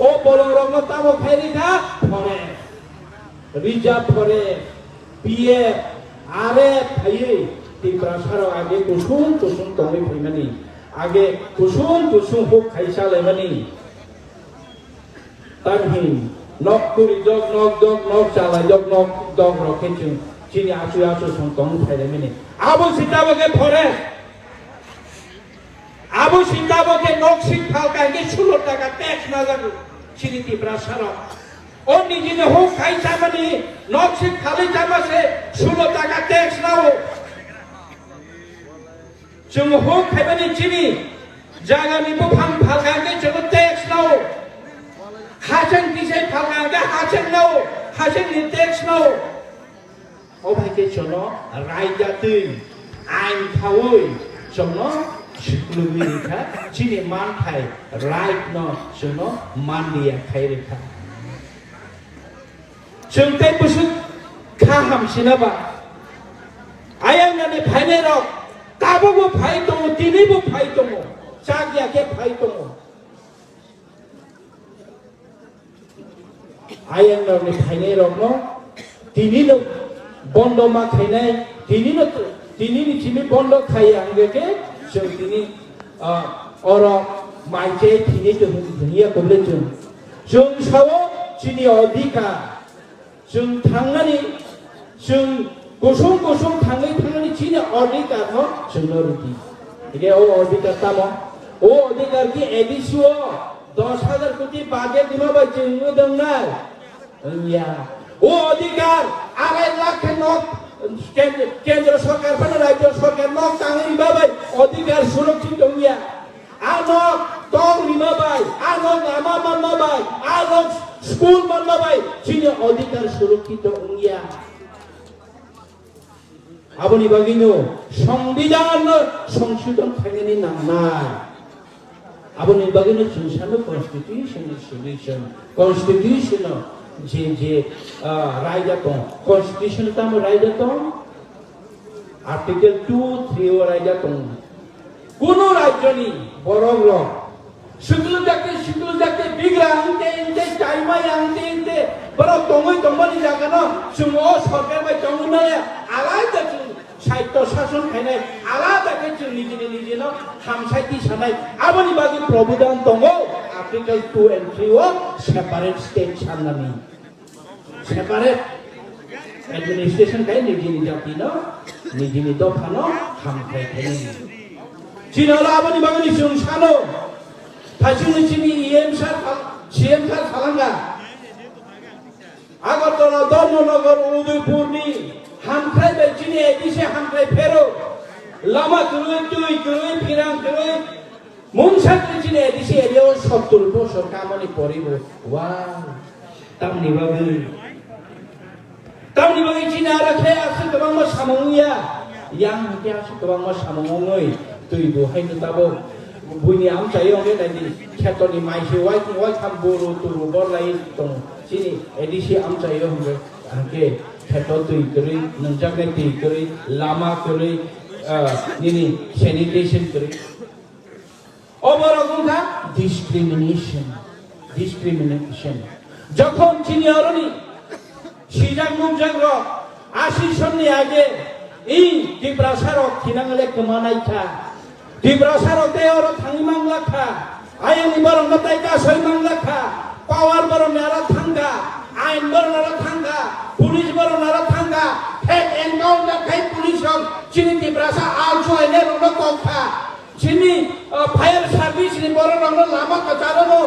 o bolong rokno tabok khairi kha forest, reserve forest, P F, R F phaiwi Tiprasa rok age kusung kusung tongwi phaimani, age kusung kusung huk khai chalaimani. Tamhin nok turi dok, nok dok, nok chalai dok, nok dok rok khe chwng chini achu achu song tong phai lai mani. Abo se tabok khe forest. Abo se tabok khe nok sik phal kai khe sulo taka tax na jago chini Tiprasa rok. O nijini huk khai chamani nok sik phalwi chama se sulo taka tax nao. Chwng huk khaimani chini jagani buphang phalkha hwnkhe chwngno tax nao. Hachang tisai phalkha hwnkhe hachang nao, hachangni tax nao. O hai khe chwngno raida twi ain khaui chwngno siklugwi rikha, chini manthai right no chwngno manliya khai rikha. Chwng tei bwswk kha hamsina ba? Ayang nani phainai rok tabukbo phai tongo, tinibo phai tongo, chak ya khe phai tongo. Ayang nani phainai rokno tinino bondo ma khainai, tinino, tinini simi bondo khaiya hwnkhe khe chwng tini Ah, oro mai chai thini tong hwn ya kwbli chwng. Chwng sao chini odhikar. Chwng thangnani, chwng kusung kusung thangwi thangnani chini odhikar no chwngno rwdi. Hwnkhe o odhikar tamo? O odhikar ki A D C o dos hajar koti budget rwma bai chwng wngwi tongnai? Wngya. O odhikar arai lakh khe nok kend-, kendro sorkar phano rajyo sorkar nok tangwi rwma bai odhikar surokkit wngya. A nok tong rwma bai, a nok lama manma bai, a nok school manma bai chini odhikar surokkit wngya. Aboni bagwino Songbidanno songsodon khainani nangnai. Aboni bagwino chwng sano constitutional solution, constitutional je, je, ah, raida tong, constitutional tamo raida tong, article two, three o raida tong. Kuno rajyoni borok rok Sudul jate, sudul jate, bigra ang te, ang te, chaima ang te, ang te, borok tongwi tongmani jaga no, chwng o sorkar bai tongwi maya, alada chwng saityo sason khainai, alada khe chwng nijini nijino hamsai tisanai, aboni bagwi provision tongo, Article two and three o separate state sanani. Separate administration khai nijini jatino, nijini dophano hamkrai khainani. Chini oro aboni bagwi chwng sano, thaichingni chini E M sir, C M sir salanga. Agartala, Dharmanagar, Udaipurni hamkrai bai chini A D C hamkrai phero. Lama kwrwi, twi kwrwi, phirang kwrwi, Mungsa khe chini A D C area o sottur bosor kamani poribo. Wow. Tamni bagwi? Tamni bagwi chini aro khe aswk kwbangma samung wngya. Yang hwnkhe aswk kwbangma samung wngwi twi bo haino tabuk buini amchaio hwnkhe naidi khetoni mai se wai, wai tham buru turu bor lai tongo. Chini A D C amchaio hwnkhe, hwnkhe kheto twi kwrwi, nungjaknai twi kwrwi, lama kwrwi, ah, nini sanitation kwrwi. Oborok wngkha discrimination, discrimination. Jokhon chini oroni sijak nukjak rok asi sonni age i Tiprasa rok thinang le kwmanai kha. Tiprasa rok tei oro thangwi mangla kha. Ayangni borok no tai kasoi mangla kha. Power borok ni aro thangkha. Ain borok aro thangkha. Police borok aro thangkha. Fake encounter khai police rok chini Tiprasa alsu aine rok no kok kha. Chini, ah, fire service ni borok rok no lama kwcharo no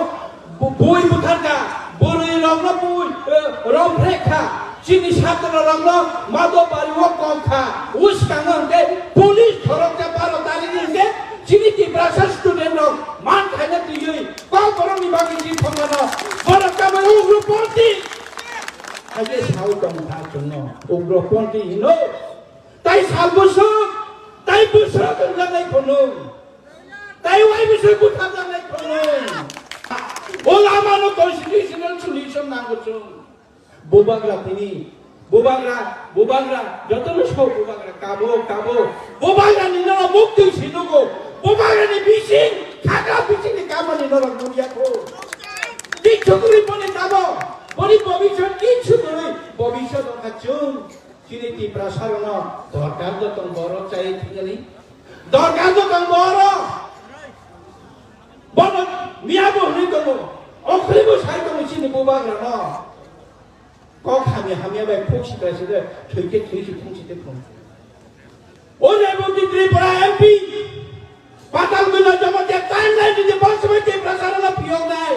bu-, bui butharkha, bwrwi rok no bui, eh, romphrekha, chini satro rok no mado bari o kok kha, uskango hwnkhe police khoroksa baro tarik ni hwnkhe chini Tiprasa student rok man khaina twiwi kok borok ni bagwi chini thongmano borok tamani ugroponthi. Haikhe sao tongkha chwngno ugroponthi hino. Tai sal bwswk, tai bwswk wngjaknai khwnwi, tai wai bwswk butharjaknai khwnwi. O lamano constitutional solution nango chwng. Bubagra tini, bubagra, bubagra, jotono sok bubagra, kabo, kabo. Bubagrani noro mukti sinugo, bubagrani bising, khagra bisingni kamani noro nukya kho. Kichu guri boni tabo, boni bobisot kichu guri, bobisot wngkha chwng. Chini Tiprasa rokno dorkar do tong borok chai thwngani. Dorkar do tong borok. Bono miya bo hwnwi tongo. Okhri bo sai tongo chini bubagra no. Kok hamya hamya bai khuk sikra sikra thwike thwisi phung site phung. O Reboti Tripura M P. Patal Guna Jamatia timeline di bos bai Tiprasa rokno phiyok nai.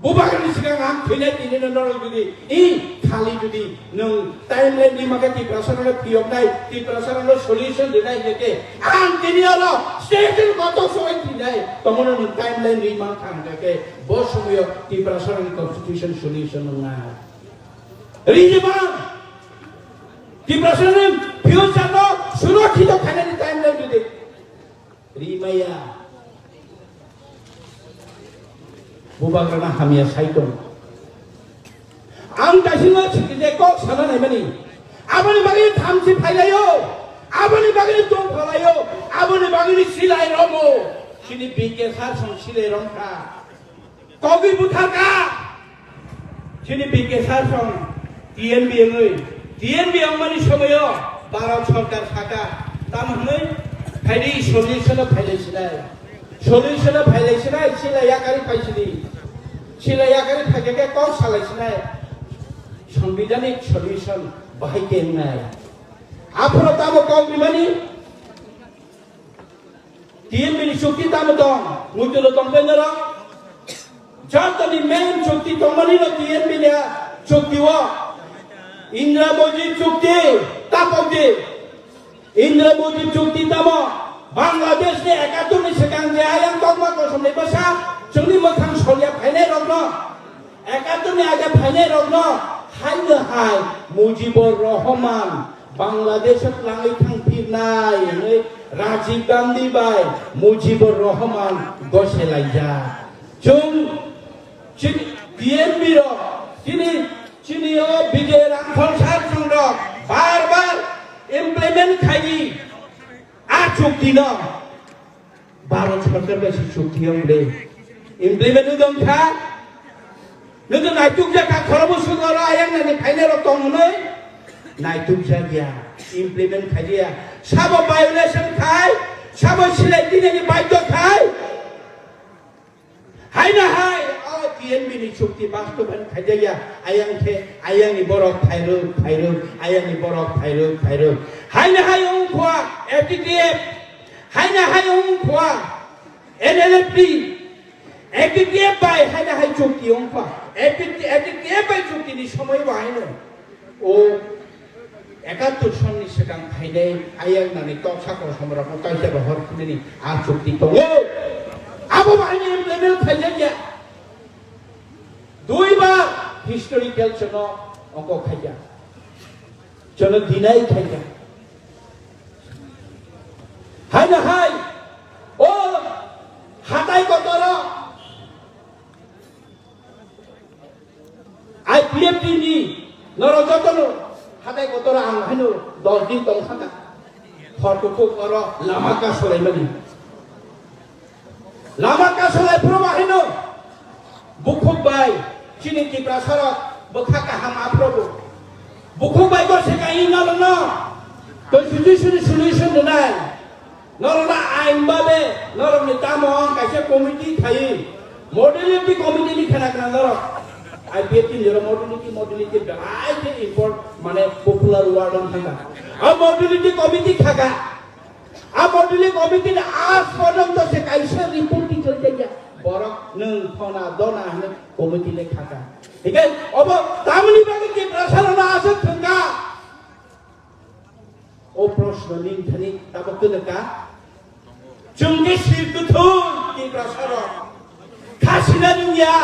Bubagrani sikang ang thwinai tini no norok jodi, i, khali jodi nwng timeline ni maka Tiprasa rokno phiyoknai, Tiprasa rokno solution rinai hingke, ang tini oro station kotor soi thwinai, tomono nwng timeline ri man thang hingke, bo somoyo Tiprasa rokni constitution solution wngnai. Rijima, Tiprasa rokni future no surokhito khainani timeline jodi. Rimaya. Bubagrana hamya sai tong. Ang daisino je kok sana naimani. Aboni bagwi thamchi phailaio. Aboni bagwi tong phalaio. Aboni bagwi silai romo. Chini B K sar song silai romkha. Kogwi butharkha. Chini B K sar song T N B wngwi, T N B wngmani somoyo Bharat sorkar saka, tamo hwnwi phaidi solution-o phailai sinai. Solution-o phailai sinai, sila yakari phaisidi. Sila yakari phaikhe khe kok salai sinai. Sanbidhanik solution bahai khe wngnai. Aphuru tamo kok rimani? T N B ni chukti tamo tong, muitu no tong bai norok. Jotoni main chukti tongmani no T N B ni chukti o. Indra Modi chukti, tapok di. Indra Modi chukti tamo Bangladesh ni ekatur ni sekang je ayang tongma kosom ni bwsa chwngni mwkhang solya phainai rok no. Ekatur ni age phainai rokno haino hai Mujibur Rahman Bangladesh o twlangwi thangphirnai hwnwi Rajiv Gandhi bai Mujibur Rahman goselaijak. Chwng chini T N B rok chini, chini o Vijay Rangkhol sar chwng rok bar bar implement khaidi a chukti no. Bharat sorkar bai se chukti wng de. Implement wng kha. Nung naituk jak kha khoro bwswk oro ayang nani phainai rok tong hwnwi. Naituk jak ya. Implement khai ya. Sabo violation khai. Sabo silai dinani baidhyo khai. Haina hai o T N B ni chukti bastobayan khai ya. Ayang khe ayang ni borok phairwk phairwk. Ayang ni borok phairwk phairwk. Haina hai wng kha F T T F. Haina hai wng kha N L F T, A P T F bai haina hai chukti wng kha. A P T, A P T F bai chukti ni somoi bo haino. O ekatur sonni swkang phainai ayang nani toksa kosom rok no kaisa bo hor phunini a chukti tongo. Abo bo haino implement khaijak ya. Dui ba historical chwngno ongkok khaijak. Chwngno deny khaijak. Haino hai o hatai kotoro I P F T ni norok jotono hatai kotoro ang haino dos din tong saka. Hor kuthuk oro lama kasolaimani. Lama kasolai phuru bahino bukhuk bai chini Tiprasa rok bwkha kaham aphuru bo. Bukhuk bai bo se kahi norokno constitution solution rwnai. Norokno ain babe norokni tamo wng kaisa committee khai modality committee ni khana khana norok I P F T ni modality modality belai khe import mane popular word wng thangkha. A modality committee khaka. Abo dili committee ni aaj porjonto se kaisa report tikhlai jaya. Borok nwng phona dona hwnwi committee le khaka. Hinkhe obo tamni bagwi Tiprasa rokno aswk thwngkha? O proshno nini thani tabuk kwdwkha. Chwng khe sir kwthwng Tiprasa rok. Khasina rwngya,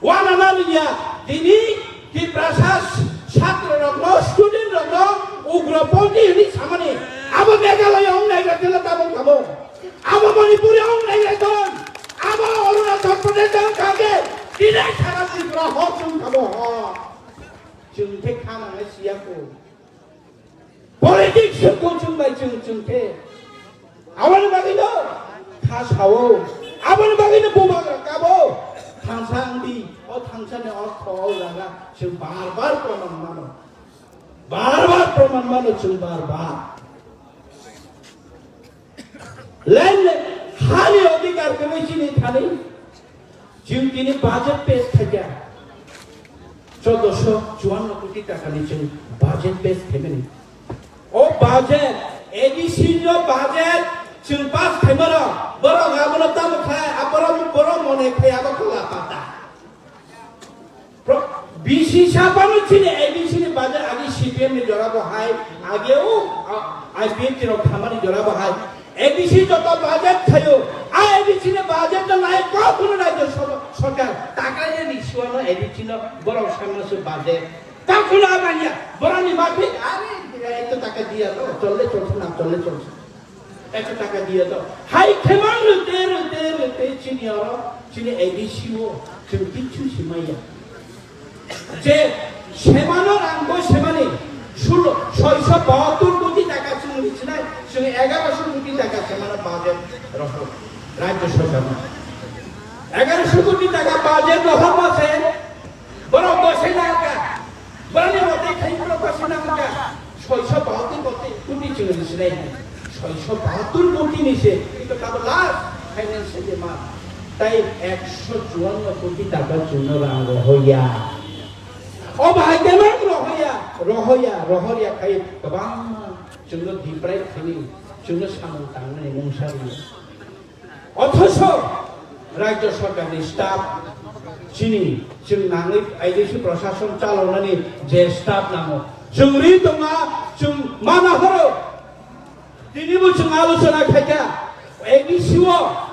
wanana rwngya, tini Tiprasa chhatrorokno, studentrokno Ugroponthi hwnwi samani, abo Meghalaya wng nai rok tila tabok tabok. Abo Manipuri wng nai rok ton. Abo Arunachal Pradesh wng kha khe, tila sara Tripura hor chwng tabok hor. Chwng khe kha nangnai siya kho. Politics se kuchung bai chwng chwng khe. Aboni bagwi no kha sao. Aboni bagwi no bubagra kabo. Thangsa wngdi. O thangsa ni ortho o jaga chwng bar bar proman mano. Bar bar proman mano chwng bar bar. Land, hani odhikar kwrwi chini thani, chwng tini budget pass khaikha, chaudoso chuanno koti takani chwng budget pass khaimani. O budget, A D C no budget chwng pass khaimano, borok abono tamo khai, aborok borok mone khai abo kola pata. Pro-, B C saphano chini A D C ni budget agi C P M ni jora bo hai, agi o, a, I P F T rok thamani jora bo hai. A D C joto budget thaio, a A D C ni budget no nai kok kuno rajya sabha, sarkar, takai ni suano A D C no borok sama su budget. Kok kuno abanya, borok ni mafi, are, eto taka diya to, cholle cholse na, cholle cholse. Ekso taka diya to. Hai khemang rwte, rwte, rwte chini oro, chini A D C o, chwng kichu simaya. Je semano rang bo semani, sulo, soiso bahattur koti taka chwng richinai, chwng egaroso koti taka semano budget roho, rajya sarkar. Egaroso koti taka budget roho mase, borok bo se nangka. Borok ni mote khai borok bo se nangka. Soiso bahattur koti, koti chwng richinai. Soiso bahattur koti ni se, kintu tabo last financial demand. Tai ekso chuanno koti taka chwngno rang rohoya. O bahai khe mang rohoya, rohoya, rohoya khai kwbangma chwngno deprive khaini, chwngno samung tangnani mungsa rwya. Othocho rajya sarkarni staff chini, chwng nangwi A D C prashason chaloknani je staff nango, chwng ri tongma, chwng mana horo. Tinibo chwng alochona khaikha, A D C o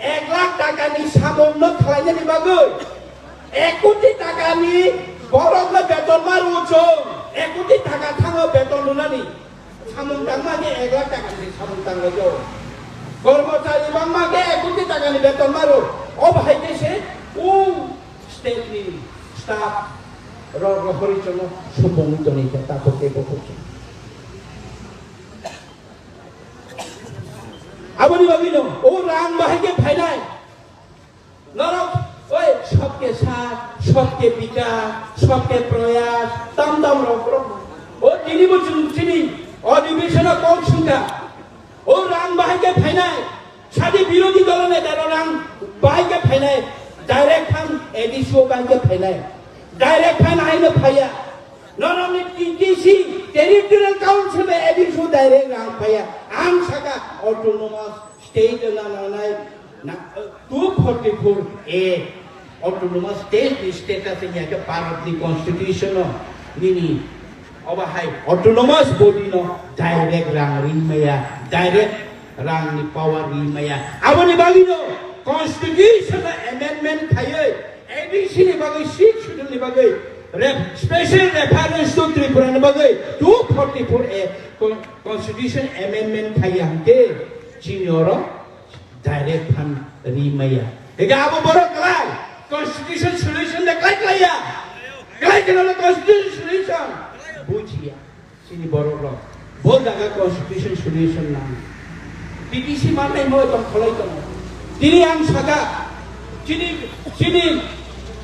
ek lakh takani samungno khlainani bagwi ek koti takani borokno beton ma rwo chwng, ek koti taka thango beton rwnani. Samung tangma khe ek lakh taka ni samung tanglaio. Kormochari bangma khe ek koti taka ni beton maro. O bahai khe se o state ni staff rok rohori chwngno supungwi tonwi khe takhuk tei bukhuk se. Aboni bagwi no o rang bahai khe phainai. Norok, oi, sabke saath, sabke vikas, sabke prayas, tam tam rok, rok. O tini bo chwng chini, o division o kok singka. O rang bahai khe phainai, sadi birodhi dolo neta rok rang bahai khe phainai, direct phan A D C o bahai khe phainai. Direct phan haino phaiya. Norokni T T C, Territorial Council bai A D C o direct rang phaiya. Ang saka autonomous state wngna nangnai na, two forty-four A autonomous state ni status wngya khe Bharat ni constitution o nini obo hai autonomous body no direct rang ri maya, direct rang ni power ri maya. Aboni bagwi no constitution no amendment khaiwi A D C ni bagwi, Sixth Schedule ni bagwi, ref-, special reference to Tripura ni bagwi two forty-four A con-, constitution amendment khaiya hwnkhe chini oro direct phan ri maya. Ega abo borok kwlai constitution solution de kwlai kwlaiya. Kwlai kheno constitution solution bujiya. Chini borok rok bo jaga constitution solution nang. T T C manai mo tong kholai tong. Tini ang saka chini, chini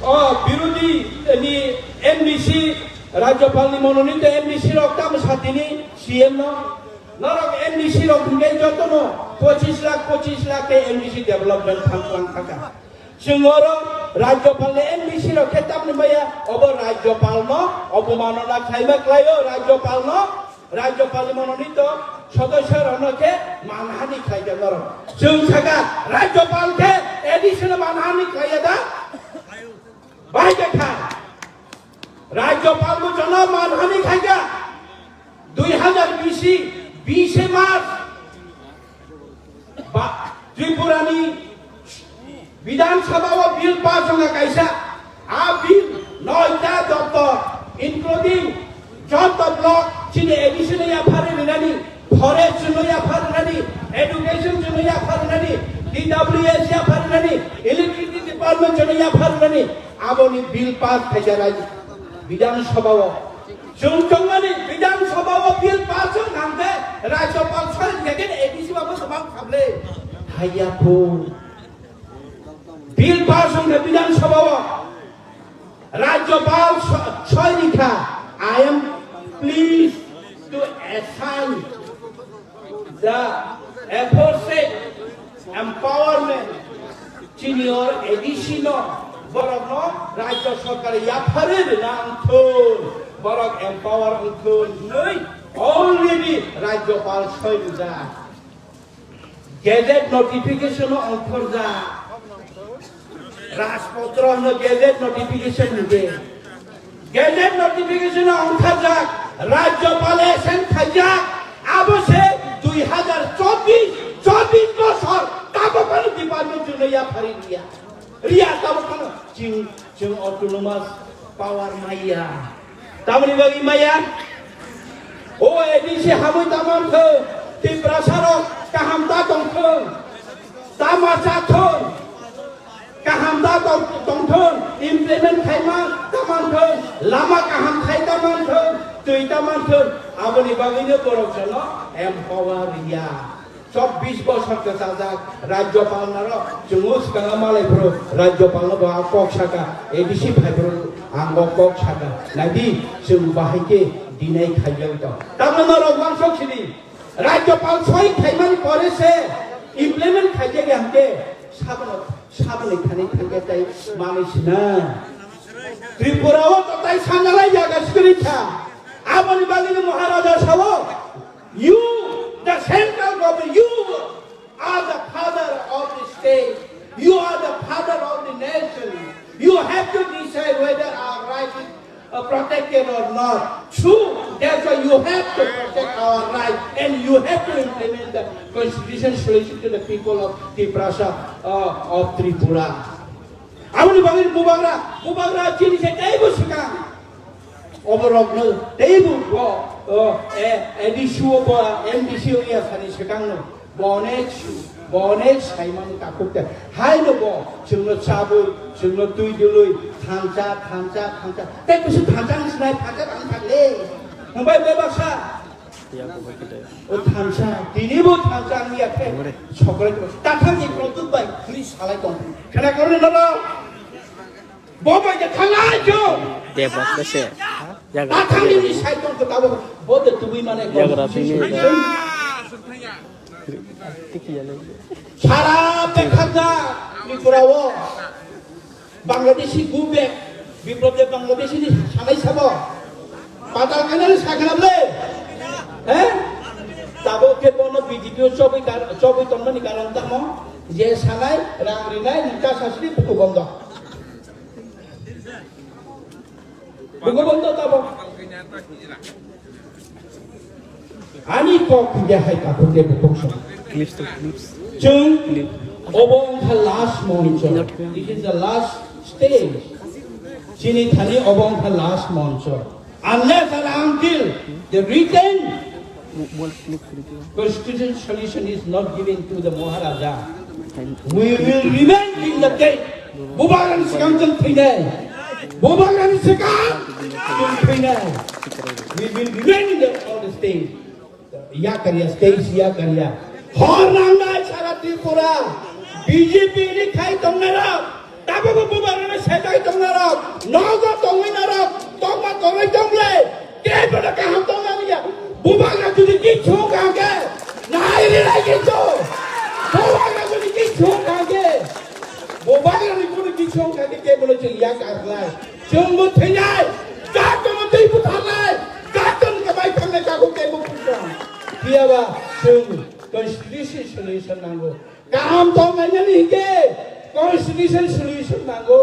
o birodhi ni M D C, Rajyapal ni mononito M D C rok tamo satini C M no. Norok M D C rok hingke jotono pochis lakh, pochis lakh ke M D C development fund lang thaka. Chwng oro Rajyapal ni M D C rok khe tamni maya, obo Rajyapal no obomanona khlaima khlaio, Rajyapal no, Rajyapal ni mononito sodosyo rok no khe manhani khlaikha norok. Chwng saka Rajyapal khe A D C no manhani khlaiya da? Bai khe kha. Rajyapal bo jono manhani khlaikha. Dui hazar bisi, bise March. Ba-, Tripura ni Bidhan Sabha o bill pass wngkha kaisa. A bill noita doptor, including joto block, Chini A D C no yaphar rinani, forest no yaphar rinani, education no yaphar rinani, D W S yaphar rinani, electricity department no yaphar rinani, aboni bill pass khaijak rai Bidhan Sabha o. Chwng chongmani Bidhan Sabha o bill pass wng kha hwnkhe Rajyapal soi hwnkhe A D C babo swbang khamle. Haiya kho. Bill pass wng kha Bidhan Sabha o. Rajyapal so-, soi rikha, I am pleased to assign the aforesaid empowerment chini or A D C no, borokno Rajya Sarkar yapharwi rwna wngthun, borok empower wngthun hwnwi already Rajyapal soi rijak. Gazette notification o ongkhorjak. Rajpotro hwno gazette notification hwnkhe. Gazette notification o ongkhorjak. Rajyapal assent khaijak. Abo se dui hazar chobbish, chobbish bosor tabok phano department chwngno yaphari riya. Riya tabok phano chwng, chwng autonomous power maya. Tamoni bagwi maya? O A D C hamwi ta manthwng, Tiprasa rok kaham ta tongthwng, ta ma chathwng, kaham ta tong-, tongthwng, implement khaima ta manthwng, lama kaham khai ta manthwng, twi ta manthwng, aboni bagwino borok jono empower ya. Chobbish bosor kwchajak Rajyapal naro chwngno swkang malai phuru Rajyapal no bo a kok saka, A D C phai phuru ang bo kok saka. Naidi chwng bahai khe deny khaijak tong. Tamno norok uansuk sidi Rajyapal soi khaimani pore se implement khaijak ya hwnkhe sabono, saboni thani thangkhe tai manwi sina. Tripura o to tai sanalai jaga skiri kha. Aboni bagwi no Maharaja sao. You, the central government, you are the father of the state. You are the father of the nation. You have to decide whether our right is, uh, protected or not. True, that's why you have to protect our right and you have to implement the constitution solution to the people of Tiprasa, uh, of Tripura. Aboni bagwi bubagra, bubagra chini se teibo swkang. Oborokno teibo bo, o, e, A D C o bo, M D C o ya sani swkangno. Bo onek su, bo onek saimani takhuk te. Haino bo, chwngno chabwi, chwngno twi dwlwi, thansa, thansa, thansa. Tei kusu thansa ni sinai thansa tang thakle. Hwnbai bebaksa. O thansa, tini bo thansa ang ya khe. Sokrai ko. Tathang ni product bai, ni salai tong. Khana korni nono. Bo bai de thanglai jo. Debak bese. Yaga. Tathang ni ni sai tong ko tabo. Bo de tubui mane ko. Yagra bini. Tiki ya le. Sara bekhata ni kurao. Bangladeshi go back, Biplab Deb Bangladeshi ni sanai sabo. Patal kanal sakhnam le. Eh? Tabo khe bono B J P o chobwi kar-, chobwi tongmani karon tamo je sanai rang rinai nungka sasri buku bondo. Buku bondo tabo. Ani kok hingke hai takhuk de bukhuk song. Clips to clips. Chwng obo wngkha last moncho. This is the last stage. Chini thani obo wngkha last moncho. Unless and until the written constitution solution is not given to the Maharaja, we will remain in the gate. Bubagrani swkang chwng thwinai. Bubagrani swkang chwng thwinai. We will remain in the, on the stage. Yakarya, stage yakarya. Hor nangnai sara Tripura. B J P ni khai tongnai rok. Tabukbo bubagrani sejai tongnai rok. Nogo tongwi narok. Tongma tongwi tongle. Kebono kaham tongna liya. Bubagra jodi kichu kha khe, nai rinai kichu. Bubagra jodi kichu kha khe, bubagra ni jodi kichu kha khe, kebono chwng yak arnai. Chwng bo thwinai, jatoni twi butharnai, jatoni kabai thangnai takhuk kebo butharnai. Phiyaba chwng constitution solution nango. Kaham tongnainani hingke constitution solution nango.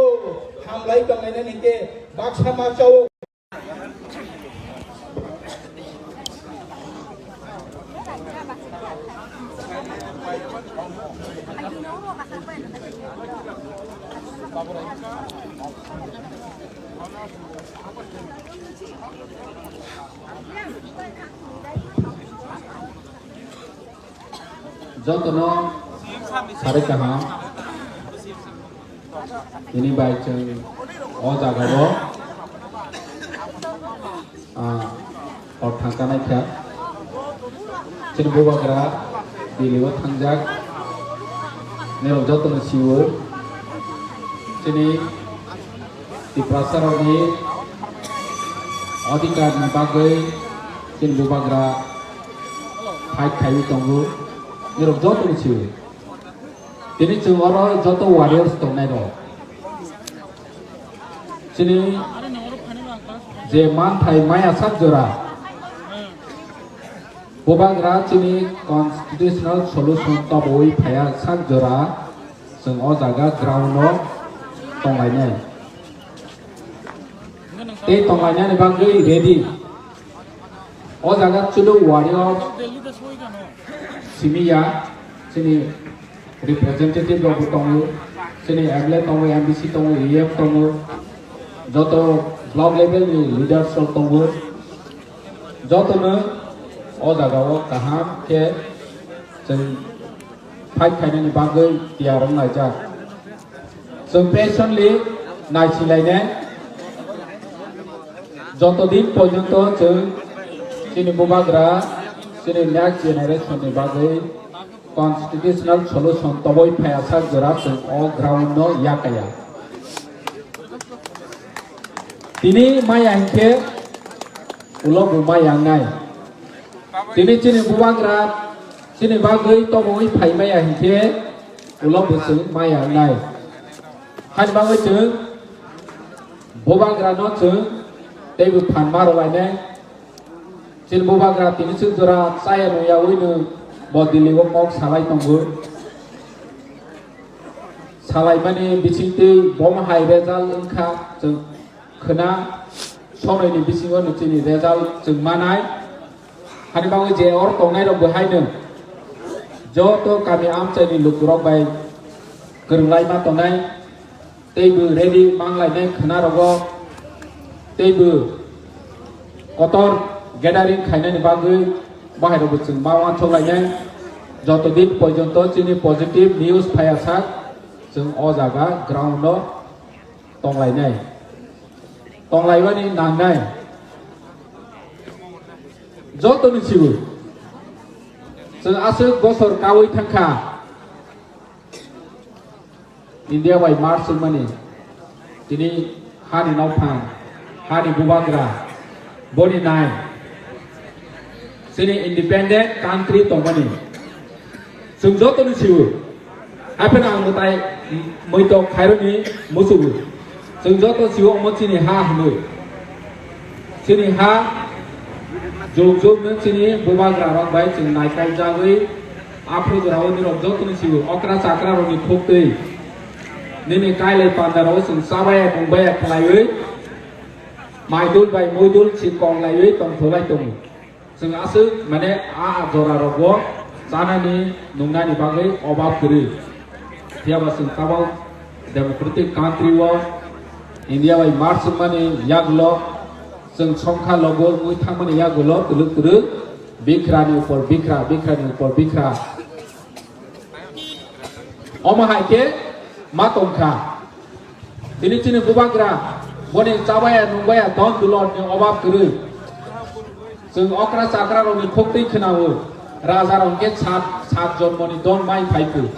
Hamlai tongnainani hingke baksa ma chao. Jotono sari kaham. Ini bai chwng o jaga o, ah, hor thangkanai kha. Chini bubagra Delhi o thangjak. Nirok jotono siwo. Chini Tiprasa rokni adhikar ni bagwi chini bubagra fight khaiwi tongo. Nirok jotono siwo. Tini chwng oro joto warriors tongnai rok. Chini je manthai maya sak jora. Bubagra chini constitutional solution tobowi phaya sak jora chwng o jaga ground o tonglainai. Tei tonglainani bagwi ready. O jaga chwlwk warrior simi ya, chini representative rok bo tongo, chini M L A tongo, M D C tongo, E M tongo, joto block level ni leaders rok tongo. Jotono o jaga o kaham khe chwng fight khainani bagwi tiyar wng laijak. Chwng patiently naisilainai. Joto din porjonto chwng chini bubagra, chini next generation ni bagwi constitutional solution toboi phaya sak jora chwng o ground no yakaya. Tini maya hinkhe ulo bo maya wngnai. Tini chini bubagra chini bagwi tobongwi phai maya hinkhe ulo bo chwng maya wngnai. Hani bagwi chwng bubagra no chwng teibo phan ma rwlainai. Chini bubagra tini chwng jora chaya nungya wino bo Delhi o kok salai tongo. Salaimani bisingtwi bomo hai result wngkha chwng khwna sonoi ni bisingo ni chini result chwng manai. Hani bagwi je oro tongnai rok bo haino joto kami amchai ni lukurok bai kwrwng lai ma tongnai. Teibo ready mang lainai khwna rogo. Teibo kotor gathering khainani bagwi bahai rogo chwng ma uansuk lainai. Joto din porjonto chini positive news phaya sak chwng o jaga ground o tonglainai, tonglaibani nangnai. Jotoni sibo chwng aswk bosor kawi thangkha India bai march wngmani. Tini hani nokphang, hani bubagra, boni nai. Chini independent country tongmani. Chwng joto ni sio. Hapheno ang mwtai, m-, moito khairokni musugo. Chwng joto sio omo chini ha hwnwi. Chini ha juk juk no chini bubagra rok bai chwng naikai jagwi aphuru jora o nirok joto ni sio okra chakra rok ni khuk twi. Nini kailai panda rok chwng chabaya nungbaya khlaiwi maidul bai muidul si kong laiwi tongtholai tongo. Chwng aswk mane a jora rogo chanani nungnani bagwi obab kwrwi. Phiyaba chwng tabok democratic country o India bai march wngmani yagulo chwng songkha logo wngwi thangmani yagulo twlwk twlwk bikrani upor bikra, bikrani upor bikra. Omo hai khe ma tongkha. Tini chini bubagra, boni chabaya nungbaya don dulor ni obab kwrwi. Chwng okra chakra rok ni khuk twi khwnao, raja rok khe sat, sat jonmo ni don mai phai phu.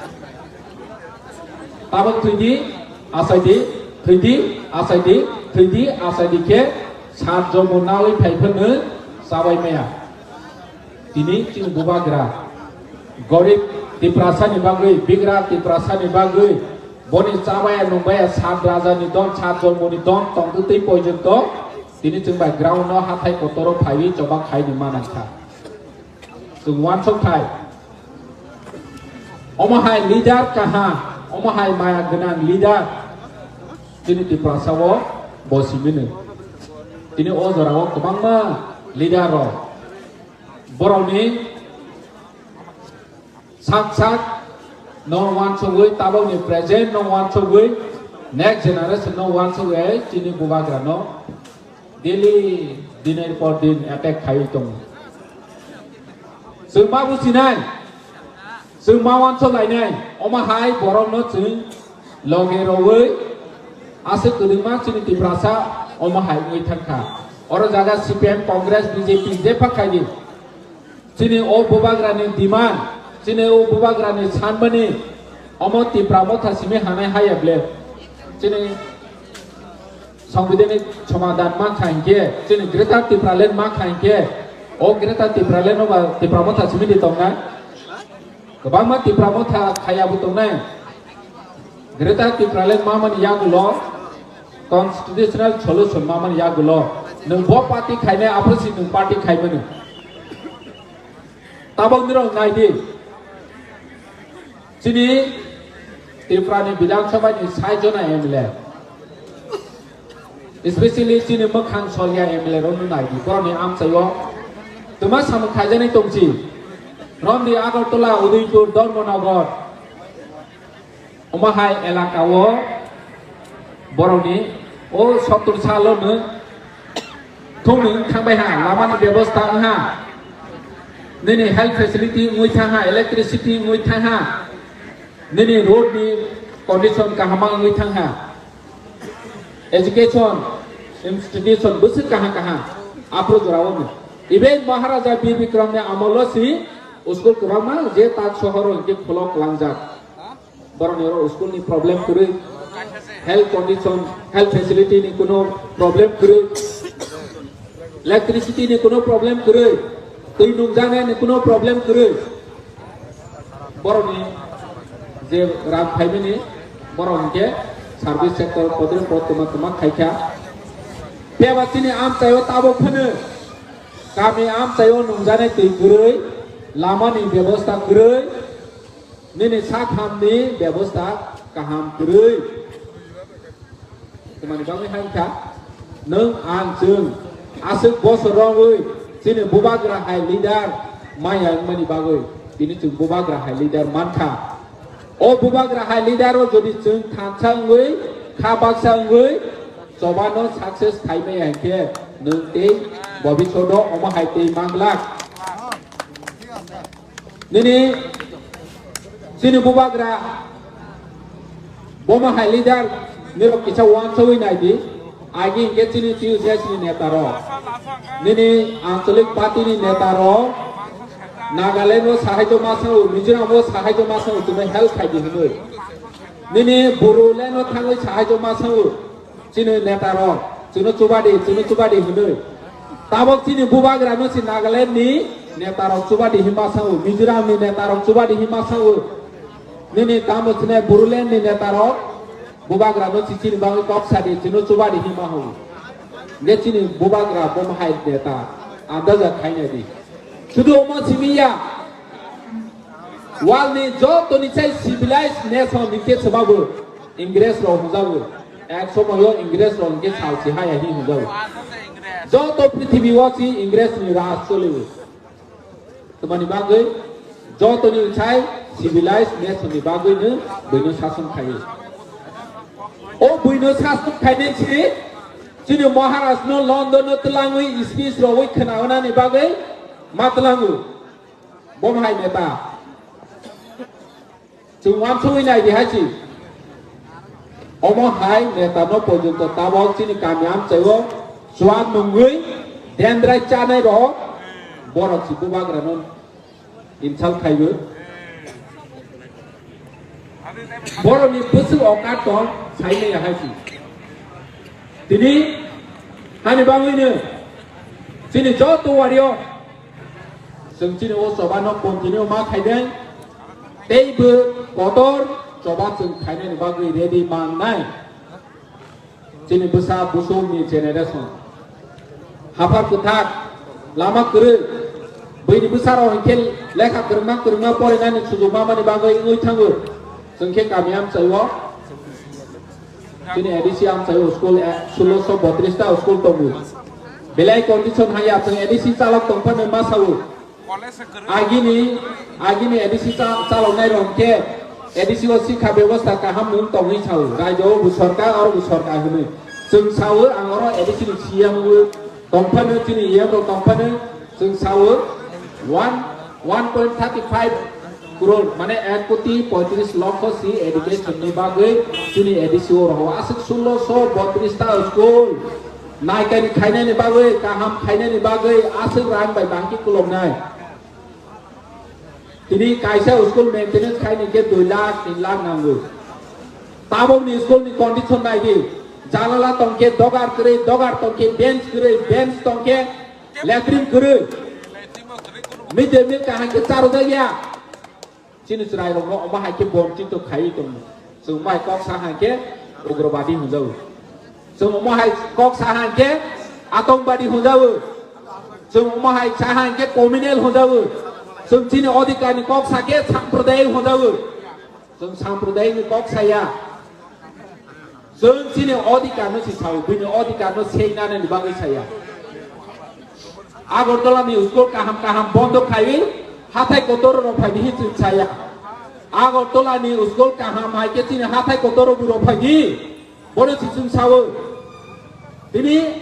Tabuk thwidi, achaidi, thwidi, achaidi, thwidi, achaidi khe sat jonmo nawi phai phano chabai maya. Tini chini bubagra, gorib Tiprasa ni bagwi, bigra Tiprasa ni bagwi, boni chabaya nungbaya sat raja ni don, sat jonmo ni don tongtwi twi porjonto, tini chwng bai ground no hathai kotoro phaiwi choba khai ni manang kha. Chwng uansuk thai. Omo hai leader kaha, omo hai maya gwnang leader chini Tiprasa o bo simino. Tini o jora o kwbangma leader rok borokni sak sak no uansugwi, tabokni present no uansugwi, next generation no uansugwi chini bubagra no daily diner por din attack khaiwi tongo. Chwng ma businai, Chwng ma uansuk lainai, omo hai borokno chwng loge rwui aswk kwrwngma chini Tiprasa omo hai wngwi thangkha. Oro jaga C P M, Congress, B J P jepha khaidi. Chini o bubagrani demand, chini o bubagrani sanmani omo Tipra motha simi hanai haya ble. Chini Songbidanni somadhan ma kha hinkhe, chini Greater Tipraland ma kha hinkhe, o Greater Tipraland no ba Tipra motha simi di tongnai. Kwbangma Tipra motha khaya bo tongnai. Greater Tipraland ma mani yagulo constitutional solution ma mani yagulo. Nwng bo party khainai aphuru si nwng party khaimani. Tabok nirok nai di. Chini Tripura ni Bidhan Sabha ni sai jona M L A, especially chini mwkhang solya M L A rok no nai di, borok ni amchai o twma samung khaijani tongsi, romdi Agartala, Udaipur, Dharmanagar, omo hai elaka o borok ni o sottor salo no thung ni wngthang bai ha, lama ni bebosta wng ha, nini health facility wngwi thang ha, electricity wngwi thang ha, nini road ni condition kaham wngwi thang ha, education institution bwswk kaham kaham aphuru jora o. Even Maharaja Bir Bikram ni amol o si school kwbangma je tak sohor o hinkhe khulok langjak. Borok ni oro school ni problem kwrwi, health condition, health facility ni kuno problem kwrwi, electricity ni kuno problem kwrwi, twi nungjaknai ni kuno problem kwrwi. Borok ni je rang phaimani borok hinkhe service sector podre pod tuma tuma khaikha. Phiya ba chini amchai o tabok phano kami amchai o nungjaknai twi kwrwi, lama ni bebosta kwrwi, nini sak ham ni bebosta kaham kwrwi. Tamani bagwi hai kha, nwng ang chwng aswk bosor romwi chini bubagra hai leader maya wngmani bagwi tini chwng bubagra hai leader mankha. O bubagra hai leader o jodi chwng thansa wngwi, kha baksa wngwi, chobano success khai maya hinkhe nwng tei bobishodo omo hai tei manglak. Nini chini bubagra bomo hai leader nirok kisa uansugwi nai di. Agi hinkhe chini T U J S ni neta rok, nini anchalik party ni neta rok Nagaland o sahai joma sao, Mizoram o sahai joma sao, tini help khai di hinwi. Nini Bodoland o thangwi sahai joma sao. Chini neta rok, chini chubadi, chini chubadi hinwi. Tabok chini bubagra no si Nagaland ni neta rok chubadi hinma sao, Mizoram ni neta rok chubadi hinma sao. Nini tamo chini Bodoland ni neta rok bubagra no si chini bagwi kok sadi, chini chubadi hinma hao. Nge chini bubagra bomo hai neta andaja khainai di. Sudu omo simi ya. World ni joto ni chai civilized nation ni ke sababu Ingres rok hwnjago. Ek somoyo Ingres rok hwnkhe sal si haya hi hwnjago. Joto prithibi o si Ingres ni raj choli. Tamani bagwi joto ni chai civilized nation ni bagwi no buino sason khayo. O buino sason khainai si chini Maharaj no London no twlangwi speech rogwi khwnaunani bagwi ma twlango. Bomo hai neta. Chwng uansugwi nai di hai si. Omo hai neta no porjonto tabok chini kami amchai o chuak nungwi dendrai chanai rok borok si bubagra no insult khaiwi. Borok ni bwswk okat tong sai maya hai si. Tini hani bagwi no chini joto wario Chwng chini o choba no continue ma khaideng, tei bo kotor choba chwng khainani bagwi ready mangnai. Chini bwsa busuk ni generation haphar kwthak lama kwrwi, bwini bwsa rok hinkhe lekha kwrwngma kwrwngma porinani sujuk mamani bagwi wngwi thango. Chwng khe kami amchai o Chini A D C amchai o school, eh, sulosho botris ta school tongo. Belai condition haya, chwng A D C chalok tongphano ma sao. Agini, agini A D C cha-, chaloknai rok khe A D C o sikha bebosta kaham mung tongwi sao. Raijo o bo sorkar, oro bo sorkar hwnwi. Chwng sao, ang oro A D C ni C M o tongphano, chini E M rok tongphano, chwng sao one, one point thirty five Crore, mane ek koti poitris lokho si education ni bagwi chini A D C o roho aswk sullo so botris ta school naikani khainani bagwi, kaham khainani bagwi aswk rang bai bangki kuloknai. Tini kaisa school maintenance khaini khe dui lakh, tin lakh nango. Tabokni school ni condition nai di. Jalala tongkhe dogar kwrwi, dogar tongkhe bench kwrwi, bench tongkhe latrine kwrwi. Mid day meal kaham khe charwjakya. Chini chwrairokno omo hai khe bonchito khaiwi tongo. Chwng bai kok sa hai khe ugrobadi hwnjago. Chwng omo hai kok sa hai khe atongwadi hwnjago. Chwng omo hai sa hai khe communal hwnjago. Chwng chini odhikarni kok sa khe sampradayik hwnjago. Chwng sampradayikni kok saya. Chwng chini odhikarno si sao, bini odhikarno seinani bagwi saya. Agartala ni school kaham kaham bondo khaiwi hathai kotor rok phai dihi chwng saya. Agartala ni school kaham hai khe chini hathai kotor rok phai di. Bono si chwng sao. Tini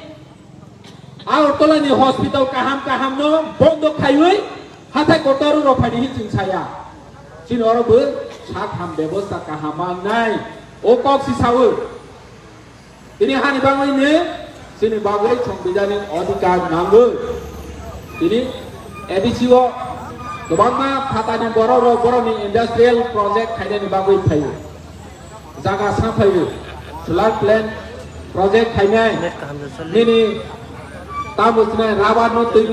Agartala ni hospital kaham kaham no bondo khaiwi hathai kotor rok phai dihi chwng saya. Chini oro bo sak ham bebosta kaham mangnai. O kok si sao. Tini hani bagwi ni chini bagwi songbidanik odhikar nango. Tini A D C o kwbangma phatani borok rok borokni industrial project khainani bagwi phaio. Jaga sa phaio. Solar plant project khainai. Nini tamo sinai rubber no twi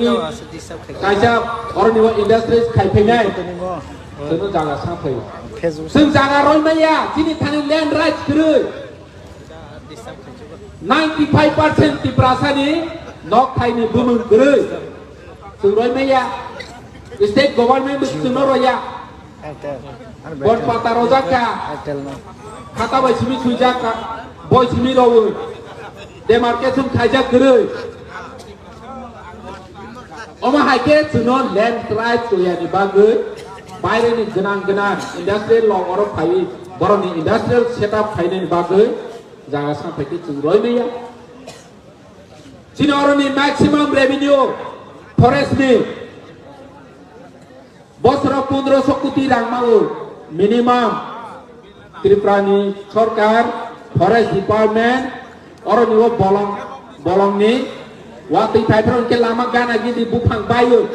kaisa oroni o industries khai phainai. Chwngno jaga sa phaio. Chwng jaga roi maya, chini thani land rights kwrwi. Ninety five percent Tiprasani nok thaini bumung kwrwi. Chwng roi maya. State government bo chwngno roya. Bon pata rojak kha. Khata bai simi swijak kha. Boi simi rowi. Demarcation khaijak kwrwi. Omo hai khe chwngno land rights royani bagwi baireni gwnang gwnang industrial lok oro phaiwi borokni industrial setup khainani bagwi jaga sa phai khe chwng roi maya. Chini oroni maximum revenue forest ni bosoro pondroso koti rang mao minimum. Tripura ni sorkar forest department oroni o bolong bolong ni watwi phaipra hwnkhe lama gana gidi buphang baio,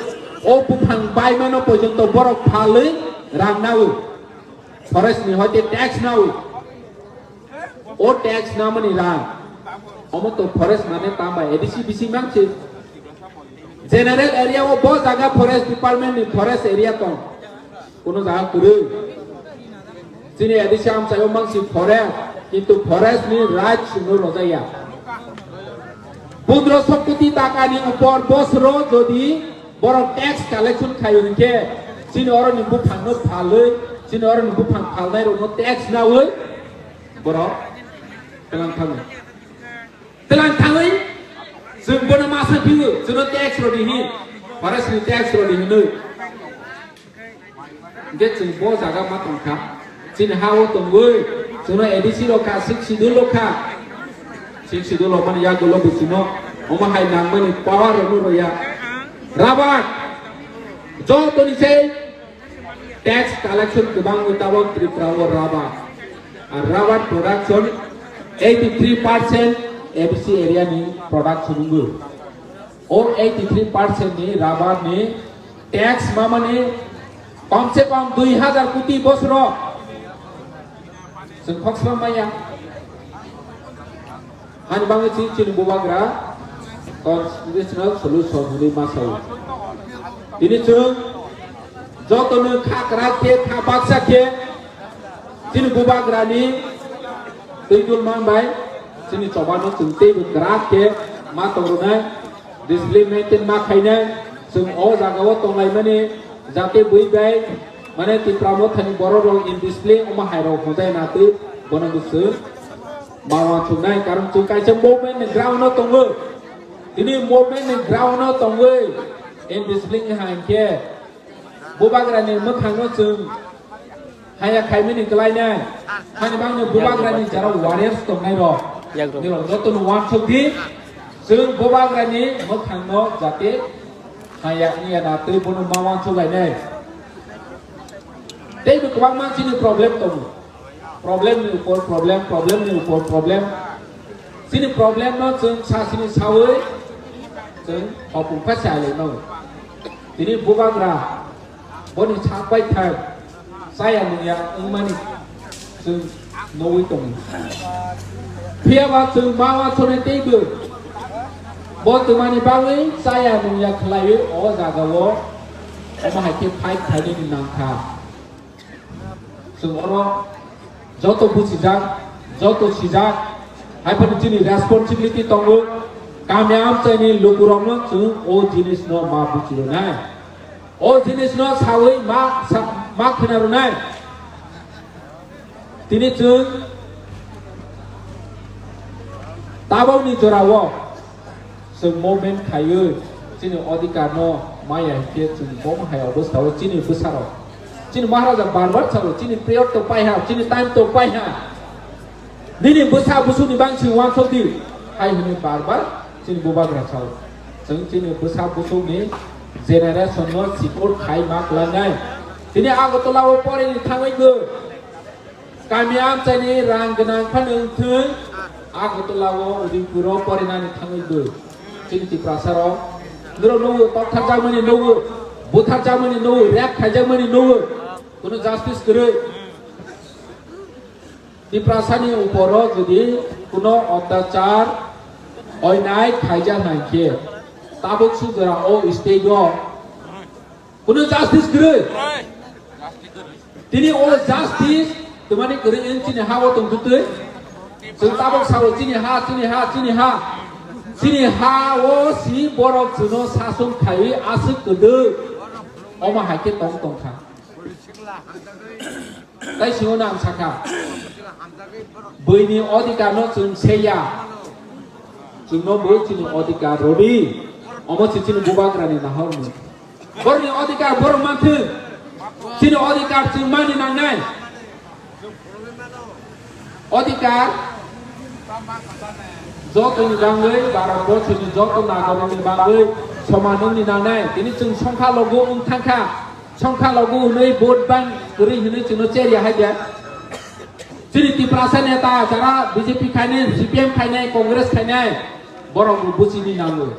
o buphang baimano porjonto borok phalwi rang nao. Forest ni hoite tax nao. O tax namani rang. Omo to forest mane tamba A D C B C mangsi. General area o bo jaga forest department ni forest area tong. Kuno jaga kwrwi. Chini A D C amchaio mangsi forest, kintu forest ni right sino rojaya. Pondroso koti taka ni upor bosoro jodi borok tax collection khayo hinkhe, chini oro ni buphang no phalwi, chini oro ni buphang phalnai rok no tax nawi borok tlang thango. Tlang thangwi chwng bono masa phiyo, chwngno tax rodi hin, forest ni tax rodi hinwi. Hingke chwng bo jaga ma tongkha, chini ha o tongwi, chwngno A D C rok kha, sixth schedule rok kha, sixth schedule rok mani yagulo bo chwngno omo hai nangmani power rokno roya. Rubber, jotoni se tax collection kwbangwi tabok Tripura o rubber. Ar rubber production eighty three percent A D C area ni production wngwi. O eighty three percent ni rubber ni tax mamani kom se kom dui hazar koti bosoro. Chwng khoksa maya. Hani bangwi chini, chini bubagra constitutional solution hwnwi ma sao. Tini chwng jotono kha kwrak khe, kha baksa khe chini bubagrani twi dul man bai chini chobano chwng teibo kwrak khe ma tong rwnai. Discipline maintain ma khainai, chwng o jagao tonglaimani jate bui bai, mane Tipra Mothani borok rok indiscipline omo hai rok hwnjai na twi bono bo chwng ma uansuknai, karon chwng kaisa movement ni ground o tongo. Tini movement ni ground o tongwi indiscipline hai khe bubagrani mwkhangno chwng haya khaimani kwlainai, hani bangni bubagrani jara warriors tongnai rok. Yagrok. Nirok jotono uansuk di, chwng bubagrani mwkhangno jate haya wngya na twi bono ma uansuk lainai. Teibo kwbangma chini problem tongo. Problem ni upor problem, problem ni upor problem. Chini problem no chwng sa sini sawi chwng hopung kha sai lai no. Tini bubagra boni sak bai thai chaya nungya wngmani chwng nugwi tongo. Phiya ba chwng ma uansuknai teibo bo twmani bagwi chaya nungya khlaiwi o jaga o omo hai khe fight khainani nangkha. Chwng oro joto buchijak, joto sijak, hai phano chini responsibility tongo. Kami amchaini lukurokno chwng o jinisno ma buchirwnai, o jinisno sawi ma sa-, ma khwnarwnai. Tini chwng tabokni jorao chwng movement khaiwi chini odhikar no maya hinkhe chwng bo hai obostha o chini bwsarok, chini Maharaja bar bar sao, chini period to paiha, chini time to paiha, nini bwsa busuni bangsi uansuk di hai hwnwi bar bar chini bubagra sao. Chwng chini bwsa busuni generation no sikor khai ma klangnai. Tini Agartala o poreni thangwi bo Kami amchaini rang gwnang phano wngthwng, Agartala o Udaipur o porinani thangwi bo chini Tiprasa rok. Norok nugo, toktharjakmani nugo, butharjakmani nugo, rape khaijakmani nugo. Kuno justice kwrwi. Tiprasani uporo jodi kuno otyachar, oinai khaijak hai khe, tabuk sujora o state o Kuno justice kwrwi. Tini o justice twmani kwrwi wng chini ha o tong twtwi. Chwng tabok sao chini ha, chini ha, chini ha. Chini ha o si borok chwngno sason khaiwi aswk kwdwi. Omo hai khe tong tong kha. Tai sino ang sakha. Buini odhikar no chwng seya. Chwngno bo chini odhikar rodi. Omo se chini bubagrani nahormung. Borokni odhikar borok manthwng. Chini odhikar chwng mani nangnai. Odhikar jotoni bangwi, Bharat borchoni joto nagarokni bangwi soman wngni nangnai. Tini chwng songkha logo wng thangkha. Songkha logo hwnwi vote bank kwrwi hwnwi chwngno cherya hai de. Chini Tiprasa neta jara B J P khainai, C P M khainai, Congress khainai, borok bo buchini nango.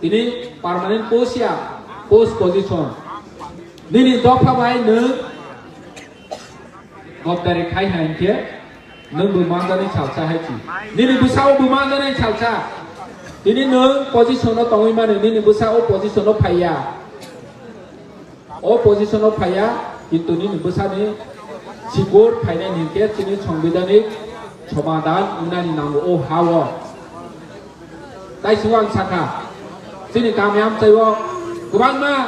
Tini permanent post ya, post position. Nini dopha bai nwng gobdari khai hai hinkhe nwng bo manjani salsa hai chi. Nini bwsao bo manjani salsa. Tini nwng position o tongwi mano, nini bwsa o position o phaiya. O position o phaiya, kintu nini bwsani sikor phainai hinkhe chini sangbidhanik somadhan wngnani nango o ha o. Tai sio ang sakha, chini kami amchai o kwbangma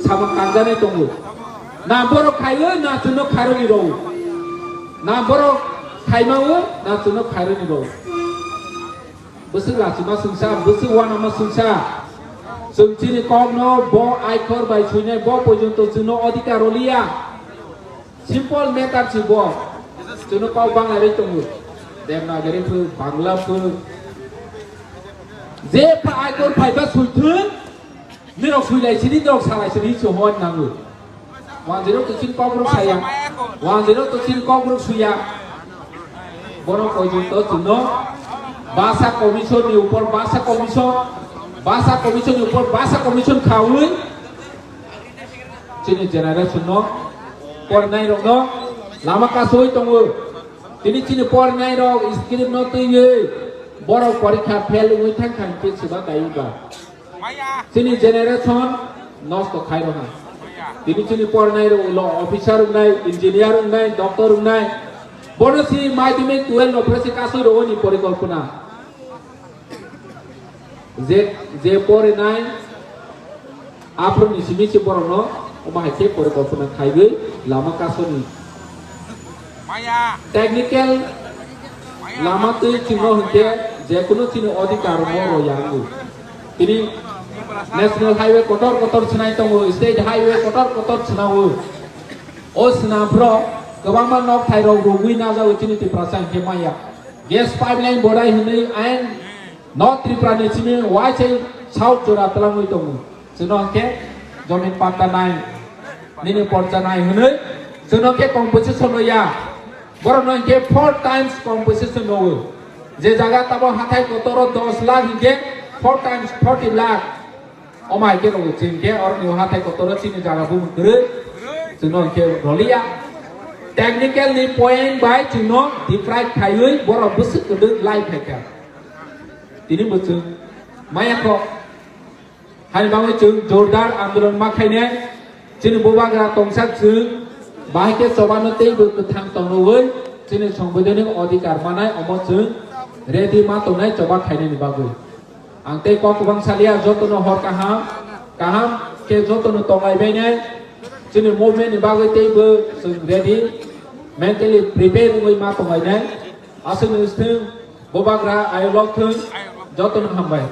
samung kangjani tongo. Na borok khaio, na chwngno khairokni rwo. Na borok khaimao, na chwngno khairokni rwo. Bwswk lachima swngsa, bwswk uanama swngsa. Chwng chini kokno bo aikhor bai swinai, bo porjonto chwngno odhikar rwliya. Simple matter si bo. Chwngno kok bangla rwi tongo. Devanagari phu, Bangla phu. Je pha aikhor phaiba swithwng, nirok swilai sini, nirok salai sini, hinwi hwn nango. Wanjwirok to chini kokrok saya. Wanjwirok to chini kokrok suya. Bono porjonto chwngno Basa Commission ni upor Basa Commission, Basa Commission ni upor Basa Commission khaui chini generation no, pornai rok no lama kasui tongo. Tini chini pornai rok script no twiwi borok porikha fail wngwi thang thang khe swba dai ba. Chini generation nosto khai rwkha. Tini chini pornai rok ulo officer wngnai, engineer wngnai, doctor wngnai. Bono si madhyamik twelve no phre si kasui rwoni porikolpona. Je, je porinai aphuru ni simi si borok no omo hai khe porikolpona khaiwi lama kasoni. Technical lama twi chwngno hwnkhe jekunu chini odhikar mo rw yango. Tini National Highway kotor kotor swnai tongo, State Highway kotor kotor swnao. O swnam phro kwbangma nok thai rok rwgwi najago chini Tiprasa hinkhe maya. Gas pipeline bodai hwnwi ain North Tripura ni simi waisai South jora twlangwi tongo. Chwngno hinkhe jomin patta nai. Nini porcha nai hwnwi chwngno khe compensation rw ya. Borokno hinkhe four times compensation rwo. Je jaga tamo hathai kotoro dos lakh hinkhe four times forty lakh. Omo hai khe rwo chwng khe oroni hathai kotoro chini jaga bumung kwrwi chwngno hinkhe rwliya. Technically point bai chwngno deprive khaiwi borok bwswk kwdwk lai phaikha. Tini bo chwng maya kho. Haini bagwi chwng jordar andolon ma khainai. Chini bubagra tongsa chwng bahai khe chobano teibo kwthang tongnawi chini sangbidhanik adhikar manai omo chwng ready ma tongnai choba khainani bagwi. Ang tei kok kwbang saliya jotono hor kaham, kaham khe jotono tonglaibainai. Chini movement ni bagwi teibo chwng ready, mentally prepare wngwi ma tonglainai. Aswk ni sthwng, bubagra ayolok thwng, jotono hambai.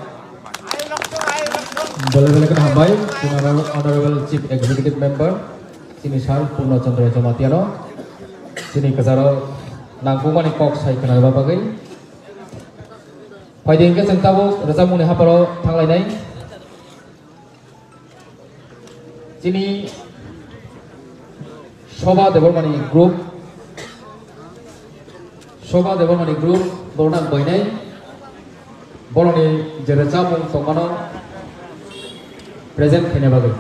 Bole bole khe hambai, Honorable Chief Executive Member, chini sir Purno Chandra Jamatia no, chini kwcharo nangkukmani kok sai khwnarwna bagwi. Phaidi hinkhe chwng tabuk rwchapmungni haparo thanglainai. Chini Shobha Debbarmani group, Shobha Debbarmani group, borok nang boinai, borokni je rwchapmung tongmano present khaina bagwi.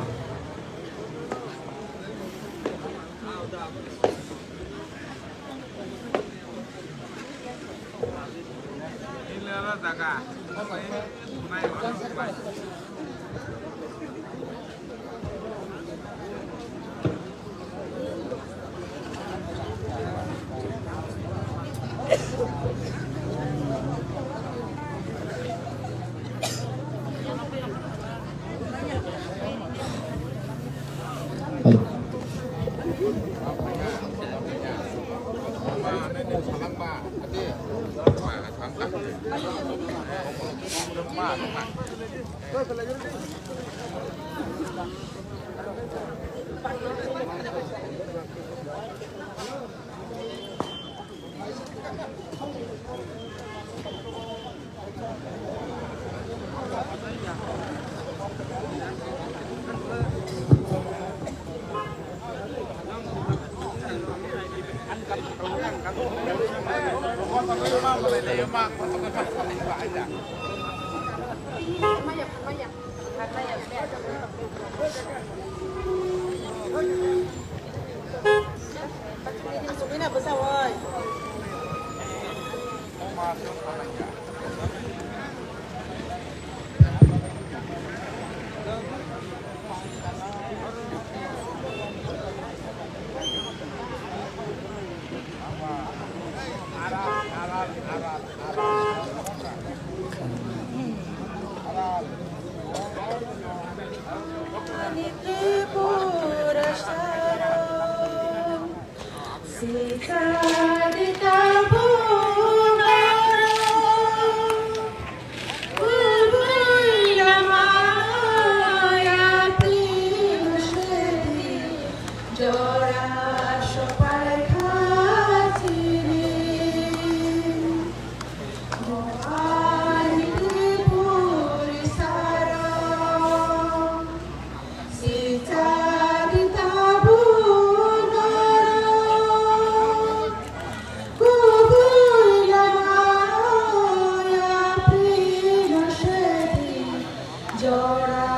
Jora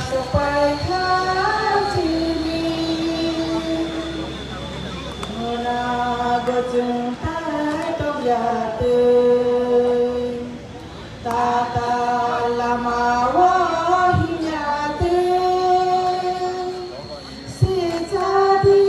sopaikha chini. Mona gochung tai tong yate. Tata lama o himyate. Sejadi.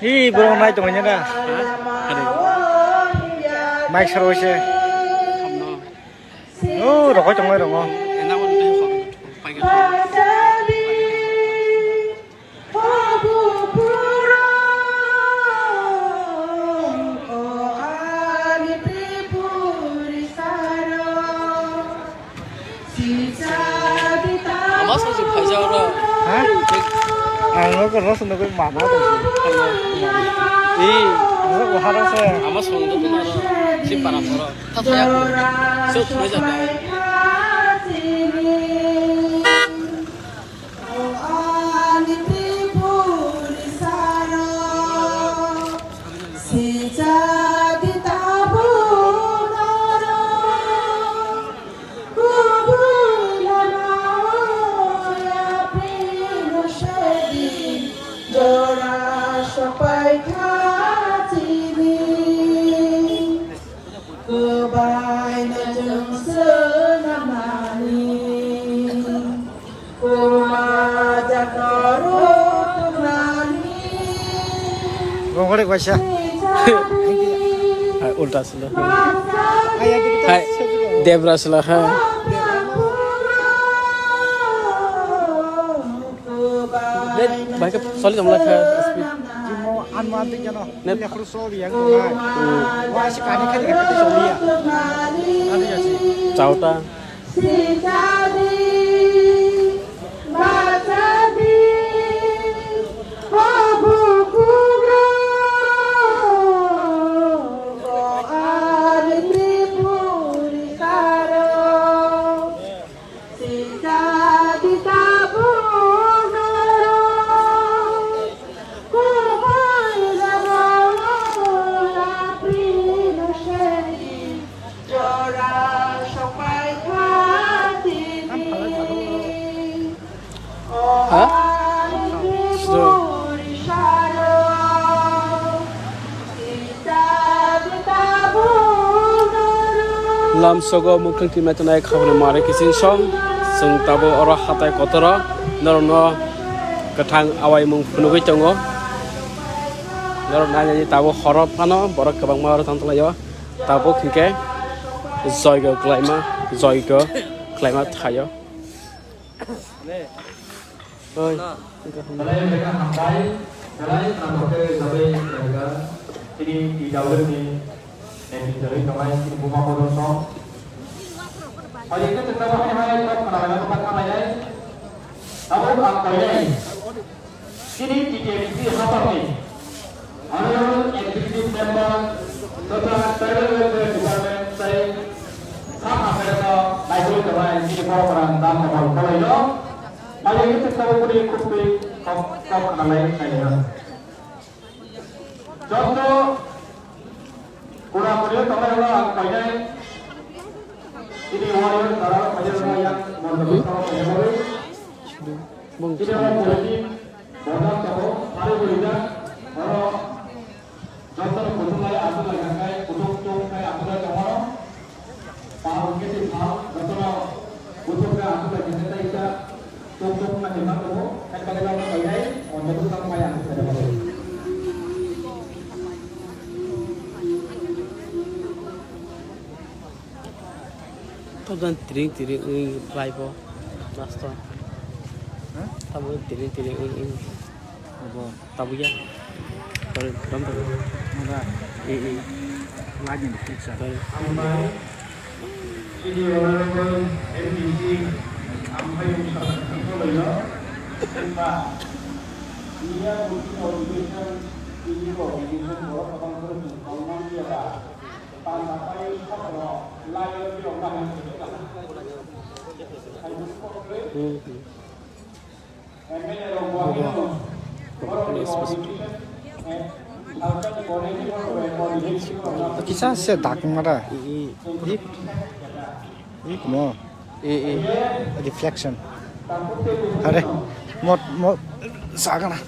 Hi, borok nai tongmani na? Mic saro se. Oh, rokoi tongmani rongo. Ama song se phaijak oro. Ha? Ah, Ang ko rosno ko mana to. Ih, ang ko haro se. Ama song do ko maro. Si para poro. Tha thaya ko. So thai jata. Kwbai no chwng swnamani, kwma jaga rw twngnani. Gongorek waisa. Hai, ulta sila. Hai, Debra sila, ha. Net, baik, solid, jom lah, ha. Net. Chauta. Ha? Lamsogo mukhung timna tongnai khaboni mare kiching song. Chwng tabuk oro hatai kotoro norokno kwthang awaimung phunugwi tongo. Norok nainani tabuk horo phano borok kwbangma oro tongtonglaio. Tabuk hinkhe joigo kwlaima, joigo kwlaima thaio. Oi. Belai belai hambai, belai hambai khe jabai jaga. Tini di daulani neti jabai kamai tini buma bodo song. Hari ini kita bahai hai kok mana mana tempat kamai hai. Abo ang kau ini. Tini T T M C hapang ni. Honorable Executive Member totha Tribal Welfare Department tei Sub Affairs o naikolwi tongnai chini borok rang dam mokol kholai no. Phaiywi tei sabo bwrwi khuk twi kok kok khanalai khainai. Joto kura kuri tongnai rok ang khainai. Chini warrior dara khainai rok yang mondol khainai. Chini warrior Bodol tongo, sari burijak, oro jotono kuthumlai achuk lai kha khai, kuthum tung khai achuk lai tongmano. Pal hwnkhe twi pal, jotono kuthum khai achuk lai kha khai, tei kisa tung tung khai ma tongo, khai bagwi lama pai nai, o jotono tamo pai achuk lai tongmano. Tobjani tiring tiring wng khlai bo, master. Huh? Tamo tiring tiring wng, wng. Obo. Tabuya. Sorry, dam tabu. Mada. Eh, eh. Lagi ni pizza. Sorry. Hambai, chini honorable M D C, hambai wngkha, wngkha. Himba, India Council of Education, chini coordination borok kwbang borok ni kolman ya ba. Hmm, hmm. Kisa se dak mara. I, i, i. I kumo. I, i. Reflection. Are, mo, mo, sagana.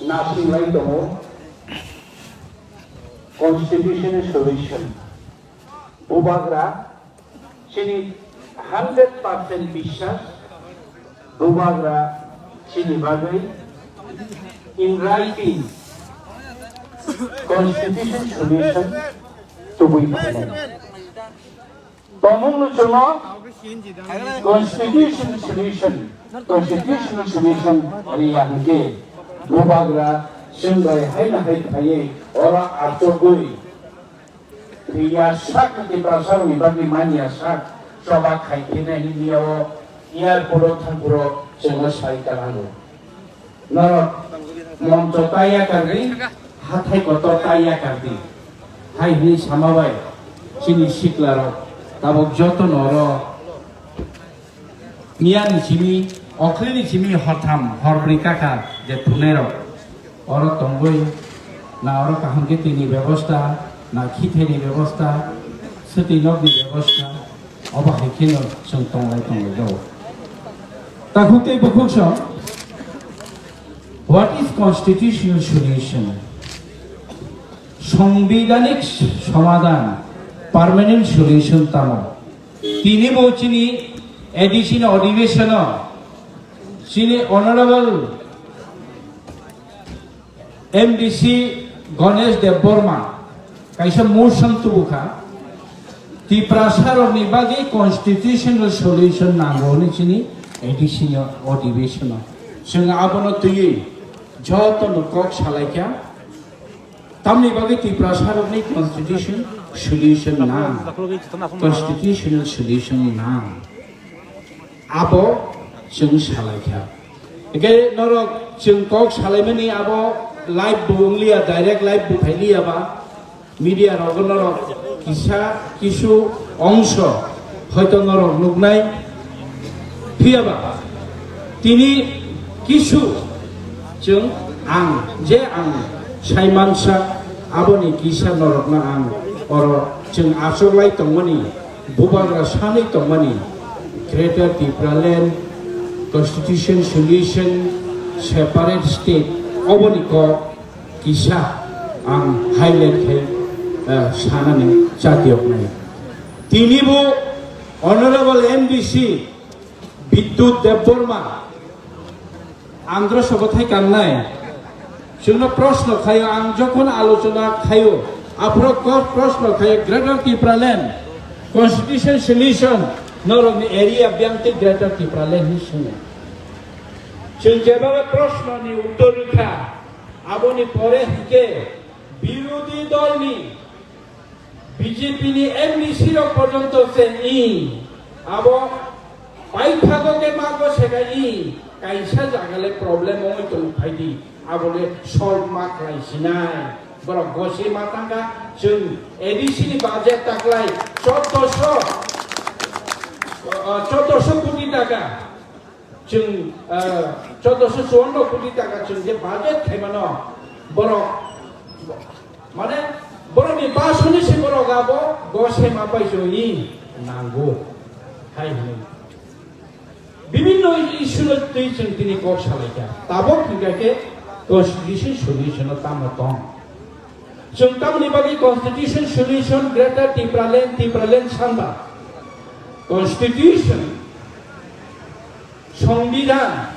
Nasinglai tongo Constitution Solution. Bubagra chini hundred percent biswas, Bubagra chini bagwi in writing Constitution Solution tubui phainai. Tongmung no chwngno Constitution Solution, Constitutional Solution riya hwnkhe Bubagra chwng bai haino hai phaiwi oro achugwi thwiya sak Tiprasarokni bagwi manya sak choba khai khe hinwi o Yar puro thang puro chwngno sai ta nango. Norok moncho ta yakar di, hathai kotor ta yakar di. Hai hwnwi sama bai chini siklarok tabuk joto norok miyani simi, okhrini simi hortham, horbrwi kaka je thwngnairok oro tongwi, na oro kaham khe tini bebosta, na khithaini bebosta, swtwi nokni bebosta, obo hai kheno chwng tonglai tonglai jago. Takhuk tei bukhuk song, what is constitutional solution? Songbidanik somadhan, permanent solution tamo? Tini bo chini A D C ni adhiveshon o chini honorable M D C Ganesh Debbarma kaisa motion tubukha, Tiprasa rokni bagwi constitutional solution nango hwnwi chini A D C ni adhiveshon o. Chwng abono twiwi jotono kok salaikha. Tamni bagwi Tiprasa rokni constitution solution nang, constitutional solution nang. Abo chwng salaikha. Hingkhe norok chwng kok salaimani abo live bo wngliya, direct live bo phailiya ba, media rogo norok kisa kisu ongso hoito norok nuknai. Phiya ba tini kisu chwng ang je ang sai mansa aboni kisa norokno ang oro chwng achoklai tongmani, bubagra sanwi tongmani Greater Tipraland, Constitution Solution, Separate State oboni kok kisa ang highlight khai, eh, sanani chatiyoknai. Tini bo Honorable M D C Bidyut Debbarma andro sobo thai kannai. Chwngno proshno khaio, ang jokhon alochona khaio, aphuru kok proshno khaio, Greater Tipraland Constitution Solution norokni area biyang tei Greater Tipraland hinwi swngo. Chwng jeba proshno ni uttor rwkha, aboni pore hinkhe birodhi dolni B J P ni M D C rok porjonto se i abo paithago khe ma go se ka i kaisa jaga le problem ongoi tong phai di, abo le solve ma khlai sinai. Borok gose ma tangka chwng A D C ni budget taklai choddoso, uh, choddoso koti taka. Chwng, ah, choddoso chuwanno koti taka chwng je budget khaimano, borok, mane, borokni basoni se borok abo gose ma paisoi nango, hai hwnwi. Bibinno issue no twi chwng tini kok salaikha. Tabok hwnkha khe constitution solution no tamo tong. Chwng tamni bagwi constitution solution Greater Tipraland, Tipraland sanba. Constitution Songbidan,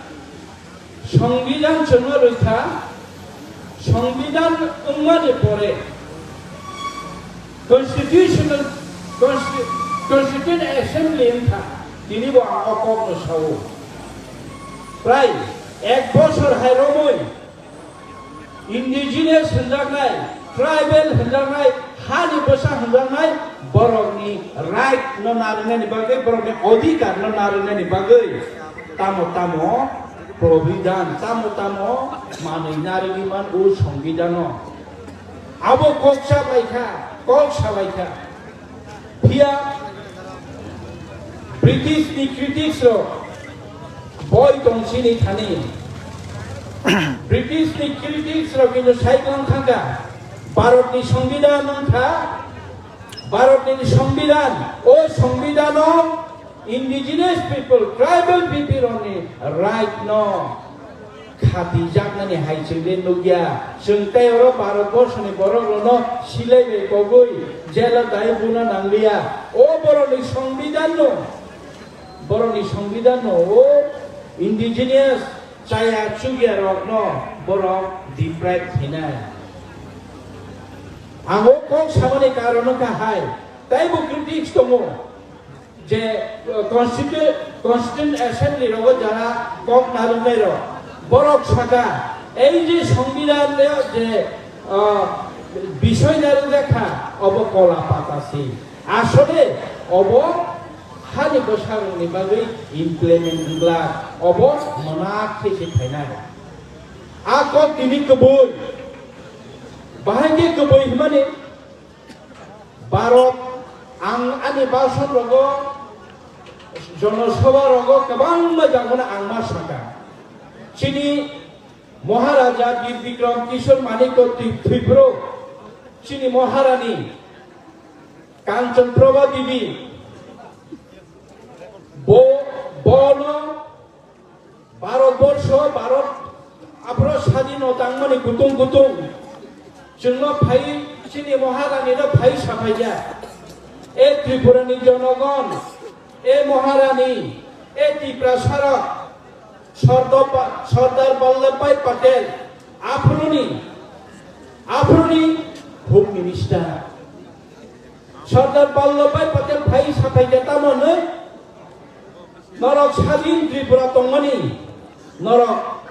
Songbidan chwngno rwkha, Songbidan wngmani pore Constitutional, Consti-, Constituent Assembly wngkha, tini bo ang o kokno sao. Prai ek bosor hai romwi Indigenous hwnjaknai, tribal hwnjaknai, hani bwsa hwnjaknai borokni right no narwknani bagwi, borokni odhikar no narwknani bagwi tamo tamo providan, tamo tamo manwi narwgwi man o Songbidan o. Abo kok sa bai kha, kok sa bai kha. Phiya British ni critics rok boi tong sini thani. British ni critics rok kino sai tong thangka. Bharat ni Songbidan wngkha, Bharat ni Songbidan, o Songbidan o indigenous people, tribal people rok ni right no khatijaknani hai chwng de nukya. Chwng tei oro Bharat borsoni borok rokno silai bai kogwi jela dai buna nangliya. O borokni Songbidan no, borokni Songbidan no o indigenous chaya chukya rokno borok deprive khainai. Ang o kok samani karon wngkha hai, tei bo critics tongo. Je, uh, constitu-, Constituent Assembly rogo jara kok narwknai rok, borok saka, ei je Songbidan leo je, uh, bisoi narwkjak kha, obo kola pata si. Asole obo Hani bwsarokni bagwi implement wngla, obo mwnak khe se phainai. A kok tini kwbui, bahai khe kwbui hwnmani Bharat, ang ani bhasan rogo, jonosabha rogo kwbangma jagano ang ma sakha. Chini Maharaja Bir Bikram Kishore Manikya Twi-, Twipro, chini Maharani Kanchan Prabha Devi, bo, bono Bharat borsho, Bharat aphro sadin o tangmani kutung kutung chwngno phai, chini Maharani no phai saphaiya. E Tripura ni jonogon, e Maharani, e Tiprasa rok, Sardar Ba-, Sardar Vallabhbhai Patel, aphuruni, aphuruni Home Minister. Sardar Vallabhbhai Patel phai saphai khe tamo hwnwi, norok sadin Tripura tongmani, norok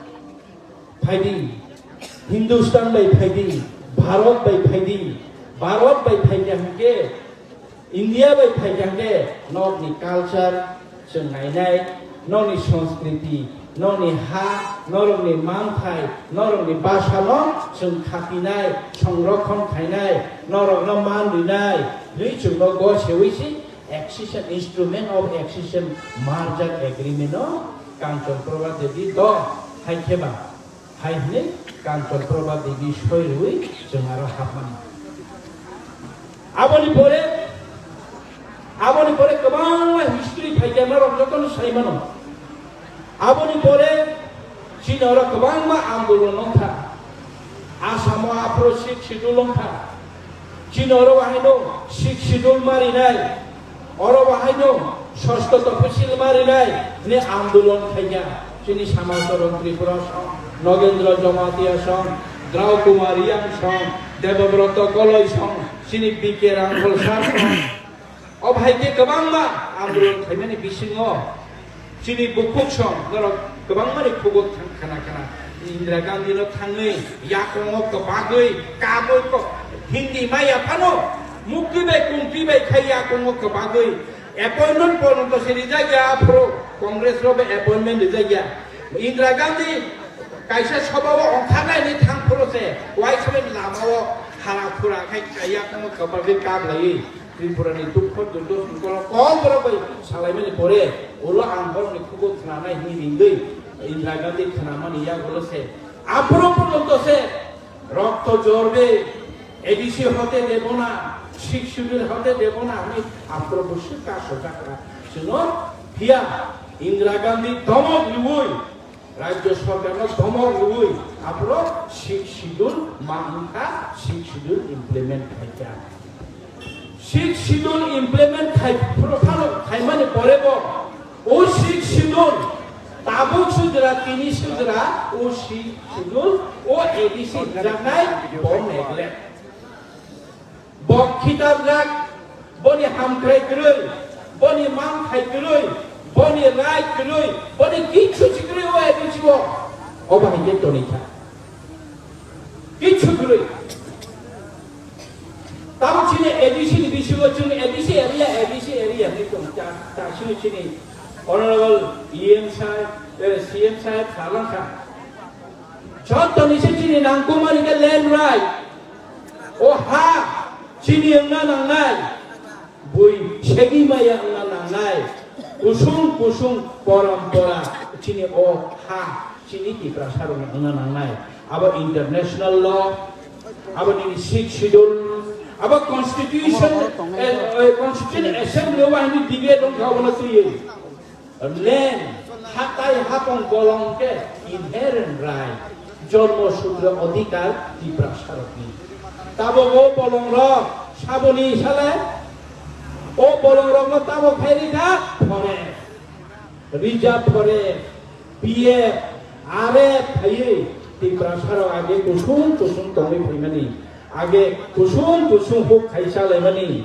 phaidi, Hindustan bai phaidi, Bharat bai phaidi, Bharat bai phaidi hwnkhe, India bai phaikha khe nokni culture chwng nainai, nokni sanskriti, nokni ha, norokni manthai, norokni bwsano chwng khatinai, songrokhon khainai, norokno man rinai, hwnwi chwngno go seui si accession, instrument of accession merger agreement no Kanchan Prabha Devi do hai khe ba. Hai hwnwi Kanchan Prabha Devi soi rwui chwng aro hapmani. Aboni pore, aboni pore kwbangma history phaikha norok jotono sai mano. Aboni pore chini oro kwbangma andolon wngkha. Asamo aphro Sixth Schedule wngkha. Chini oro bahaino Sixth Schedule marinai, oro bahaino Sosto Toposil marinai hwnwi andolon khaikha. Chini Samachara Tripura song, Nogendra Jamatia song, Drau Kumar Reang song, Debobroto Koloi song, chini B K Rangkhol sir song. O bahai khe kwbangma andolon khaimani bisingo chini bukhuk song norok kwbangmani khugo thang-, khana khana Indira Gandhi no thangwi yakungo kwbagwi kabui ko Hindi maya phano mukti bai kumti bai khai yakungo kwbagwi appointment porjonto se rijak ya aphuru Congress rok bai appointment rijak ya. Indira Gandhi kaisa sobao ongkharnai ni thang phuru se uaisa bai lamao hara phura khai yakungo kwbagwi kap laiwi. Tripura ni dukho durdo songkolo kok borok bai salaimani pore ulo ang borok ni khugo khnanai hwnwi ringwi Indira Gandhi khnamani yagulo se aphuru porjonto se rokto jorbe A D C hote debo na, Sixth Schedule hote debo na hwnwi aphuru bwswk kasojak kha. Chwngno phiya Indira Gandhi domok riui Rajya Sarkarno domok rwui aphuru Sixth Schedule ma wngkha, Sixth Schedule implement khaikha. Sixth Schedule implement khai phuru phano khaimani pore bo o Sixth Schedule tabuk sujra, tini sujra o Sixth Schedule o A D C rijaknai bo neglect. Bo khitarjak, boni hamkrai kwrwi, boni manthai kwrwi, boni right kwrwi, boni kichu si kwrwi o A D C o. Obo hai khe toni kha. Kichu kwrwi. Tamo chini A D C ni bisingo chini A D C area, A D C area ni tong ta, ta chini chini Honorable E M sahib, eh, C M sahib salang kha. Jottoni se chini nangkukmani khe land right. O ha chini wngna nangnai, bui segwi maya wngna nangnai, kusung kusung porompora chini o ha chini Tiprasa rokni wngna nangnai. Abo international law, abo nini Sixth Schedule, abo constitution, eh, eh, constitution assembly o bahini debate wngkha obono twiwi. Land, hatai hapong bolong khe inherent right, jonmo sutra odhikar Tiprasa rokni. Tabok o bolong rok saboni sale, o bolong rokno tabok khai rijak forest, reserve forest, P F, R F phaiwi Tiprasa rok age kusung kusung tongwi phaimani, age kusung kusung huk khaisa laimani.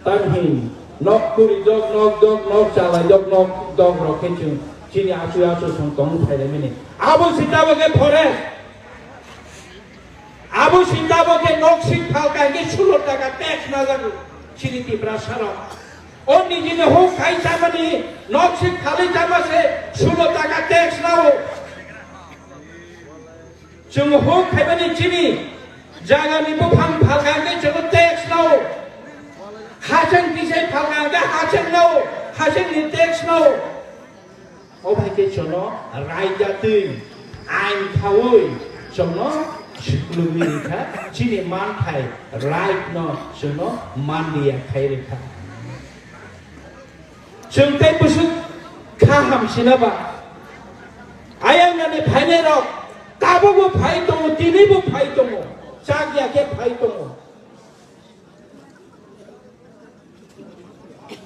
Tamhin nok turi dok nok dok nok chalai dok nok dok rok khe chwng chini achu achu song tong phailai mani. Abo si tabok khe forest. Abo si tabok khe nok sik phalka hingke sulor taka tax najak chini Tiprasa rok. O nijini huk khai chamani nok si khalwi chama se sulo taka tax nao. Chwng huk khaimani chini jagani buphang phalka hwnkhe chwngno tax nao. Hachang tisai phalka hwnkhe hachang nao, hachangni tax nao. O bai khe chwngno raida twi ain khaui chwngno swkluwi rikha, chini manthai right no chwngno manliya khai rikha. Chwng tei bwswk kha hamsina ba? Ayang nani phainai rok tabukbo phai tongo, tinibo phai tongo, chak ya khe phai tongo.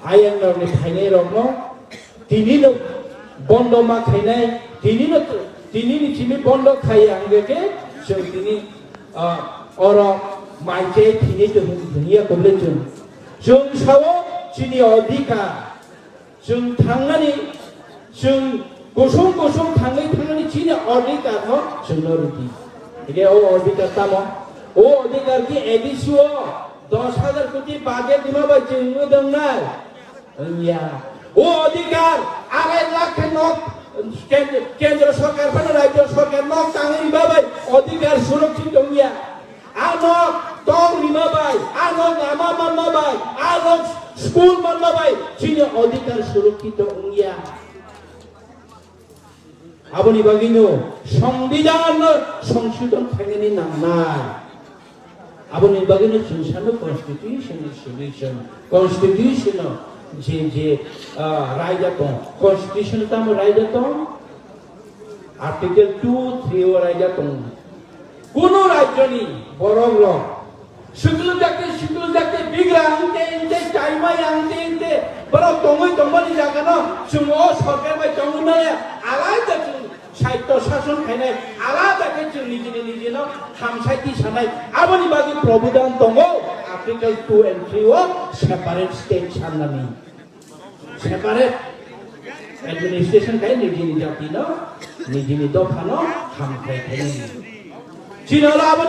Ayang rokni phainai rokno tinino bondo ma khainai, tinino, tinini simi bondo khaiya hwnkhe khe chwng tini, ah, oro mai khe thini tong hwnwi ya kwbli chwng. Chwng sao chini odhikar, chwng thangnani, chwng kusung kusung thangwi thangnani chini odhikar no chwngno rwdi. Hwnkhe o odhikar tamo? O odhikar khe A D C o dos hajar koti budget rwma bai chwng wngwi tongnai? Wngya. O odhikar arai lakh khe nok kend-, kendro sorkar phano rajyo sorkar nok tangwi rwma bai odhikar surokkito wngya. A nok tong rima bai, a nok lama manma bai, a nok school manma bai chini odhikar surokkito wngya. Aboni bagwino Songbidan no songsodhon khainani nangnai. Aboni bagwino chwng sano constitution ni solution, constitution no je, je, ah, raida tong, constitution tamo raida tong? Article two three o raida tongo. Kuno rajyoni borok rok schedule jati, schedule jati bigra ang te, ang te, chaima ang te, ang te, borok tongwi tongmani jagano chwng o sorkar bai tongwi maya, alada chwng saityo sason khainai, alada khe chwng nijini nijino hamsai tisanai. Aboni bagwi provision tongo, Article two and three o separate state sanani. Separate administration khai nijini jatino, nijini dophano hamkrai khainani. Chini olo abo